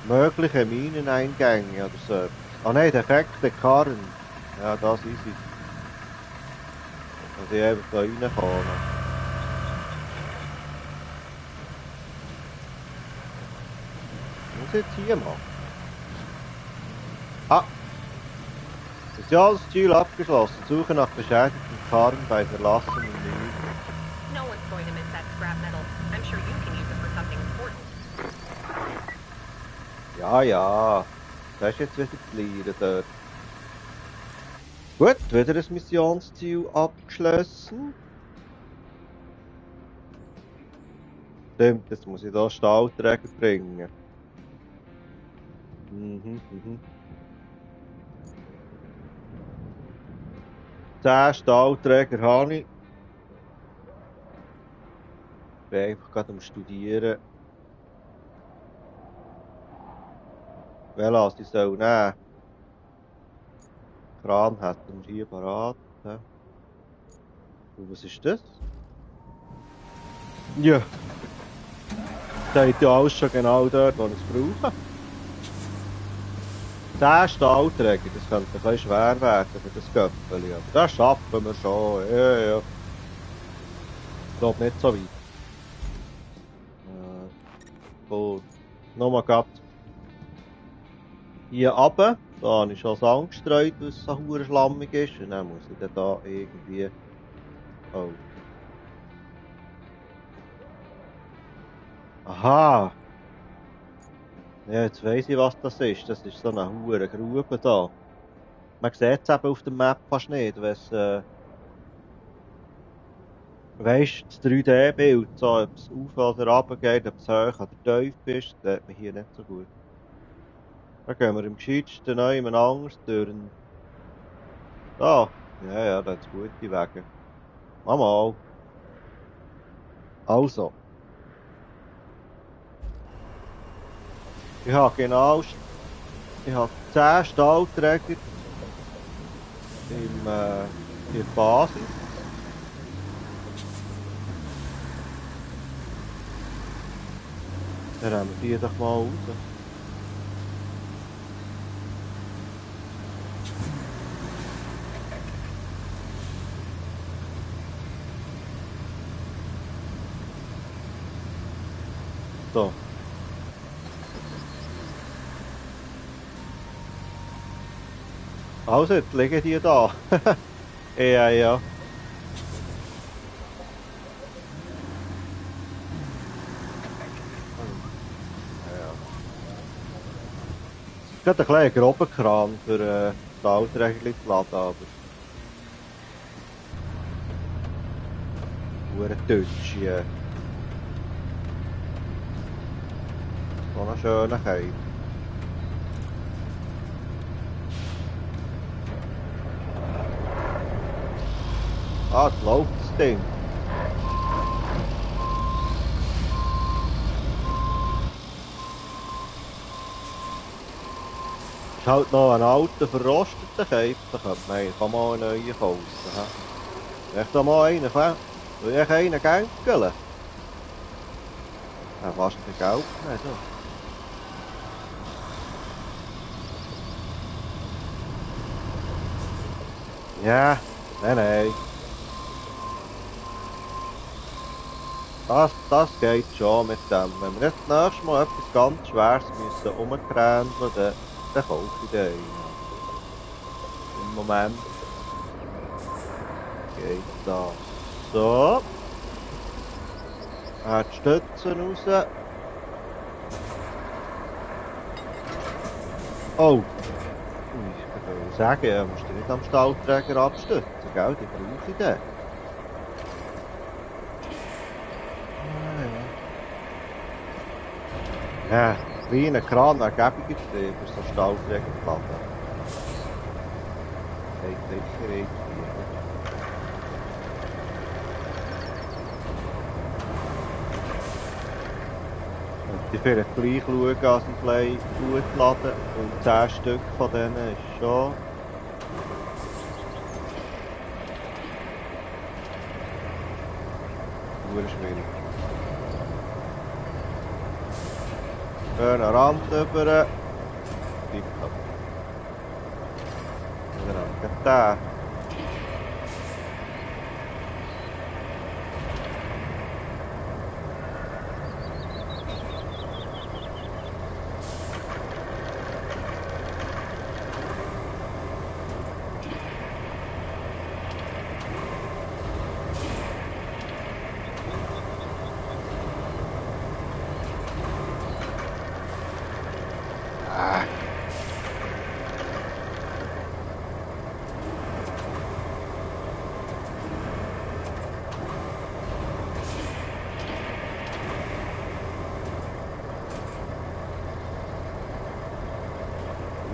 S1: Mögliche Mineneingänge oder so. Ah nein, defekte Karren. Ja, das ist es. Dass ich einfach da rein kann. Was muss ich jetzt hier machen? Ah! Soziales abgeschlossen. Suche nach beschädigten Karren bei verlassenen Minen.
S3: No one's going to miss that scrap metal. I'm sure you can use it for something important.
S1: Ja, ja. Das ist jetzt wieder zu lernen dort. Gut, wieder ein Missionsziel abgeschlossen. Stimmt, jetzt muss ich da Stahlträger bringen. Mhm, mhm. 10 Stahlträger habe ich. Ich bin einfach gerade am Studieren. Welches ich soll nehmen. Kran hätten wir hier parat. Ja. Und was ist das? Ja, steht ja alles schon genau dort, wo ich es brauche. 10 Stahlträger, das könnte ein bisschen schwer werden für das Göppeli. Aber das schaffen wir schon. Ja, ja. Ich glaube nicht so weit. Gut. Nochmal grad hier runter. Da habe ich schon Sand gestreut, weil es so verdammt schlammig ist. Und dann muss ich dann da irgendwie... Oh. Aha! Ja, jetzt weiss ich, was das ist. Das ist so eine verdammt Grube da. Man sieht es eben auf der Map fast nicht, wenn es... Weisst, das 3D-Bild, so, ob es auf oder runter geht, ob es hoch oder tief ist, das sieht man hier nicht so gut. Da gehen wir im gescheitsten noch jemand anderes durch. Da! Ja, ja, da hat es gute Wege. Mal. Also. Ich habe genau... Ich habe 10 Stahlträger in der Basis. Dann nehmen wir die doch mal raus. So. Also, jetzt liegen die da. Ja, ja. Es ist gerade ein grober Kran für Stahlträger zu laden, aber... Hure Deutsche. So eine Schönheit. Ah, jetzt läuft das Ding. Ist halt noch ein alter, verrosteter Cape, da könnte man einfach mal einen neuen kaufen. Echt da mal einen, will ich einen gänkeln? Ja, fast kein Geld mehr, so. Ja, nein. Das geht schon mit dem. Wenn wir jetzt das nächste Mal etwas ganz Schweres müssen umkränzeln, dann kaufe ich den einen. Im Moment geht das so. Die Stützen raus. Oh! Ich würde sagen, du musst dich nicht am Stahlträger abstützen, gell? Die brauche ich dann. Ja, kleiner Kran wäre gäbiger für so Stahlträger zu laden. Geht sicher irgendwie. Ich werde vielleicht gleich schauen, dass ich vielleicht gut laden und 10 Stück von denen ist schon. Nur schwierig. Schönen Rand rüber. Tipptopp. Und dann geht der.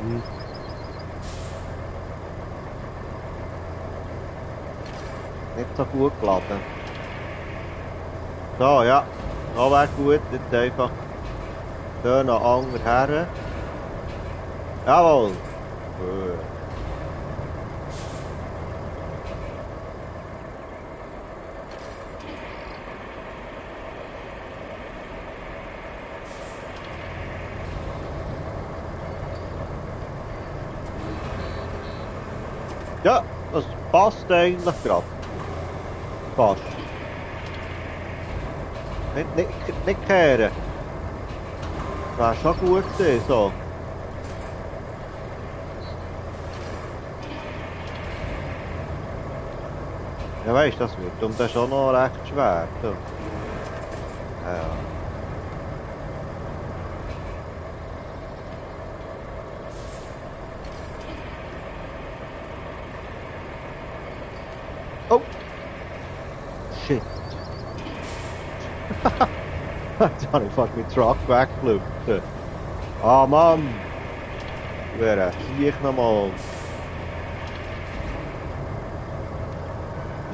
S1: Mhm. Nicht so gut geladen. So, ja. Da wäre gut. Jetzt einfach hier noch ander her. Jawohl. Gut. Ja, das passt eigentlich gerade. Fast. Nicht kehren. Wäre schon gut gewesen, so. Ja, weißt du, das wird und das ist auch noch recht schwer. So. Ja. Oh! Shit! Jetzt habe ich fast meinen Truck weggeflogen. Ah, Mann! Wer sehe ich nochmal?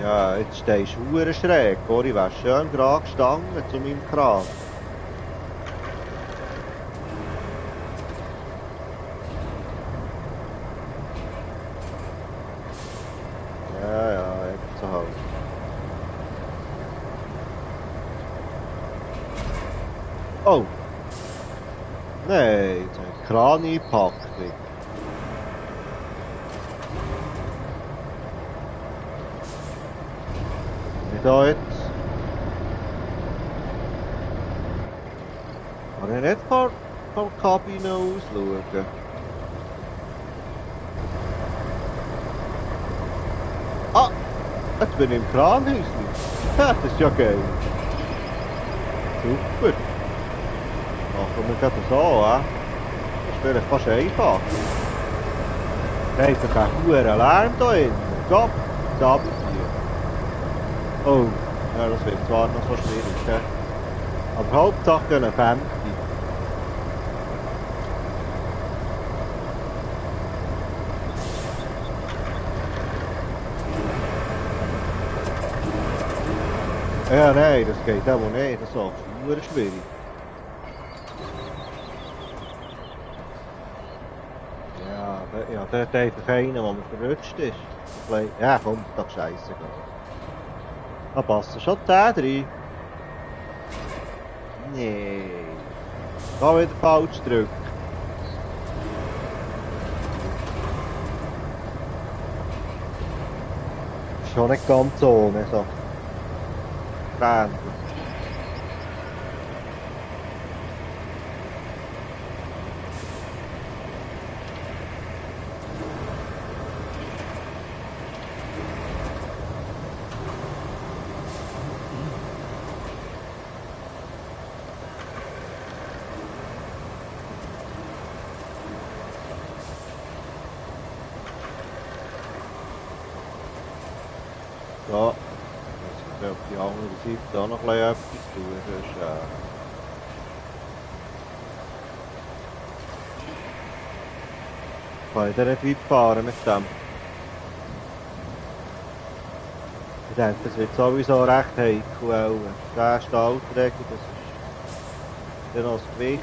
S1: Ja, jetzt stehst du verdammt schräg, oder? Ich wäre schön gerade gestanden zu meinem Kran. Ja, ja, jetzt so halt. Oh! Nein, jetzt habe ich den Kran eingepackt. Nicht da jetzt. Kann ich nicht von der Kabine aus schauen? Ah! Jetzt bin ich im Kranhäuschen. Ja, das ist ja geil. Super. Machen wir gerade so, hä? Das ist vielleicht fast einfach. Da ist doch ein hoher Lärm da drin. Gott, da bin ich. Oh, ja, das wird zwar noch so schwierig, gell? Aber Hauptsache eine Fanti. Ja, nein, das geht aber nicht. Das ist auch super schwierig. Ja, dort einfach einen, der mir verrutscht ist. Ja, komm, doch scheiße. Da passen schon 10 rein. Nee. Da wieder falsch drücken. Schon nicht ganz ohne, so. Tränen. So. Jetzt muss ich auf die andere Seite auch noch ein bisschen etwas tun. Sonst, kann ich da nicht weit fahren mit dem. Ich denke, das wird sowieso recht heikel. Der Stahlträger, das ist ja noch das Gewicht.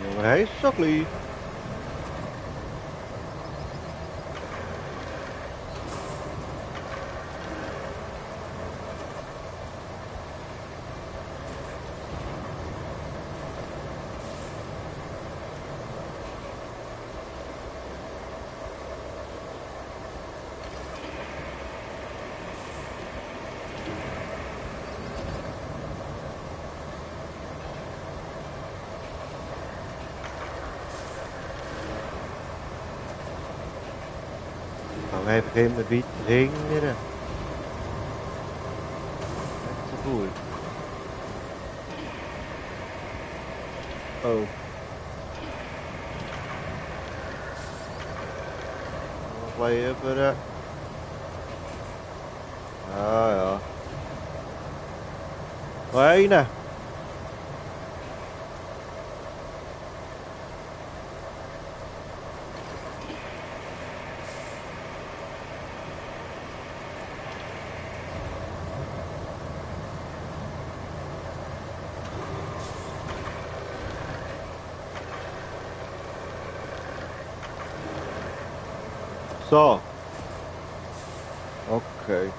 S1: Ja, wir haben es schon gleich. Einfach immer weiter hingern. Nicht so gut. Oh. Noch ein bisschen rüber. Ah ja. Noch einen. So. Okay.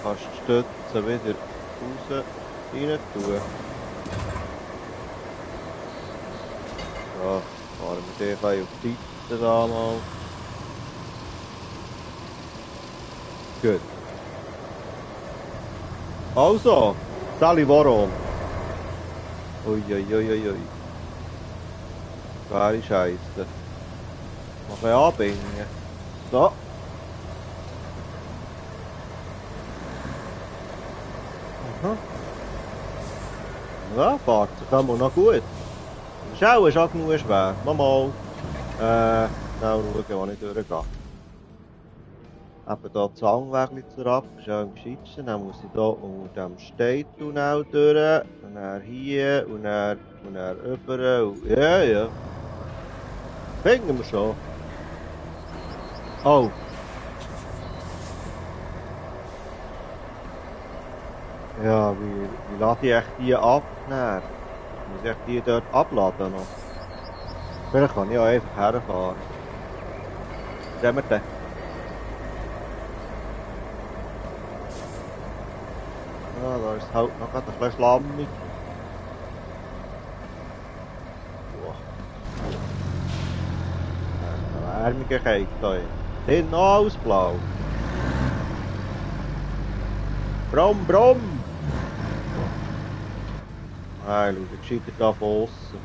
S1: Kannst die Stütze wieder raus rein tun. So, fahren wir den auf die Seite da mal. Gut. Also, Sally warum? Uiuiuiui. Schwere Scheisse. Noch ein bisschen anbringen. So. Aha. Ja, fährt sich aber noch gut. Das ist auch schon genug schwer. Nochmal. Schnell schauen, wo ich durchgehe. Eben hier das Hangweg zur Ab, ist ja am gescheitsten. Dann muss ich hier unter dem Steintunnel durch. Und dann hier und dann rüber. Und ja, ja. Finden wir schon. Oh. Ja, wie lade ich echt die ab? Dann? Muss ich die dort abladen noch? Vielleicht kann ich auch einfach herfahren. Sehen wir den? Ja, da ist es halt noch ein bisschen schlammig. Boah. Wärmigkeit hier. Sind noch alles blau. Brumm, brumm! Nein, schau, ich gescheitert da von aussen.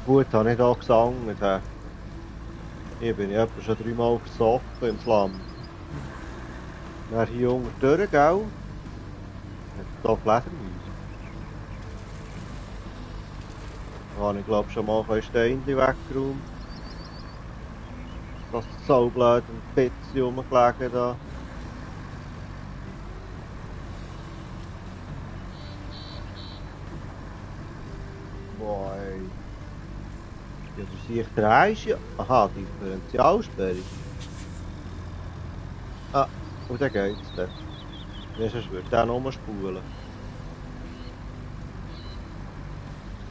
S1: Gut, habe ich da gesangt. Hier bin ich etwa schon 3-mal versoffen im Schlamm. Dann hier unten durch, gell? Hat hier Fledermäuse. Da habe ich glaube schon mal ein Steine weggeräumt. Das ist so blöd und Pizzi rumgelegen da. Boah, ey. Ja, du siehst, drehst ja. Aha, Differentialsperrung. Ah, und dann geht's dann. Ja, sonst würde der nur spulen.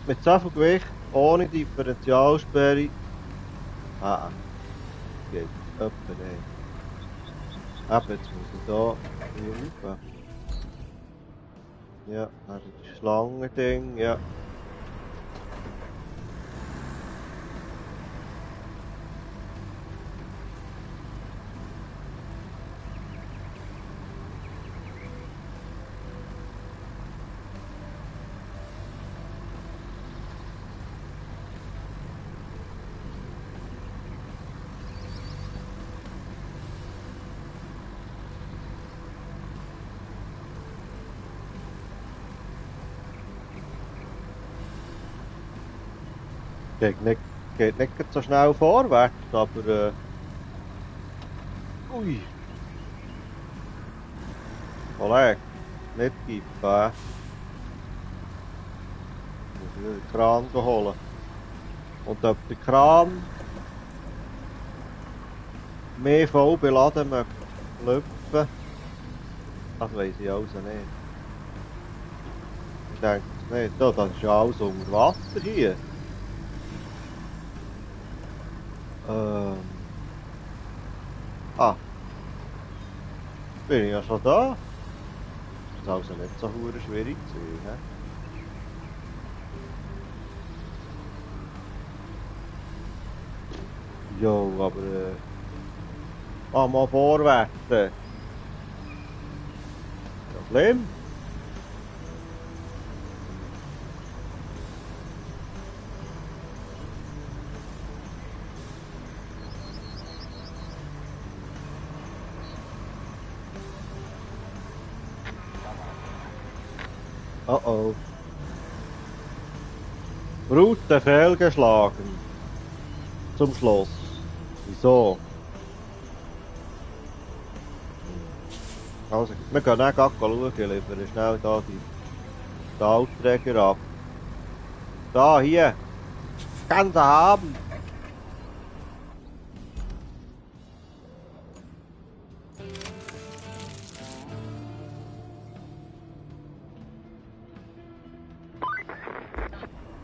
S1: Mit so viel Gewicht, ohne Differentialsperrung. Ah, geht etwa nicht. Eben, jetzt muss ich da hier rauf. Ja, also das Schlangending, ja. Geht nicht so schnell vorwärts, aber ui. Kollege, nicht kippen, muss ich den Kran holen. Und ob der Kran mehr voll beladen möchte lüpfen, das weiss ich also nicht. Ich denke es nicht. So, das ist ja alles unter Wasser hier. Ah, bin ich ja schon da. Das ist also nicht so hure schwierig zu sehen. Jo, aber mach mal vorwärts. Ja, schlimm. Oh oh. Route fehlgeschlagen. Zum Schluss. Wieso? Also, wir können auch gleich schauen, lieber schnell da die Stahlträger ab. Da, hier. Kannst du haben.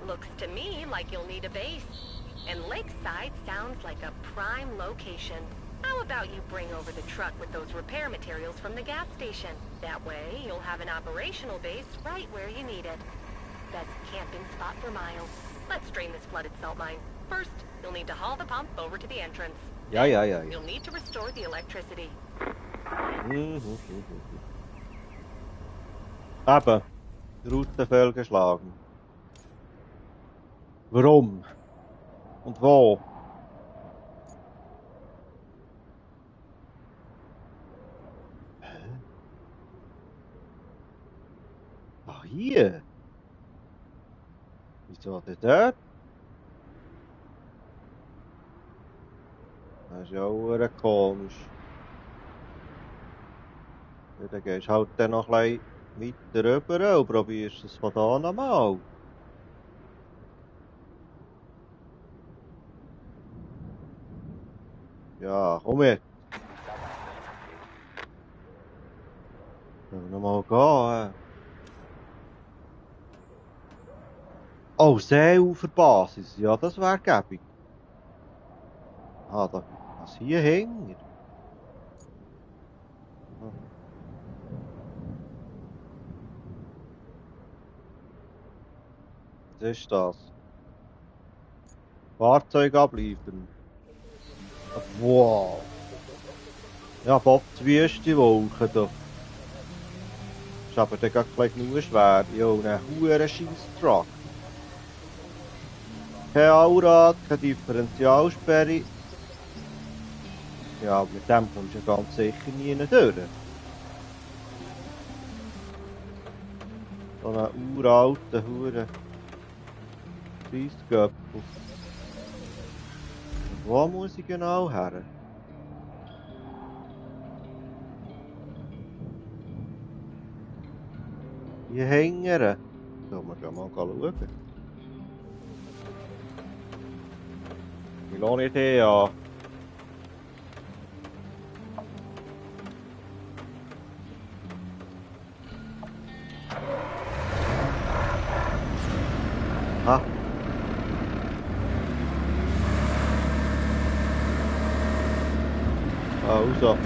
S3: Looks to me like you'll need a base. And Lakeside sounds like a prime location. How about you bring over the truck with those repair materials from the gas station? That way, you'll have an operational base right where you need it. Best camping spot for miles. Let's drain this flooded salt mine. First, you'll need to haul the pump over to the entrance.
S1: Ja.
S3: You'll need to restore the electricity.
S1: Eben. Route fehlgeschlagen. Warum? Und wo? Ah, hier? Wieso denn dort? Das ist ja auch komisch. Ja, dann gehst du halt dann noch ein bisschen weiter rüber und probierst es von da nochmal. Ja, komm jetzt. Können wir nochmal gehen? Oh, Seeuferbasis. Ja, das wäre gäbig. Ah, das hier hängt. Was ist das? Fahrzeug abliefern. Wow. Ja, Bob, die Wüste Wolken da. Ist aber dann gleich nur schwer. Ja, und ein hoher Scheiss-Truck. Kein Allrad, keine Differentialsperre. Ja, mit dem kommst du ja ganz sicher nie durch. So einen uralten, hohen Scheissgöppel. Wo muss ich genau her? Hier hängen. So, wir gehen mal schauen. Ich lohne die an. Ah. Also.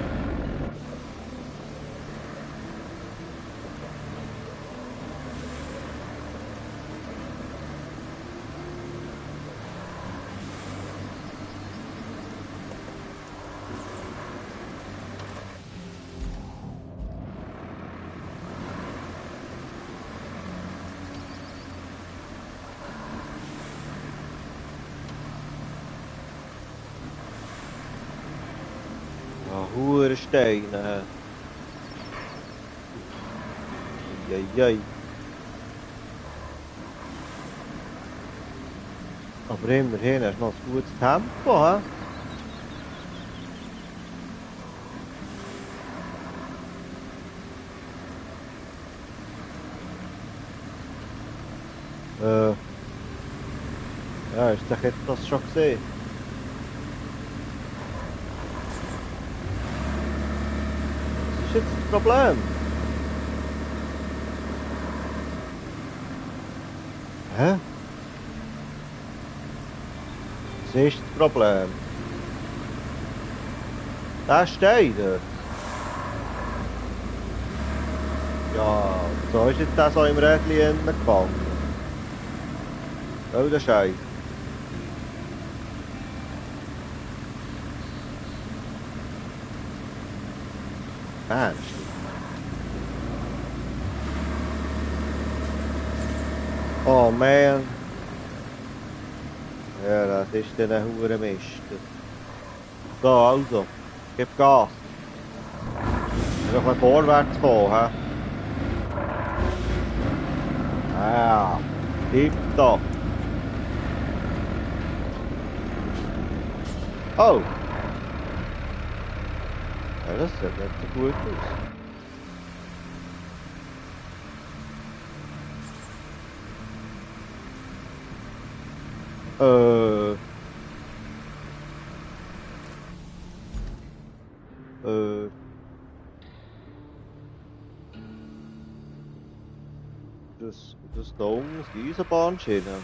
S1: Hure Steine. Eieiei. Aber immerhin hast du noch ein gutes Tempo, hä? Ja, ist doch jetzt das schon gesehen? Was ist jetzt das Problem? Hä? Was ist das Problem? Der steht dort. Ja, so ist jetzt der so im Rädchen gefangen. Oh, der Scheiß. Ernst? Oh man. Ja, das ist dann ein hure Mist. So, also. Gib Gas. Noch ein vorwärts kommen, hä? Ja. Tipptopp. Oh. Ja, das sieht nicht so gut aus. Das da unten ist die Eisenbahnschiene, oder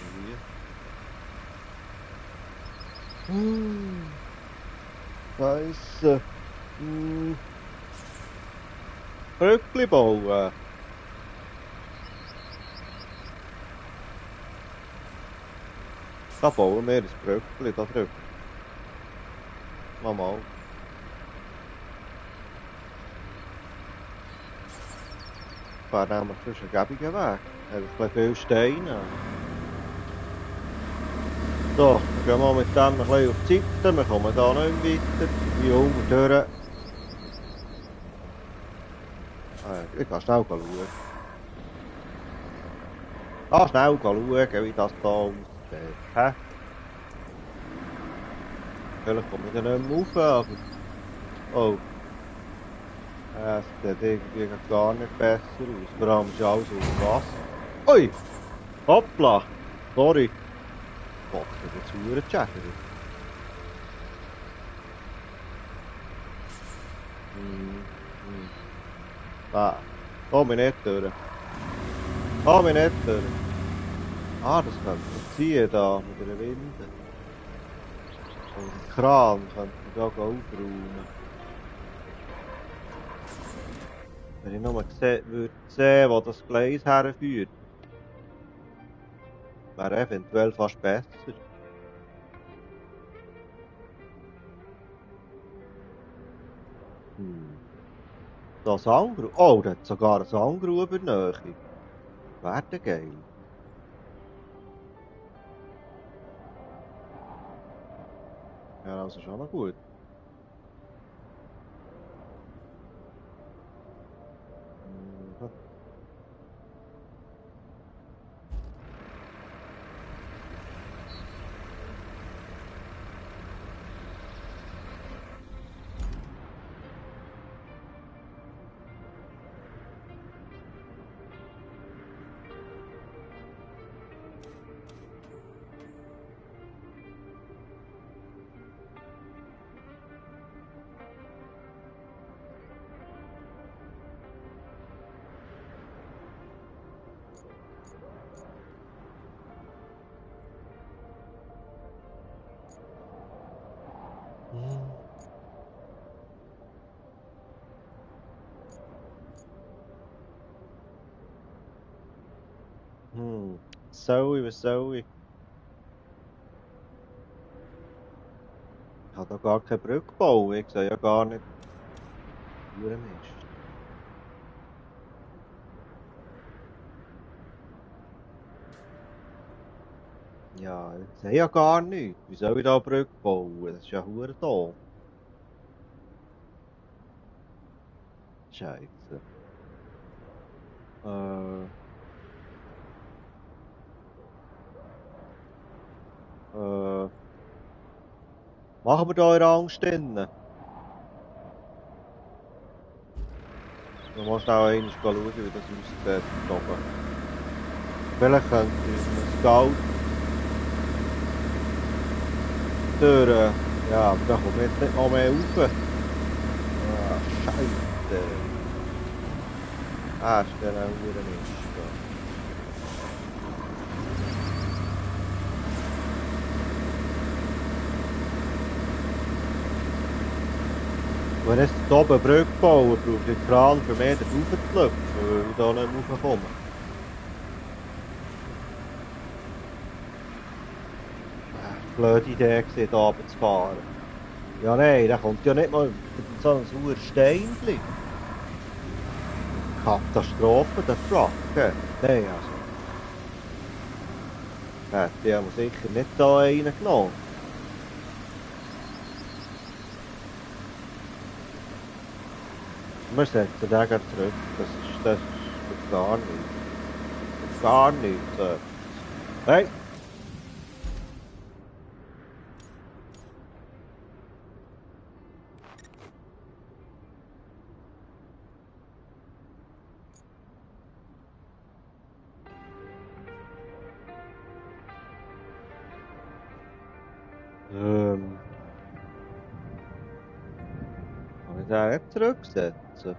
S1: wie? Scheisse. Brückli bauen. Da bauen wir ein Brückli, da drüben. Mal. Wäre nämlich sonst ein gäbiger Weg. Einfach viel Steine. So, wir gehen mal mit dem ein bisschen auf die Seite. Wir kommen hier nicht weiter. Hier unten durch. Ich kann schnell schauen. Schnell schauen, wie das hier aussieht. Hä? Vielleicht komme ich dann nicht mehr rauf, aber... Oh. Es sieht irgendwie gar nicht besser aus. Vor allem ist alles unter Wasser. Ui! Hoppla! Sorry. Gott, das ist verdammt schädlich. Da. Komm ich nicht durch. Komm ich nicht durch. Ah, das könnte man ziehen da mit einer Winde. Und einen Kran könnte man da aufräumen. Wenn ich nur würde sehen, wo das Gleis herführt, wäre eventuell fast besser. Da Sandgrube. Oh, da hat sogar eine Sandgrube in der Nähe. Wäre denn geil. Ja, das ist schon noch gut. Was soll ich? Ich habe da gar keine Brücke bauen. Ich sehe ja gar nicht, wie er ist. Ja, ich sehe ja gar nichts. Wie soll ich da eine Brücke bauen? Das ist ja verdammt doof. Scheiße. Machen wir da in Angst drin? Wir müssen schnell einmal schauen, wie das aussieht. Vielleicht könnte ich ein Scout durch. Ja, aber da kommt jetzt nicht noch mehr rauf. Ah, Scheiße. Ist dann auch wieder nicht. Wenn ich jetzt hier oben eine Brücke baue, brauche ich den Kran für mehr rauf zu lüpfen, weil ich da nicht raufkomme. Blöde Idee gewesen, hier runter zu fahren. Ja nein, da kommt ja nicht mal so ein sauer Steinchen. Katastrophe, der Truck. Nein, also. Die haben wir sicher nicht da reingenommen. Wir setzen den gleich zurück. Das ist gar nichts. Gar nichts. Hey! Kann ich den nicht zurücksetzen?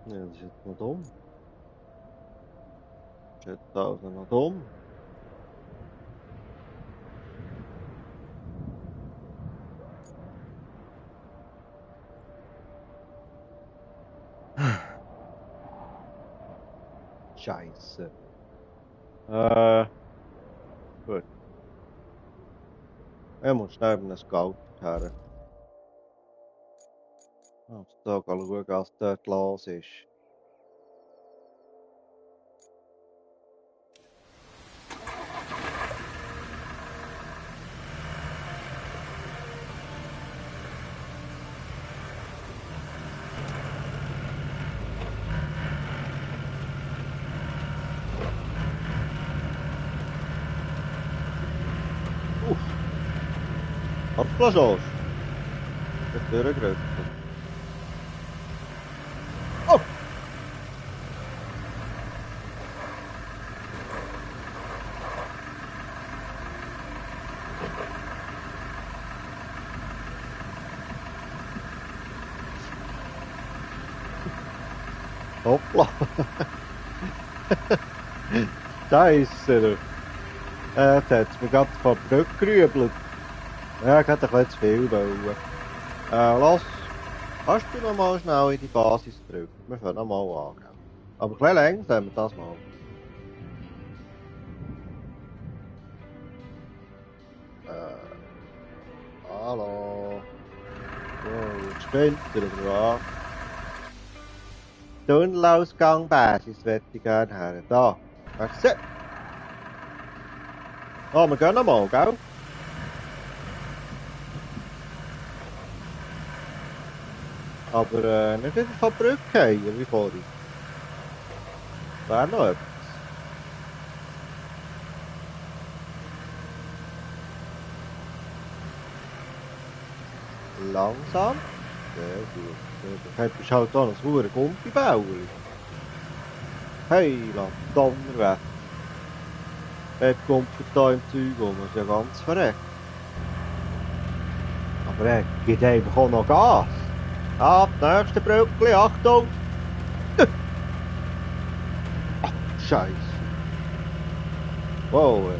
S1: Ja, das ist jetzt noch dumm. Das ist jetzt also noch dumm. Scheiße. Gut. Ich muss schnell einen Scout her. Also da schauen, was dort los ist. Hoppla schon. Ich bin durchgerückt. Oh! Hoppla! Scheiße! Jetzt hat es mich gerade von der Brücke gerübelt. Ja, ich hätte ein bisschen zu viel wollen. Lass, kannst du noch mal schnell in die Basis drücken? Wir fangen noch mal an. Aber ein bisschen länger haben wir das mal. Hallo. So, spinnt er oder was? Tunnelausgang Basis möchte ich gerne her. Da. Merci. Oh, wir gehen noch mal, gell? Aber nicht wieder von der Brücke fallen, wie vorhin. Wäre noch etwas. Langsam. Sehr gut. Du bist halt da noch ein verdammtes Gumpibauer. Hey, Donnerwetter. Er kumpelt da im Zeug rum, das ist ja ganz verreckt. Aber er gibt einfach auch noch Gas. Ah, das nächste Brückli, Achtung! Ach, Scheiße. Wow.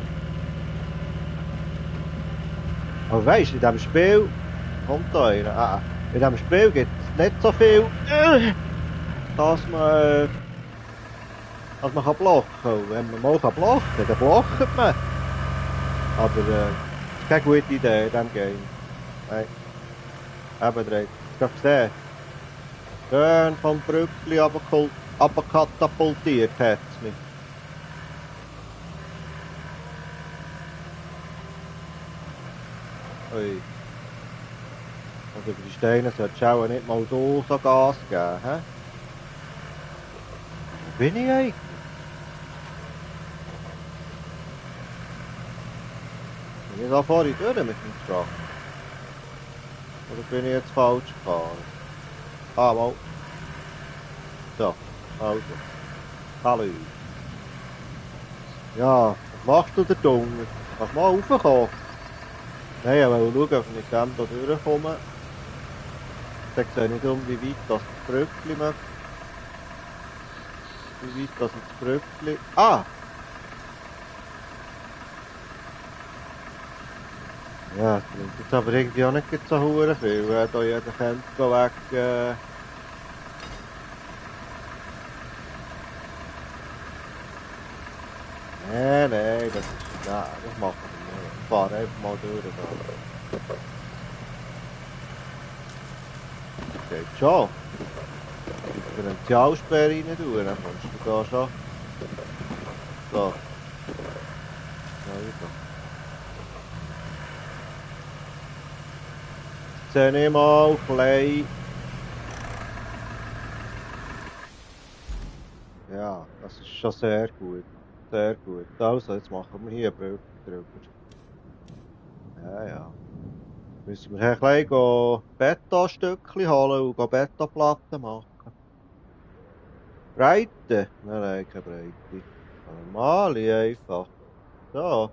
S1: Aber weisst du, in diesem Spiel kommt da einer. In diesem Spiel gibt es nicht so viel, dass man blocken kann. Wenn man mal blocken kann, dann blockt man. Aber das ist keine gute Idee in diesem Game. Nein. Eben, ihr habt es gesehen. Schön vom Brückli runterkatapultiert hat es mich. Ui. Also über die Steine solltest du auch nicht mal so Gas geben, hä? Wo bin ich eigentlich? Bin ich da vorhin durch mit dem Truck? Oder bin ich jetzt falsch gefahren? Ah, mal. So, also. Hallo. Ja, was machst du da drunten? Kannst du mal raufkommen? Nein, ich wollte schauen, ob ich mit dem hier durchkomme. Dann sehe ich nicht wie weit das Brückli möchte Wie weit das ins Brückli. Ah! Ja, das bringt jetzt aber irgendwie auch nicht so hure viel, wenn da jeder könnte weg. Nee, das ist. Nein, das machen wir nicht. Ich fahre einfach mal durch. Da. Geht schon. Differentialsperre rein tun, dann kommst du da schon. So. Also. Jetzt sehe ich mal klein. Ja, das ist schon sehr gut. Sehr gut. Also, jetzt machen wir hier eine Brücke drüber. Ja. Müssen wir ein klein Betonstückchen holen und Betonplatten machen. Breite? Nein, keine Breite. Normale einfach. So.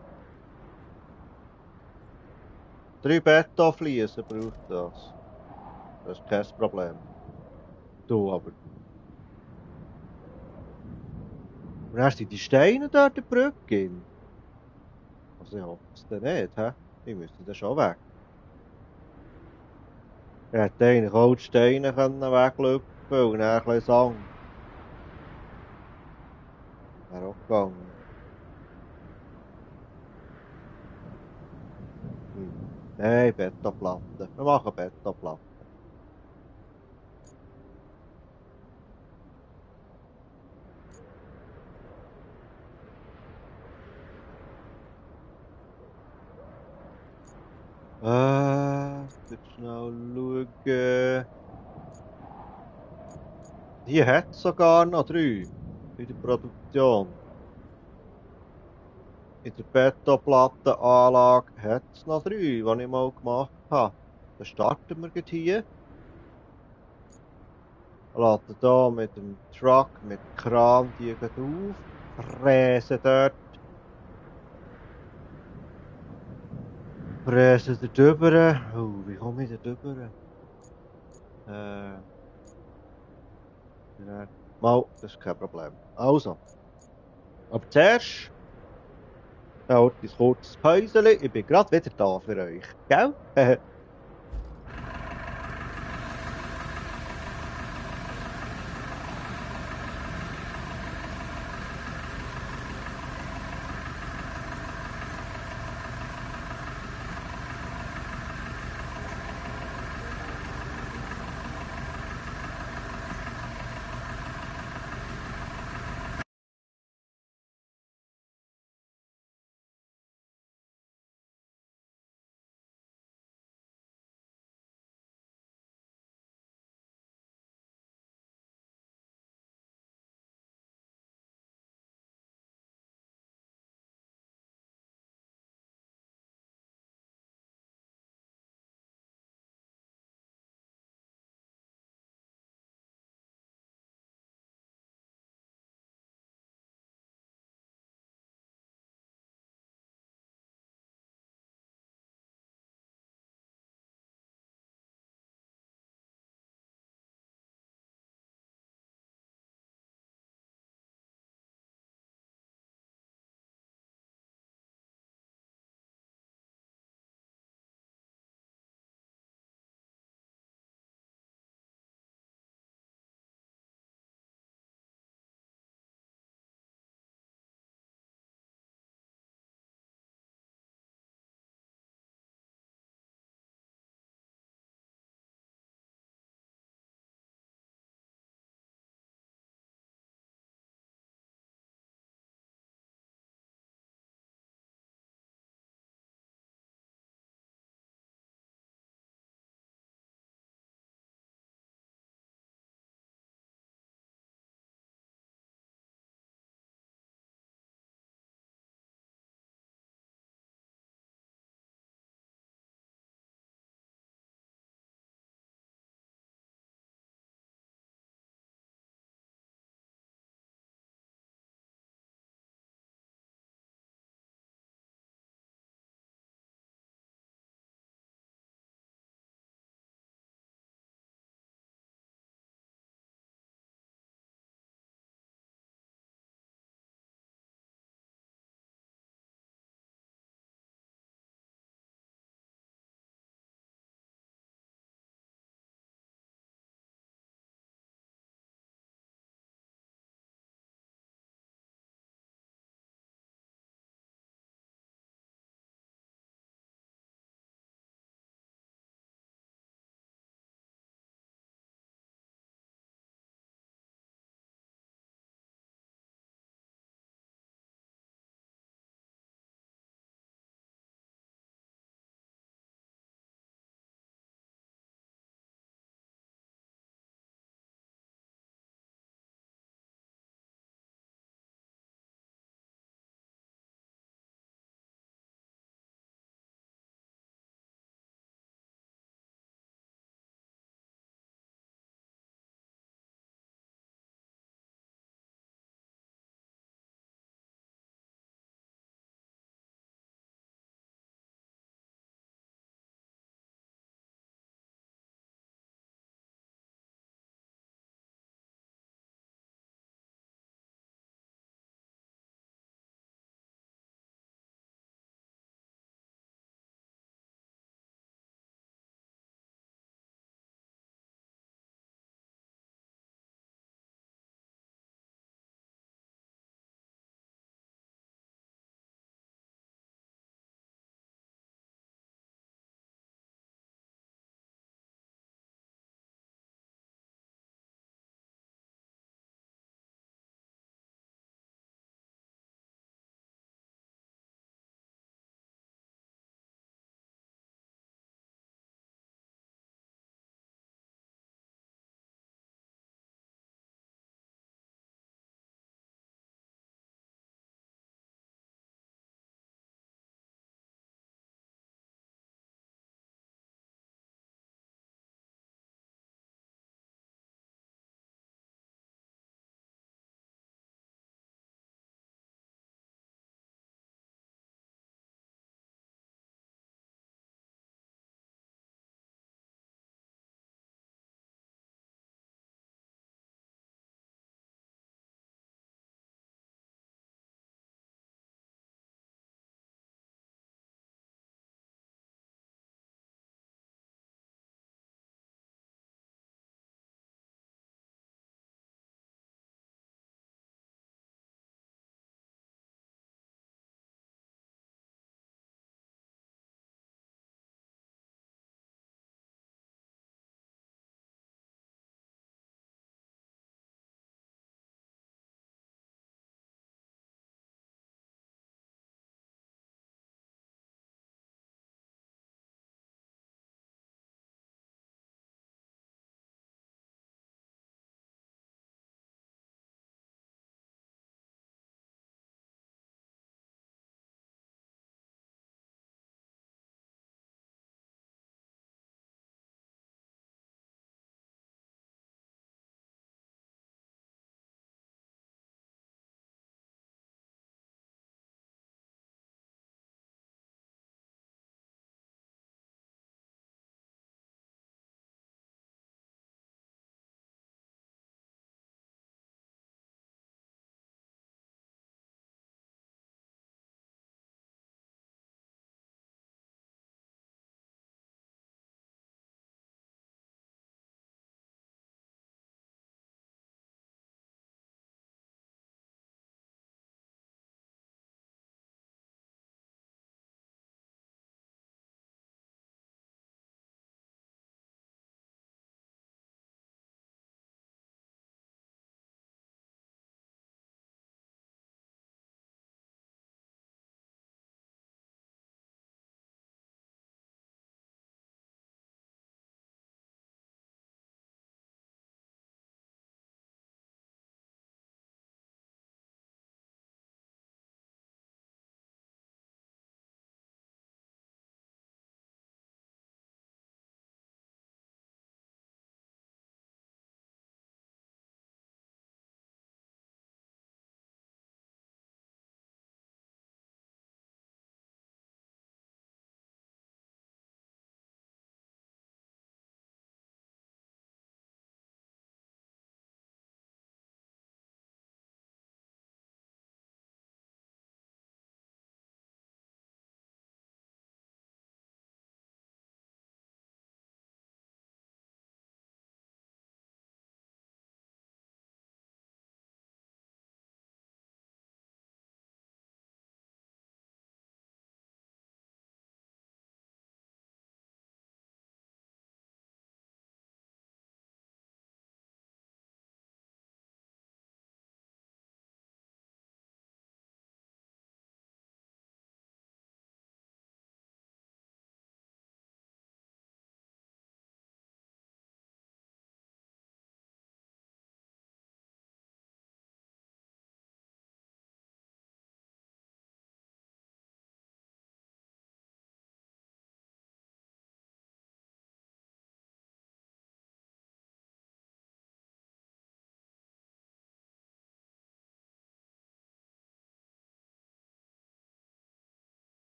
S1: 3 Betonfliesen braucht das. Das ist kein Problem. Du aber. Und dann sind die Steine dort in der Brücke. Also ich hoffe es dann nicht, hä? Die müssen dann schon weg. Er hätte eigentlich auch die Steine weglüpfen können und dann ein bisschen Sand. Wäre auch gegangen. Nein, Betonplatten. Wir machen Betonplatten. Jetzt schnell schauen. Hier hat es sogar noch 3 in der Produktion. In der Betonplattenanlage hat es noch 3, die ich mal gemacht habe. Dann starten wir hier. Laden hier mit dem Truck, mit dem Kran, die auf. Fräsen dort. Fräsen da drüber. Oh, wie komme ich da drüber? Mal, das ist kein Problem. Also. Aber zuerst, ja, ein kurzes Päuschen. Ich bin gerade wieder da für euch. Gell?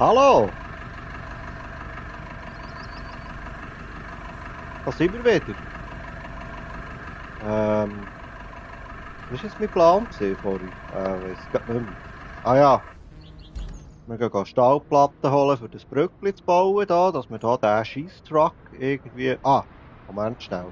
S1: Hallo! Da sind wir wieder. Was war jetzt mein Plan vorhin? Weiss grad nicht mehr. Ah ja, wir gehen Stahlplatten holen, für das Brückli zu bauen, da, dass wir da den Scheisstruck irgendwie... Ah, Moment schnell.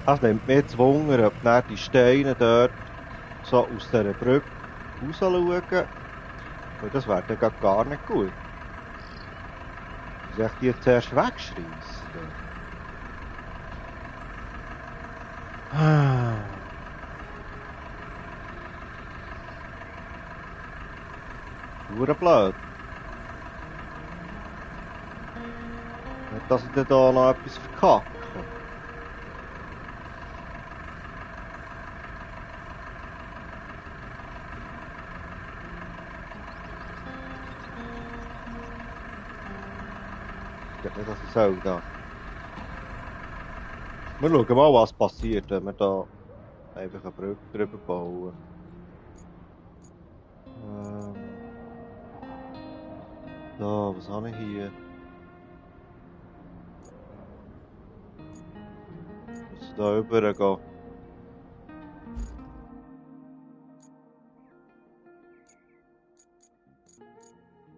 S1: Es nimmt mich jetzt Wunder, ob dann die Steine dort so aus dieser Brücke raus schauen. Weil das wäre dann grad gar nicht gut. Soll ich die jetzt zuerst wegschreissen? Hure blöd. Nicht, dass ich dann da noch etwas verkacke. Ich glaube nicht, dass ich soll da. Wir schauen mal, was passiert, wenn wir da einfach eine Brücke drüber bauen. Da, was habe ich hier? Muss da rüber gehen.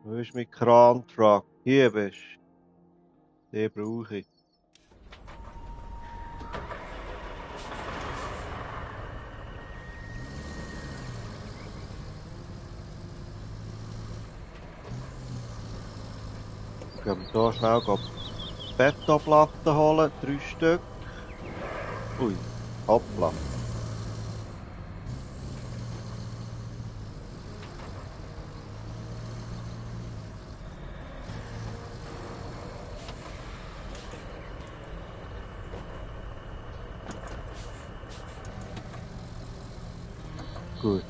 S1: Wo ist mein Krantruck? Hier bist du. Den brauche ich. Gehen wir hier schnell Betonplatten holen, 3 Stück. Ui, hoppla. Gut.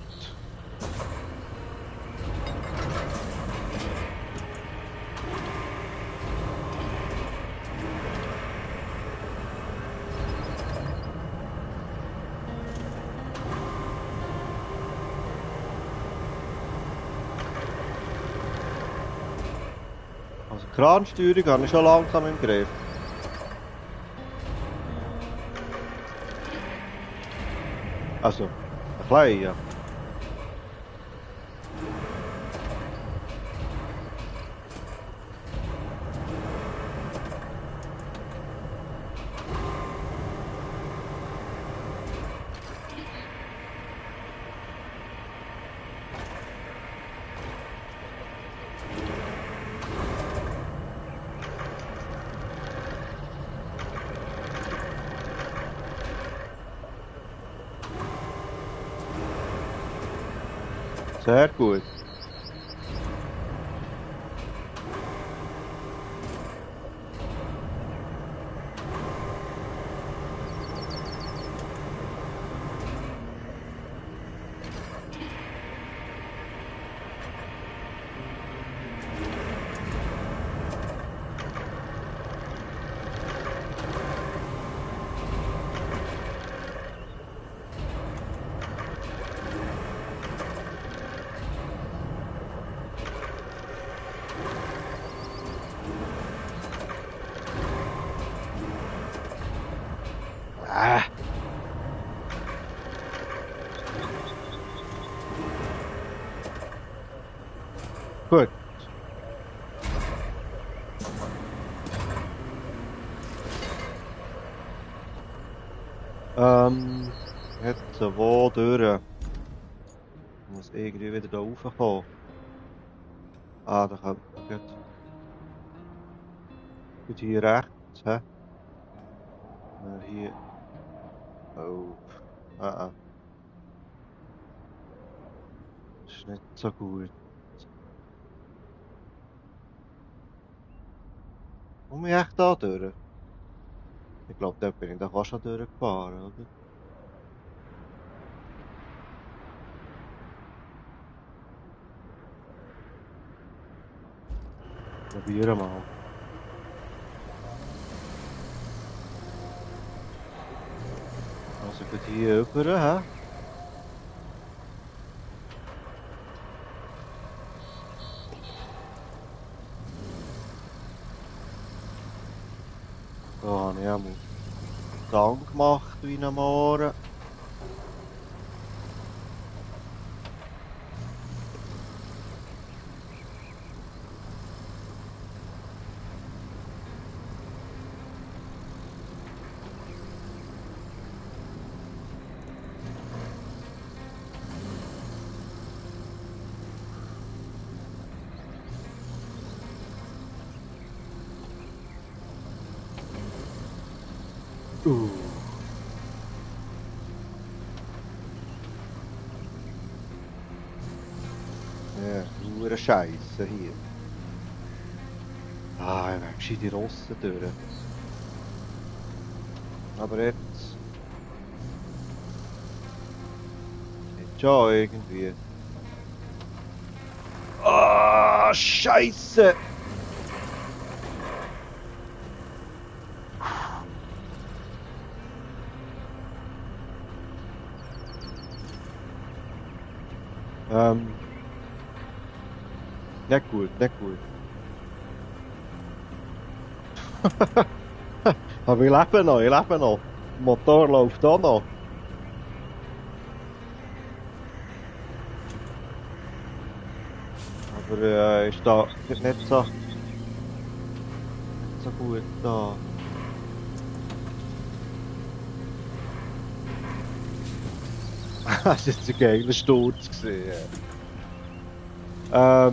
S1: Also Kransteuerung habe ich schon langsam im Griff. Also, ein klein, ja. Sehr gut. Ah. Gut. Jetzt wo durch? Ich muss irgendwie wieder da raufkommen. Ah, da kommt man gut hier rechts, hä? Hier. Oh. Ah, ah. Das ist nicht so gut. Komme ich echt da durch? Ich glaube, da bin ich doch auch schon durchgefahren, oder? Probieren mal. Also gut hier rüber, hä? Da habe ich einmal Gang gemacht wie am Morgen. Ja, hure Scheisse hier. Ah, ich wechsle die Rosse durch. Aber jetzt... Jetzt schon irgendwie. Ah, Scheisse! Nicht gut, nicht gut. Aber ich lebe noch, ich lebe noch. Der Motor läuft auch noch. Aber ist da nicht so gut da. Das war jetzt ein geiler Sturz gewesen. Ja,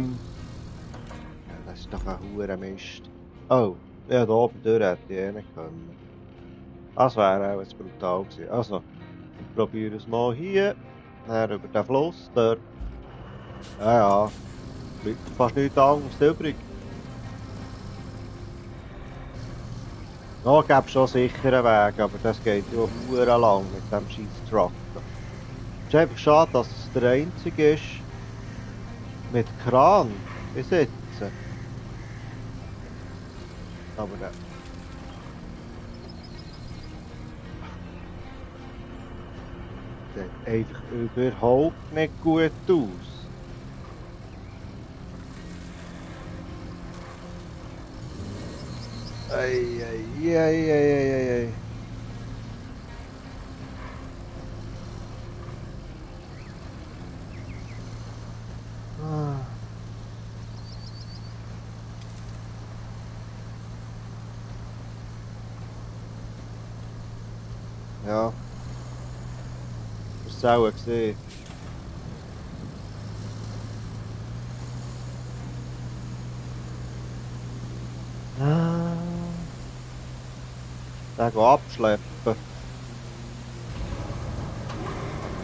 S1: das ist doch ein hoher Mist. Oh, ja, da oben durch hätte ich eh nicht können. Das wäre auch jetzt brutal gewesen. Also, ich probiere es mal hier. Dann über den Fluss dort. Ja, ja. Bleibt fast nichts anderes übrig. Da gäbe es schon sicheren Weg, aber das geht ja verdammt lang mit dem scheiß Truck. Es ist einfach schade, dass es der einzige ist mit Kran bis jetzt. Aber der sieht einfach überhaupt nicht gut aus. Ei, ei, ei, ei, ei, ei. Ah. Ja. Das war es auch gesehen. Den abschleppen.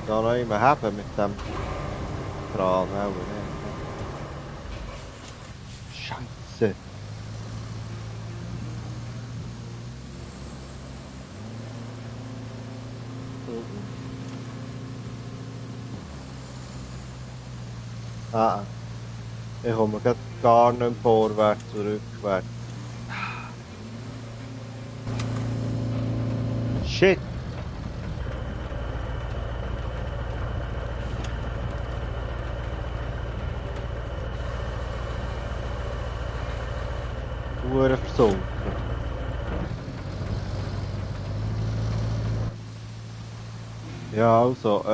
S1: Da noch immer haben mit dem Kran auch nicht. Scheiße. Ah, ich komme gar nicht mehr vorwärts und rückwärts. Shit! Hure versunken. Ja, also,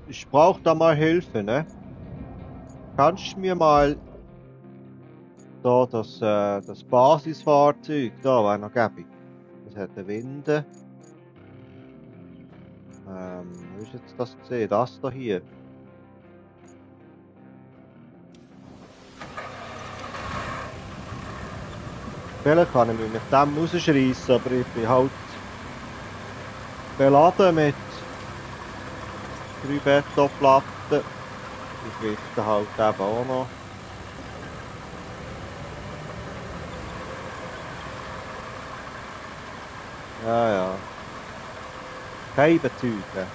S1: ich brauche da mal Hilfe, ne? Kannst du mir mal da das Basisfahrzeug, da wäre noch gäbig. Das hat eine Winde. Wo ist jetzt das gesehen? Das da hier. Vielleicht kann ich mich mit dem rausschreissen, aber ich bin halt beladen mit 3 Betonplatten. Die Gewichte halt eben auch noch. Ja, ja. Keine Bezüge.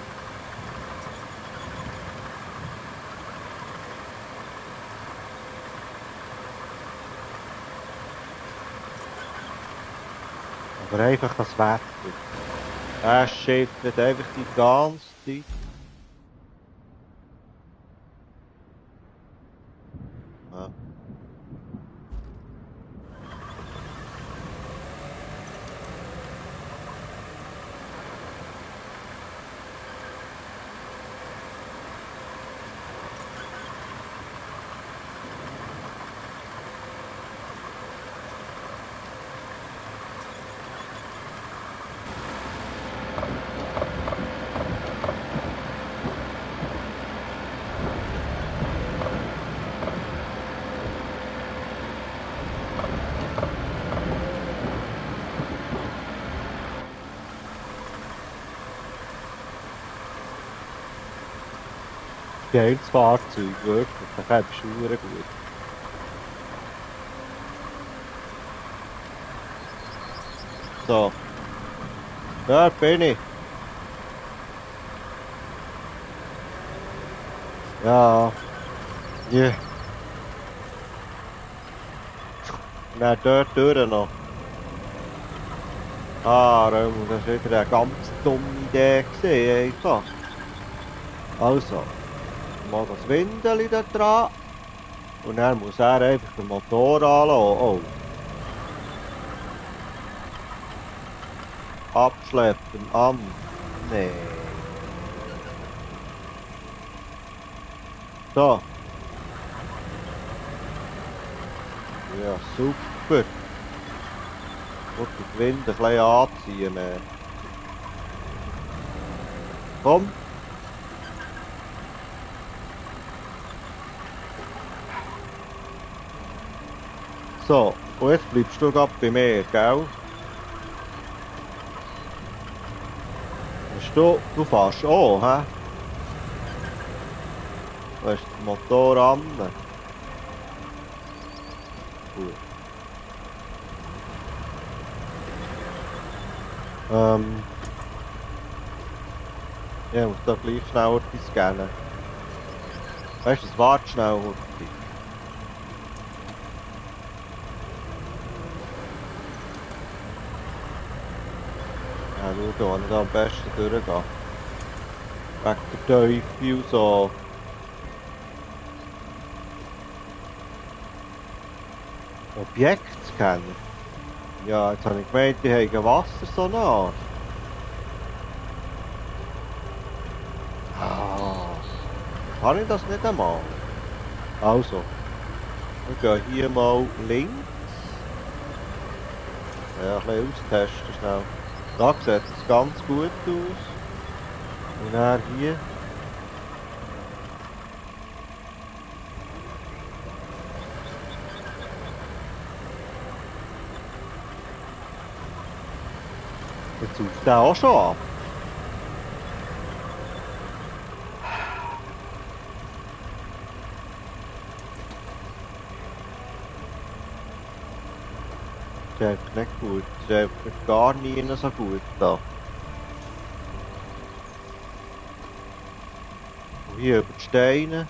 S1: Aber einfach das Wetter. Das schifft nicht einfach die ganze Zeit. Ja. Geiles Fahrzeug, wirklich. Da kommst du verdammt gut. So. Da bin ich. Ja. Ja. Dann dort durch noch. Ah, Römu, das war wieder eine ganz dumme Idee gewesen, einfach. Also, mal das Windeli da dran. Und dann muss er einfach den Motor anlassen. Oh. Abschleppen an. Nee. So. Ja, super. Und den Wind ein bisschen anziehen. Komm. So, und jetzt bleibst du gerade bei mir, gell? Du fährst auch, hä? Du hast den Motor an. Gut. Ja, ich muss da gleich schnell etwas scannen. Weißt du, das wart schnell heute. Ja, schau, wenn ich da am besten durchgehe. Wegen der Teufel und so. Objektscanner? Ja, jetzt habe ich gemeint, die haben Wassersonar. Ah, kann ich das nicht einmal? Also, wir gehen hier mal links. Ja, ein bisschen austesten schnell. Da sieht es ganz gut aus. Und dann hier. Jetzt saugt der auch schon ab. Das ist einfach nicht gut. Das ist einfach gar nie so gut da. Und hier über die Steine.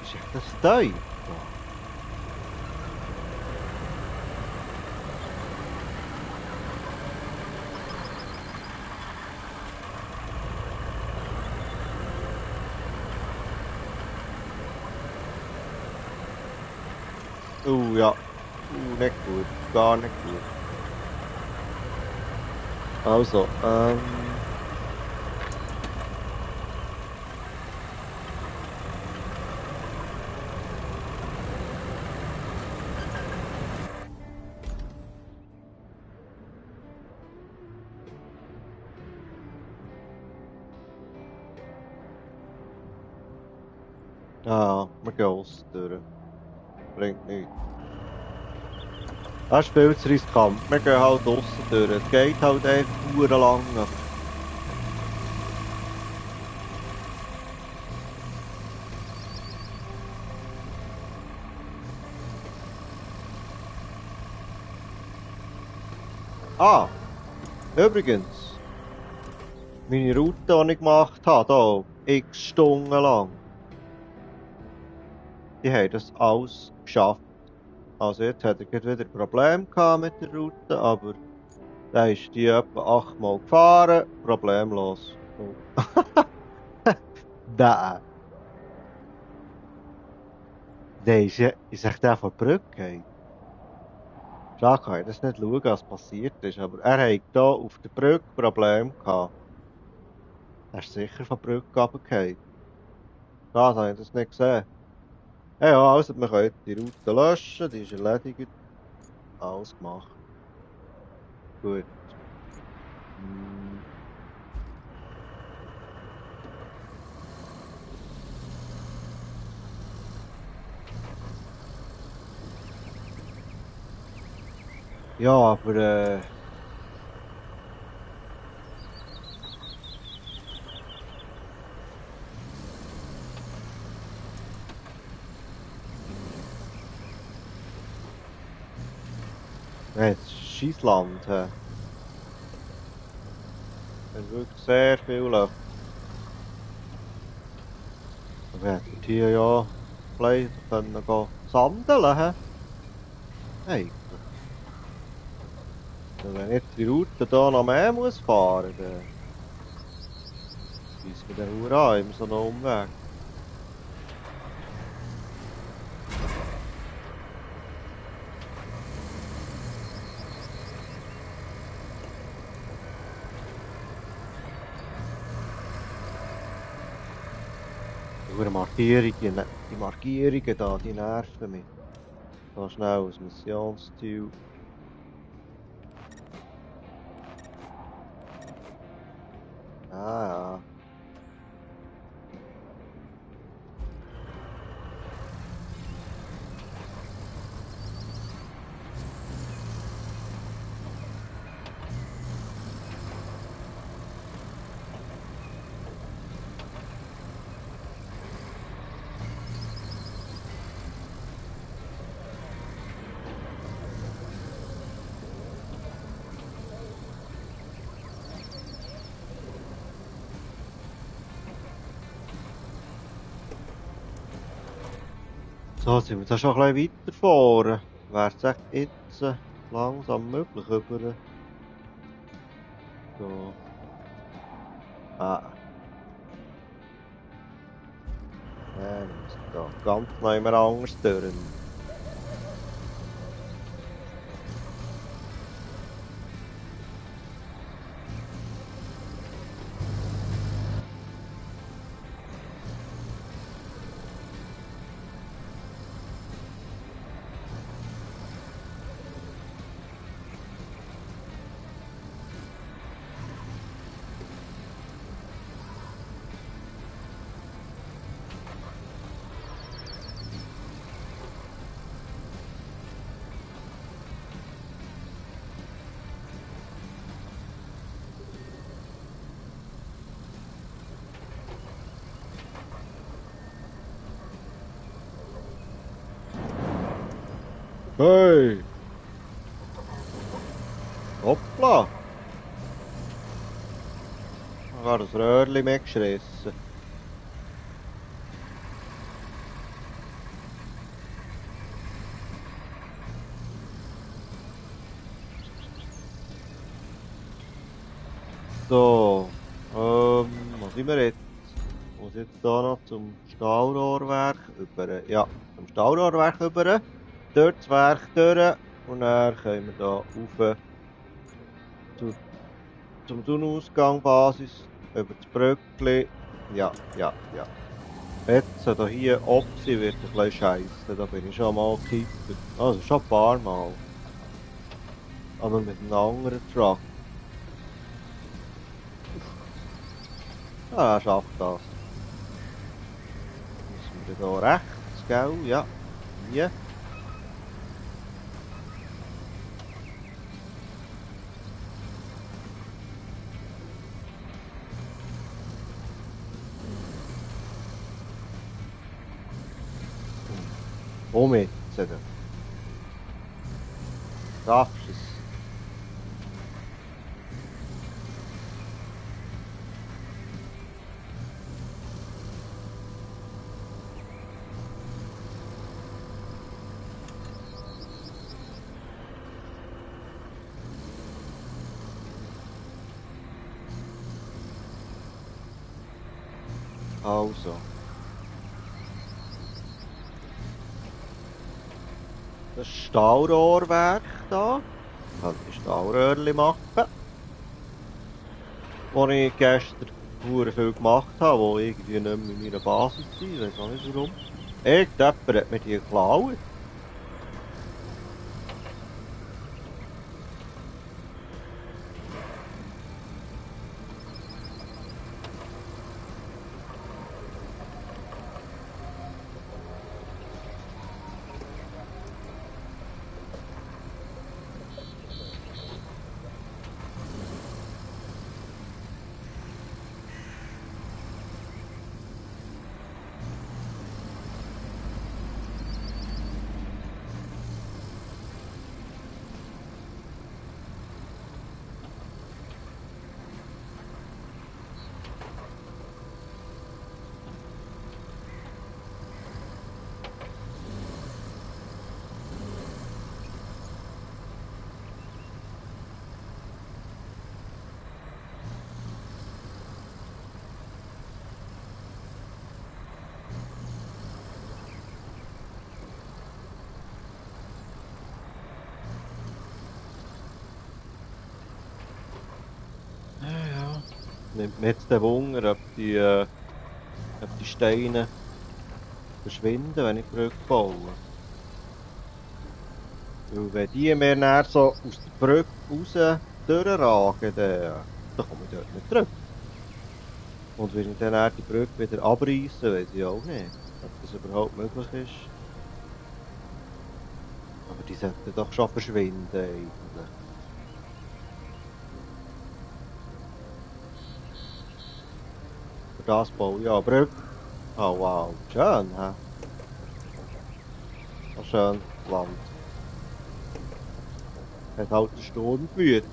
S1: Ist echt das tief? Ja. Nicht gut. Gar nicht gut. Also, ja, wir gehen aussen durch. Bringt nichts. Das ist viel zu riskant. Wir gehen halt aussen durch. Es geht halt einfach verdammt lang. Ah, übrigens. Meine Route, die ich gemacht habe, hier, x Stunden lang, die haben das alles geschafft. Also jetzt hat er gerade wieder Probleme gehabt mit der Route, aber da ist die etwa 8-mal gefahren, problemlos. Da, der ist ja, ich sag der von der Brücke. Klar kann ich das nicht schauen, was passiert ist, aber er hat hier auf der Brücke Probleme gehabt. Er ist sicher von der Brücke runtergefallen. Da habe ich das nicht gesehen. Ja, also wir können jetzt die Route löschen, die ist erledigt. Alles gemacht. Gut. Hm. Ja, aber es ist Scheissland. Er hat wirklich sehr viel Löcher. Wir hätten hier ja vielleicht können gehen sandeln, hä? Eigentlich. Also wenn ich die Route hier noch mehr muss fahren, dann schießt mir der Uhr an, immer so einen Umweg. Die Markierungen, die Markierungen da, die nerven mich. So schnell als Missionsziel. Ah ja. So, sind wir da schon ein bisschen weiter vorne. Wäre es echt jetzt langsam möglich über so. Ah. Ja, wir müssen da ganz neu mal anders durch. Hey! Hoppla! Ich habe das Röhrchen mitgeschissen. So, was sind wir jetzt? Ich muss jetzt hier noch zum Stahlrohrwerk über. Ja, zum Stahlrohrwerk über. Dort das Werk durch. Und dann können wir hier rauf zum Tunnenausgang Basis. Über das Brückli. Ja, ja, ja. Jetzt hier Opsi wird ein bisschen scheisse. Da bin ich schon mal gekippt. Also schon ein paar Mal. Aber mit einem anderen Truck. Ja, er schafft das. Müssen wir hier rechts, gell? Ja. Hier. Womit? Schaffst du es? Also. Das Stahlrohrwerk da. Ich kann die Stahlröhrchen machen. Wo ich gestern sehr viel gemacht habe, die irgendwie nicht mehr in meiner Basis sind. Ich weiß auch nicht warum. Irgendjemand hat mir die geklaut. Nimmt mir jetzt den Wunder, ob die Steine verschwinden, wenn ich die Brücke baue. Weil wenn die mir dann so aus der Brücke raus durchragen, dann komme ich dort nicht zurück. Und wenn ich dann die Brücke wieder abreißen, weiß ich auch nicht, ob das überhaupt möglich ist. Aber die sollten doch schon verschwinden eigentlich. Für das baue ich eine Brücke. Oh wow, schön, hä? So schön, das Land. Hat halt den Sturm gewütet.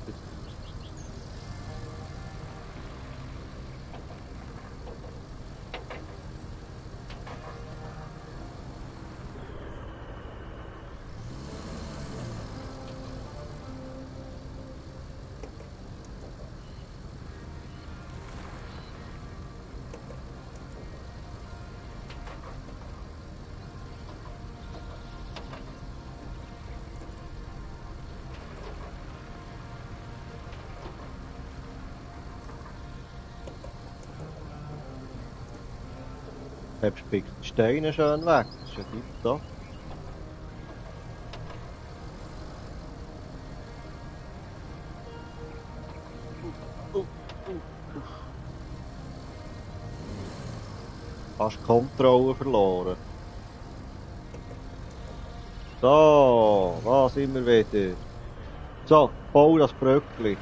S1: Hebst die Steine schön weg, das ist ja tipptopp. Hast die Kontrolle verloren. So, da sind wir wieder. So, bau das Brückli.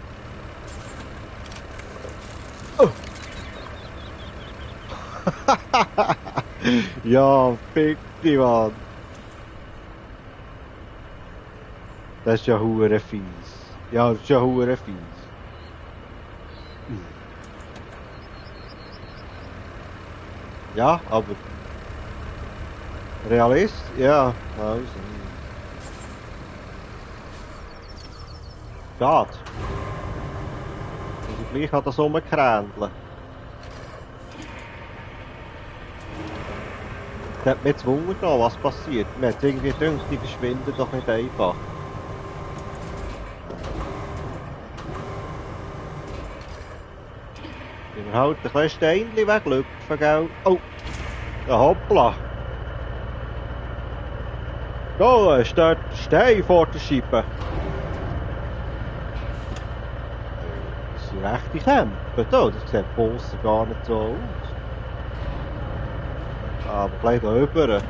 S1: Oh. Ja, fick die Mann. Das ist ja hure fies. Ja, das ist ja hure fies. Ja, aber... Realist? Ja, also... Schade. Und ich gleich hat das rumgekrändeln. Das hat mich jetzt Wunder genommen, was passiert. Man hat irgendwie gedacht, die verschwinden doch nicht einfach. Wenn wir halt ein kleines Steinchen weglüpfen, gell? Oh! Ja, hoppla! Da ist dort ein Stein vor der Scheibe. Das sind rechte Kämpfe, da. Das sieht von aussen gar nicht so aus. Aber gleich da rüber.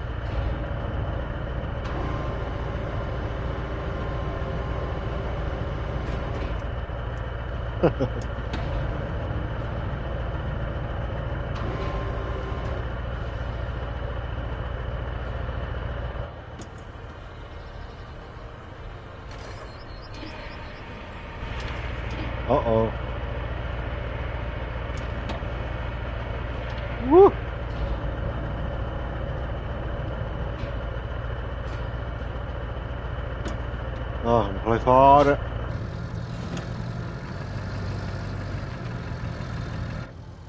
S1: Oh oh. Woo! Ah, noch ein bisschen fahren.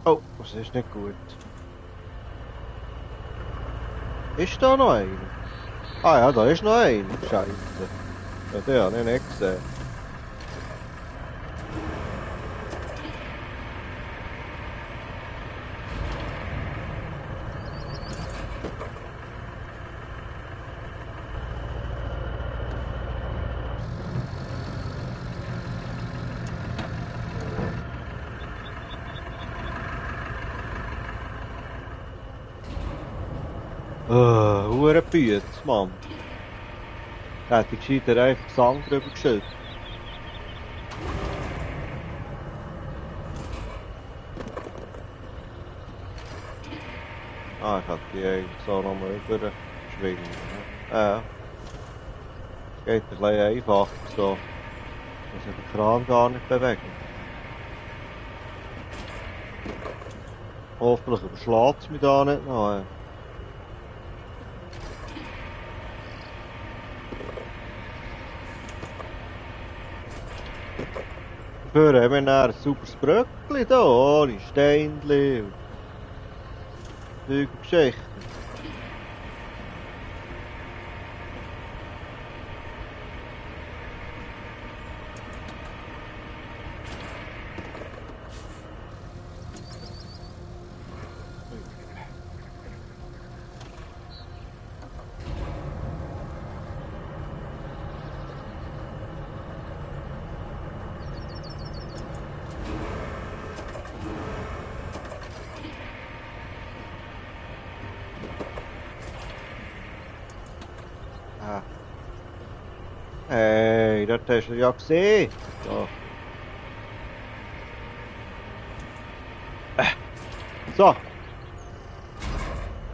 S1: Oh, das ist nicht gut. Ist da noch einer? Ah ja, da ist noch einer. Scheiße. Ja, den habe ich nicht gesehen. Hure Bütz, Mann. Da hat die gescheiter einfach Sand drüber geschüttet. Ah, ich hätte die eigentlich so nochmal rüber schwingen. Ja. Geht ein bisschen einfacher so. Muss ich den Kran gar nicht bewegen. Hoffentlich überschlägt es mich da nicht noch. Dafür haben wir dann ein sauberes Bröckchen hier, ohne Steinchen und solche Geschichten. Hey, das hast du ja gesehen. So. So.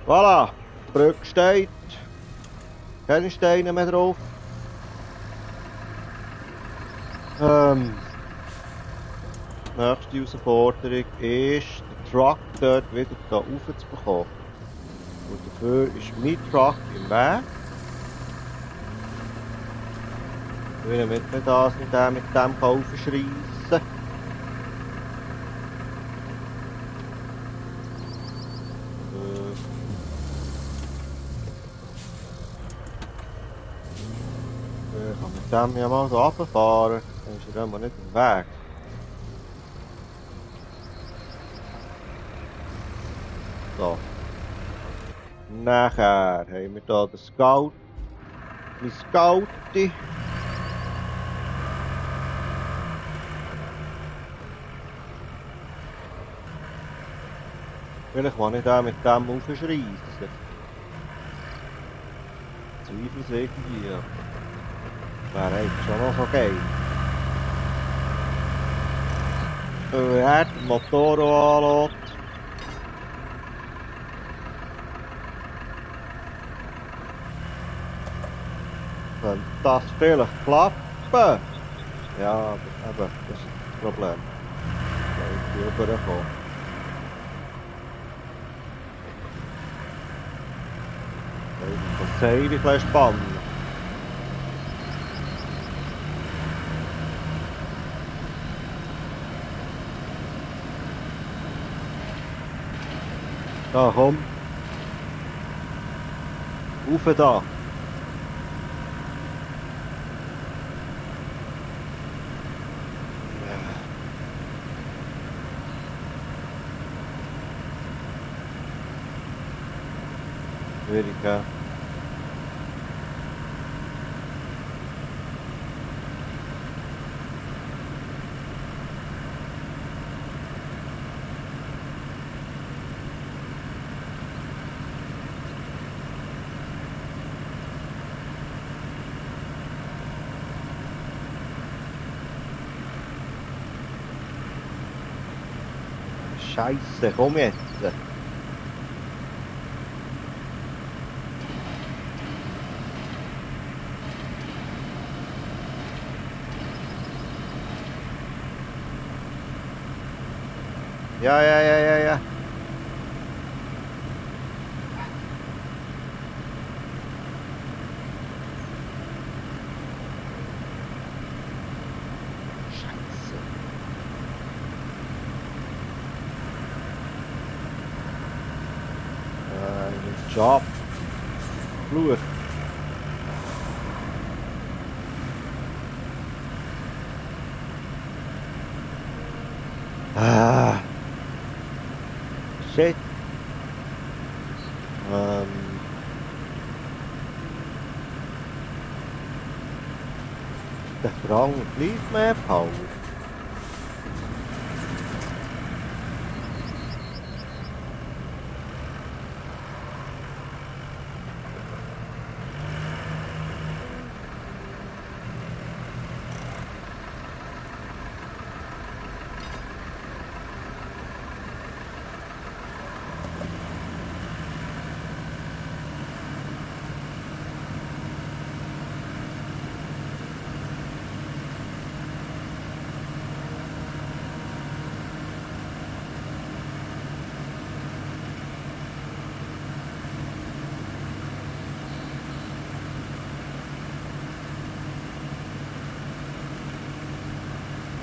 S1: Voilà. Die Brücke steht. Keine Steine mehr drauf. Nächste Herausforderung ist, den Truck dort wieder da rauf zu bekommen. Und dafür ist mein Truck im Weg. Ich will nicht mehr das mit dem aufschreissen. Ich kann mit dem ja mal so runterfahren. Dann ist er immer nicht im Weg. So. Nachher haben wir hier den Scout. Mein Scouti. Vielleicht kann ich den mit dem aufschreissen. Zweifelswegen hier. Wäre eigentlich schon noch so geil. Er den Motor anlässt. Könnte das vielleicht klappen? Ja, aber eben, das ist das Problem. Da ist die rübergekommen. Das Seil ein bisschen spannen. Da, komm. Rauf da. Schwierig, ja. Scheiße, komm jetzt. Ja. Scheiße. Job. Fluch. Ah. Shit. Der Frank gleich mehr Power.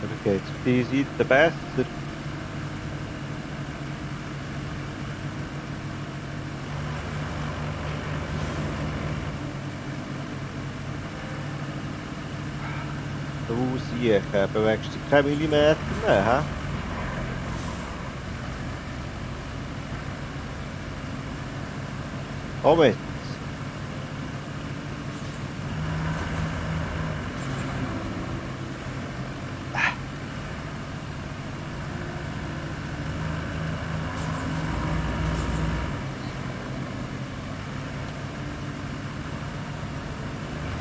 S1: Oder geht's auf die Seite besser? Du siehst, bewegst dich keinen Millimeter mehr, hä? Komm jetzt!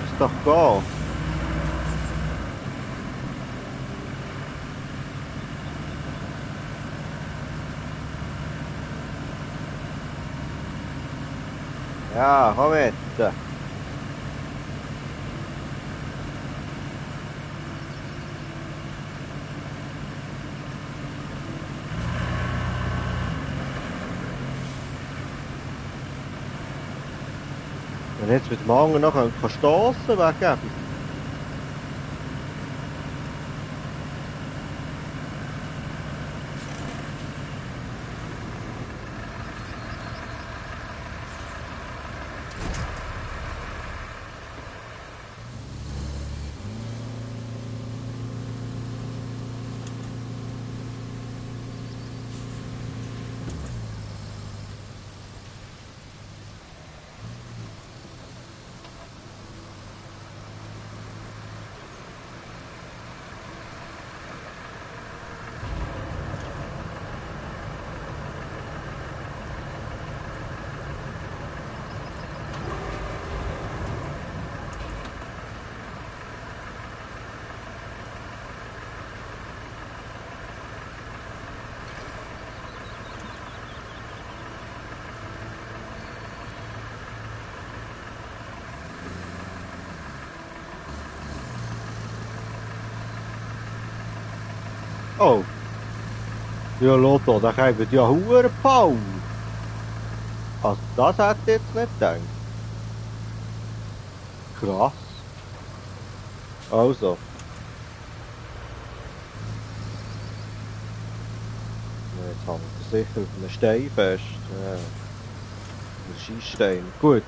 S1: Ist doch gehen! Ja, komm jetzt! Wenn jetzt mit dem Morgen noch stossen kann, wäre gäbe. Oh! Ja, Lotto, da geben ja hure Power! Also das hätte ich jetzt nicht gedacht. Krass. Also. Jetzt haben wir sicher auf einem Stein fest. Ja. Ein Schießstein. Gut.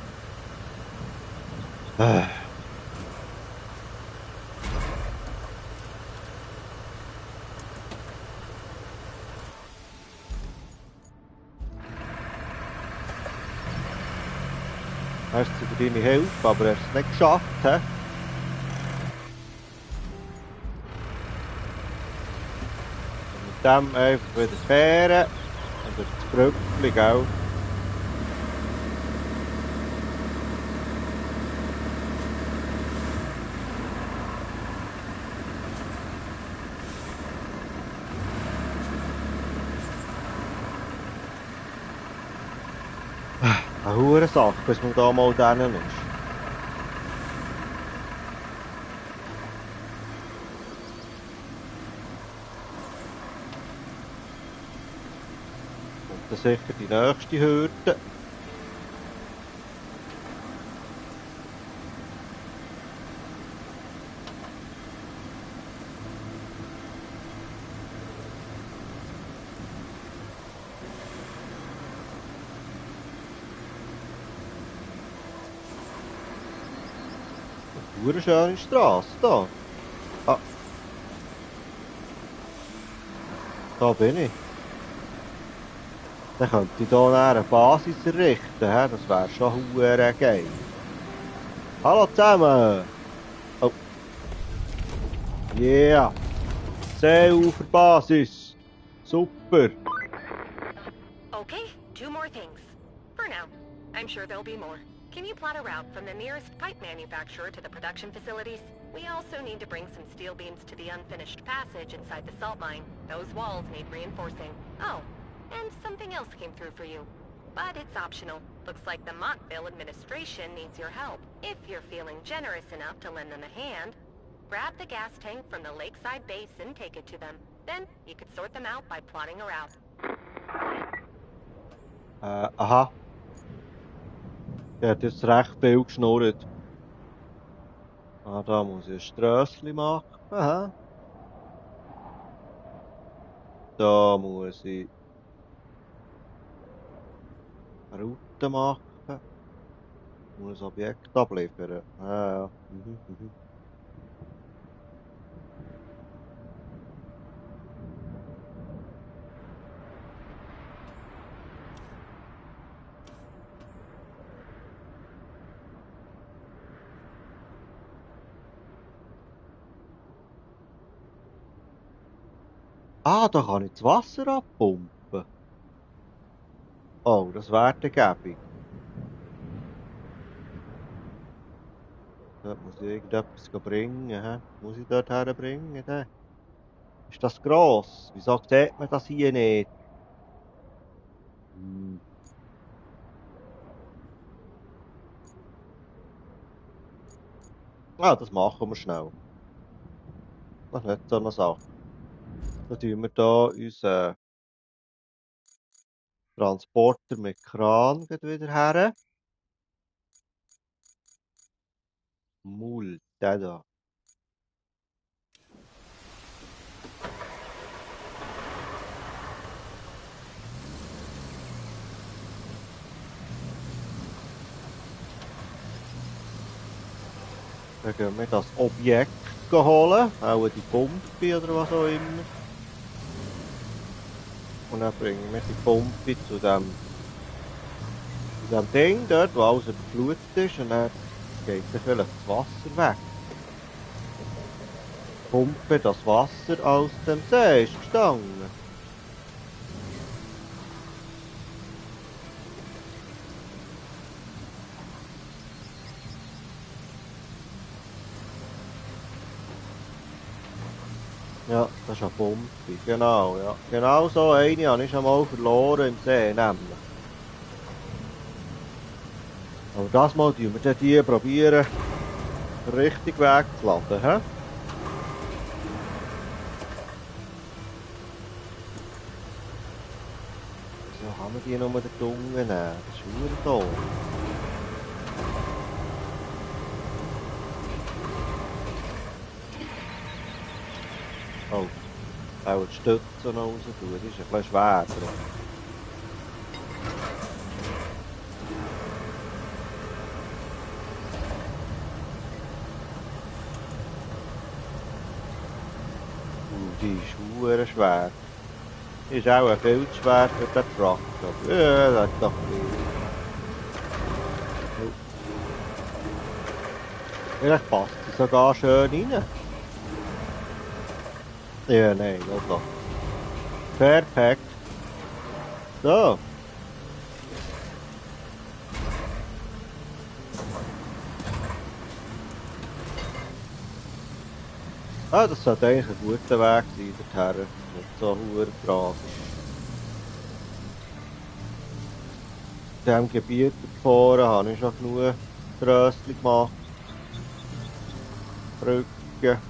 S1: Merci für deine Hilfe, aber hast es nicht geschafft, hä? Mit dem einfach wieder kehren und durch das Brückli, gell? Eine hure Sache, bis man da mal drinnen ist. Und dann sicher die nächste Hürde. eine schöne Straße hier. Ah. Da bin ich. Dann könnte ich hier eine Basis errichten. Das wäre schon hure geil. Hallo zusammen! Oh. Yeah! Seeuferbasis! Super!
S3: Okay, 2 more things. For now. I'm sure there'll be more. Can you plot a route from the nearest pipe manufacturer to the production facilities? We also need to bring some steel beams to the unfinished passage inside the salt mine. Those walls need reinforcing. Oh, and something else came through for you. But it's optional. Looks like the Montville administration needs your help. If you're feeling generous enough to lend them a hand, grab the gas tank from the lakeside base and take it to them. Then you could sort them out by plotting a route.
S1: Aha. Der hat jetzt recht viel geschnurrt. Ah, da muss ich ein Strössli machen. Aha. Da muss ich eine Route machen. Ich muss ein Objekt abliefern. Ah, ja. Mhm. Ah, da kann ich das Wasser abpumpen. Oh, das wäre der Gäbig. Dort muss ich irgendetwas bringen. Hä? Muss ich dort herbringen? Dann? Ist das gross? Wieso sieht man das hier nicht? Hm. Ah, das machen wir schnell. Das ist nicht so eine Sache. Dann tun wir hier unseren Transporter mit Kran wieder her. Mul, der da. Dann gehen wir das Objekt holen, auch die Pumpe oder was auch immer. Und dann bringen wir die Pumpe zu dem Ding dort, wo alles überflutet ist, und dann geht dann vielleicht das Wasser weg. Pumpe das Wasser aus dem See, ist gestanden. Ja, das ist eine Pumpe, genau, ja. Genau so eine habe ich schon mal verloren im See, nämlich. Aber das Mal probieren wir die probieren, richtig wegzuladen, hä? Wieso haben wir die nur da unten nehmen? Das ist verdammt doof. Oh, auch die Stütze noch raus tun, das ist ein bisschen schwer. Die ist verdammt schwer. Die ist auch viel zu schwer für den Traktor. Ja, das ist doch viel. Vielleicht passt sie sogar schön rein. Ja, nein, also. Perfekt. So. Ah, das sollte eigentlich ein guter Weg sein, dorthin. Nicht so verdammt tragisch. In diesem Gebiet davor habe ich schon genug Tröstchen gemacht. Brücken.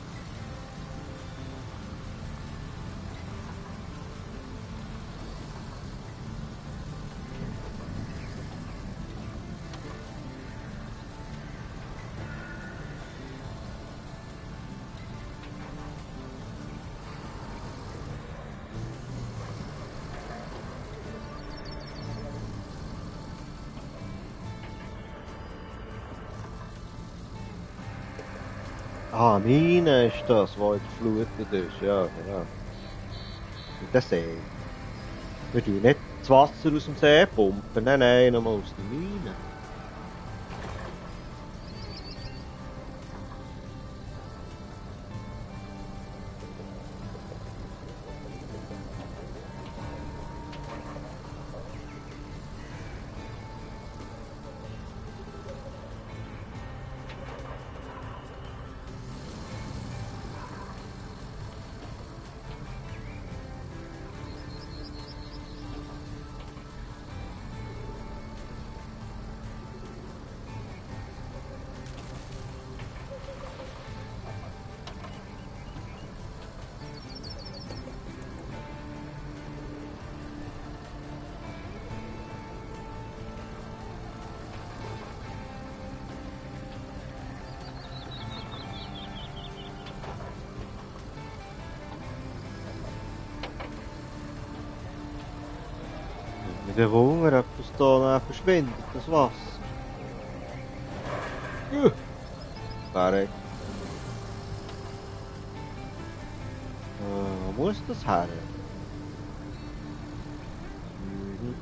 S1: Ah, Mine ist das, wo jetzt geflutet ist. Ja, genau. Und der See. Wir tun nicht das Wasser aus dem See pumpen. Nein, nein, nur aus der Mine. Mit dem Hunger, ob das da noch verschwindet, das Wasser. Verreckt. Wo muss das her? Mhm.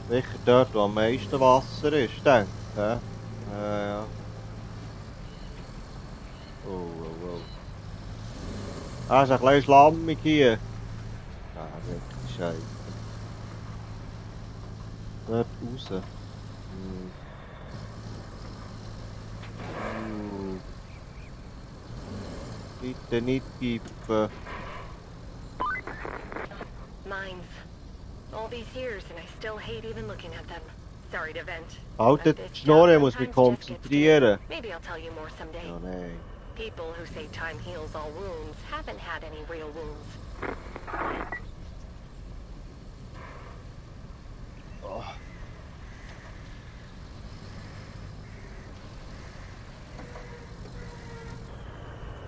S1: Sicher dort, wo am meisten Wasser ist, denke ich. Ja, ja. Oh, oh, oh. Ah, ist ein bisschen schlammig hier. Ah, wirklich Scheiße. Dort raus. Hm. Bitte nicht kippen.
S3: Mines. All these years and I still hate even looking at them. Sorry to vent.
S1: Alter,
S3: But this
S1: die Schnorre
S3: job
S1: muss mich
S3: sometimes just gets to me.
S1: konzentrieren.
S3: Maybe I'll tell you more someday.
S1: Ja, nein.
S3: People who say time heals all wounds haven't had any real wounds.
S1: Oh.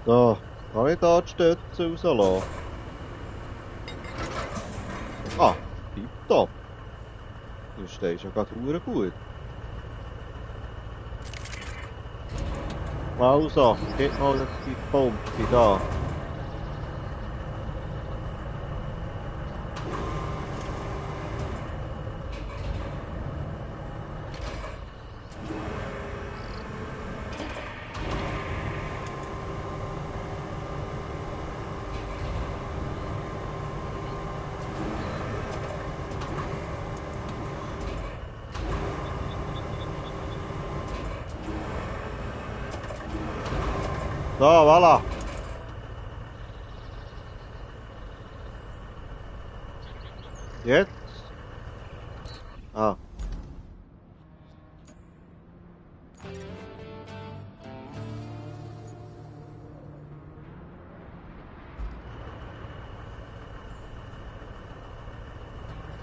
S1: So, kann ich da die Stütze rauslassen? Ah, tipptopp. Du stehst ja gerade verdammt gut. Also, gib mal die Pumpe da. So, voilà. Jetzt? Ah.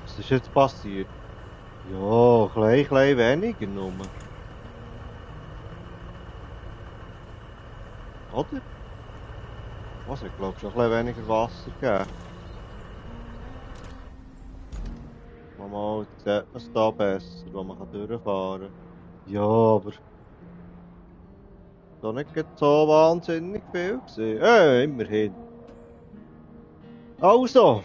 S1: Was ist jetzt passiert? Ja, klein weniger nur. Oder? Also, ich glaube schon ein bisschen weniger Wasser gegeben. Mal, jetzt sieht man es da besser, wo man durchfahren kann. Ja, aber da nicht so wahnsinnig viel gesehen. Immerhin. Also,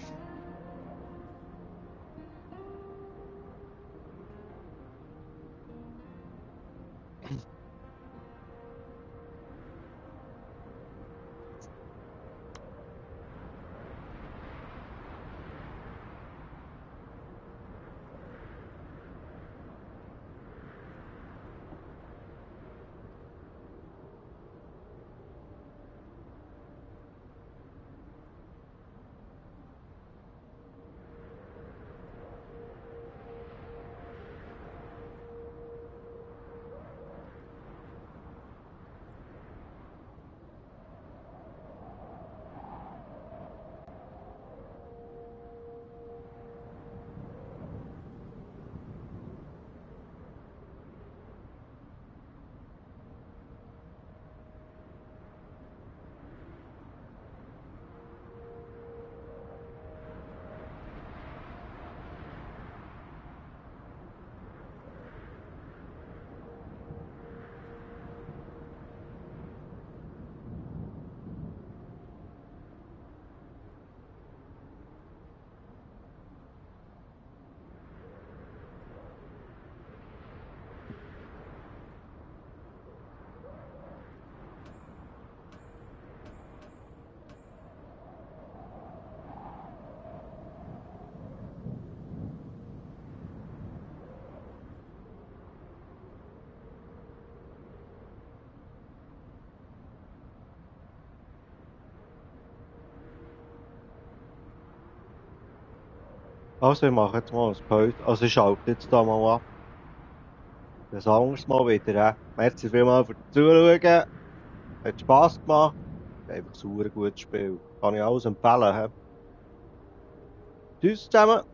S1: Also, ich mache jetzt mal ein Pause. Also, ich schalte jetzt da mal ab. Das anderes Mal wieder. Merci vielmals für das Zuschauen. Hat Spass gemacht. Einfach ein super gutes Spiel. Kann ich alles empfehlen. He? Tschüss zusammen.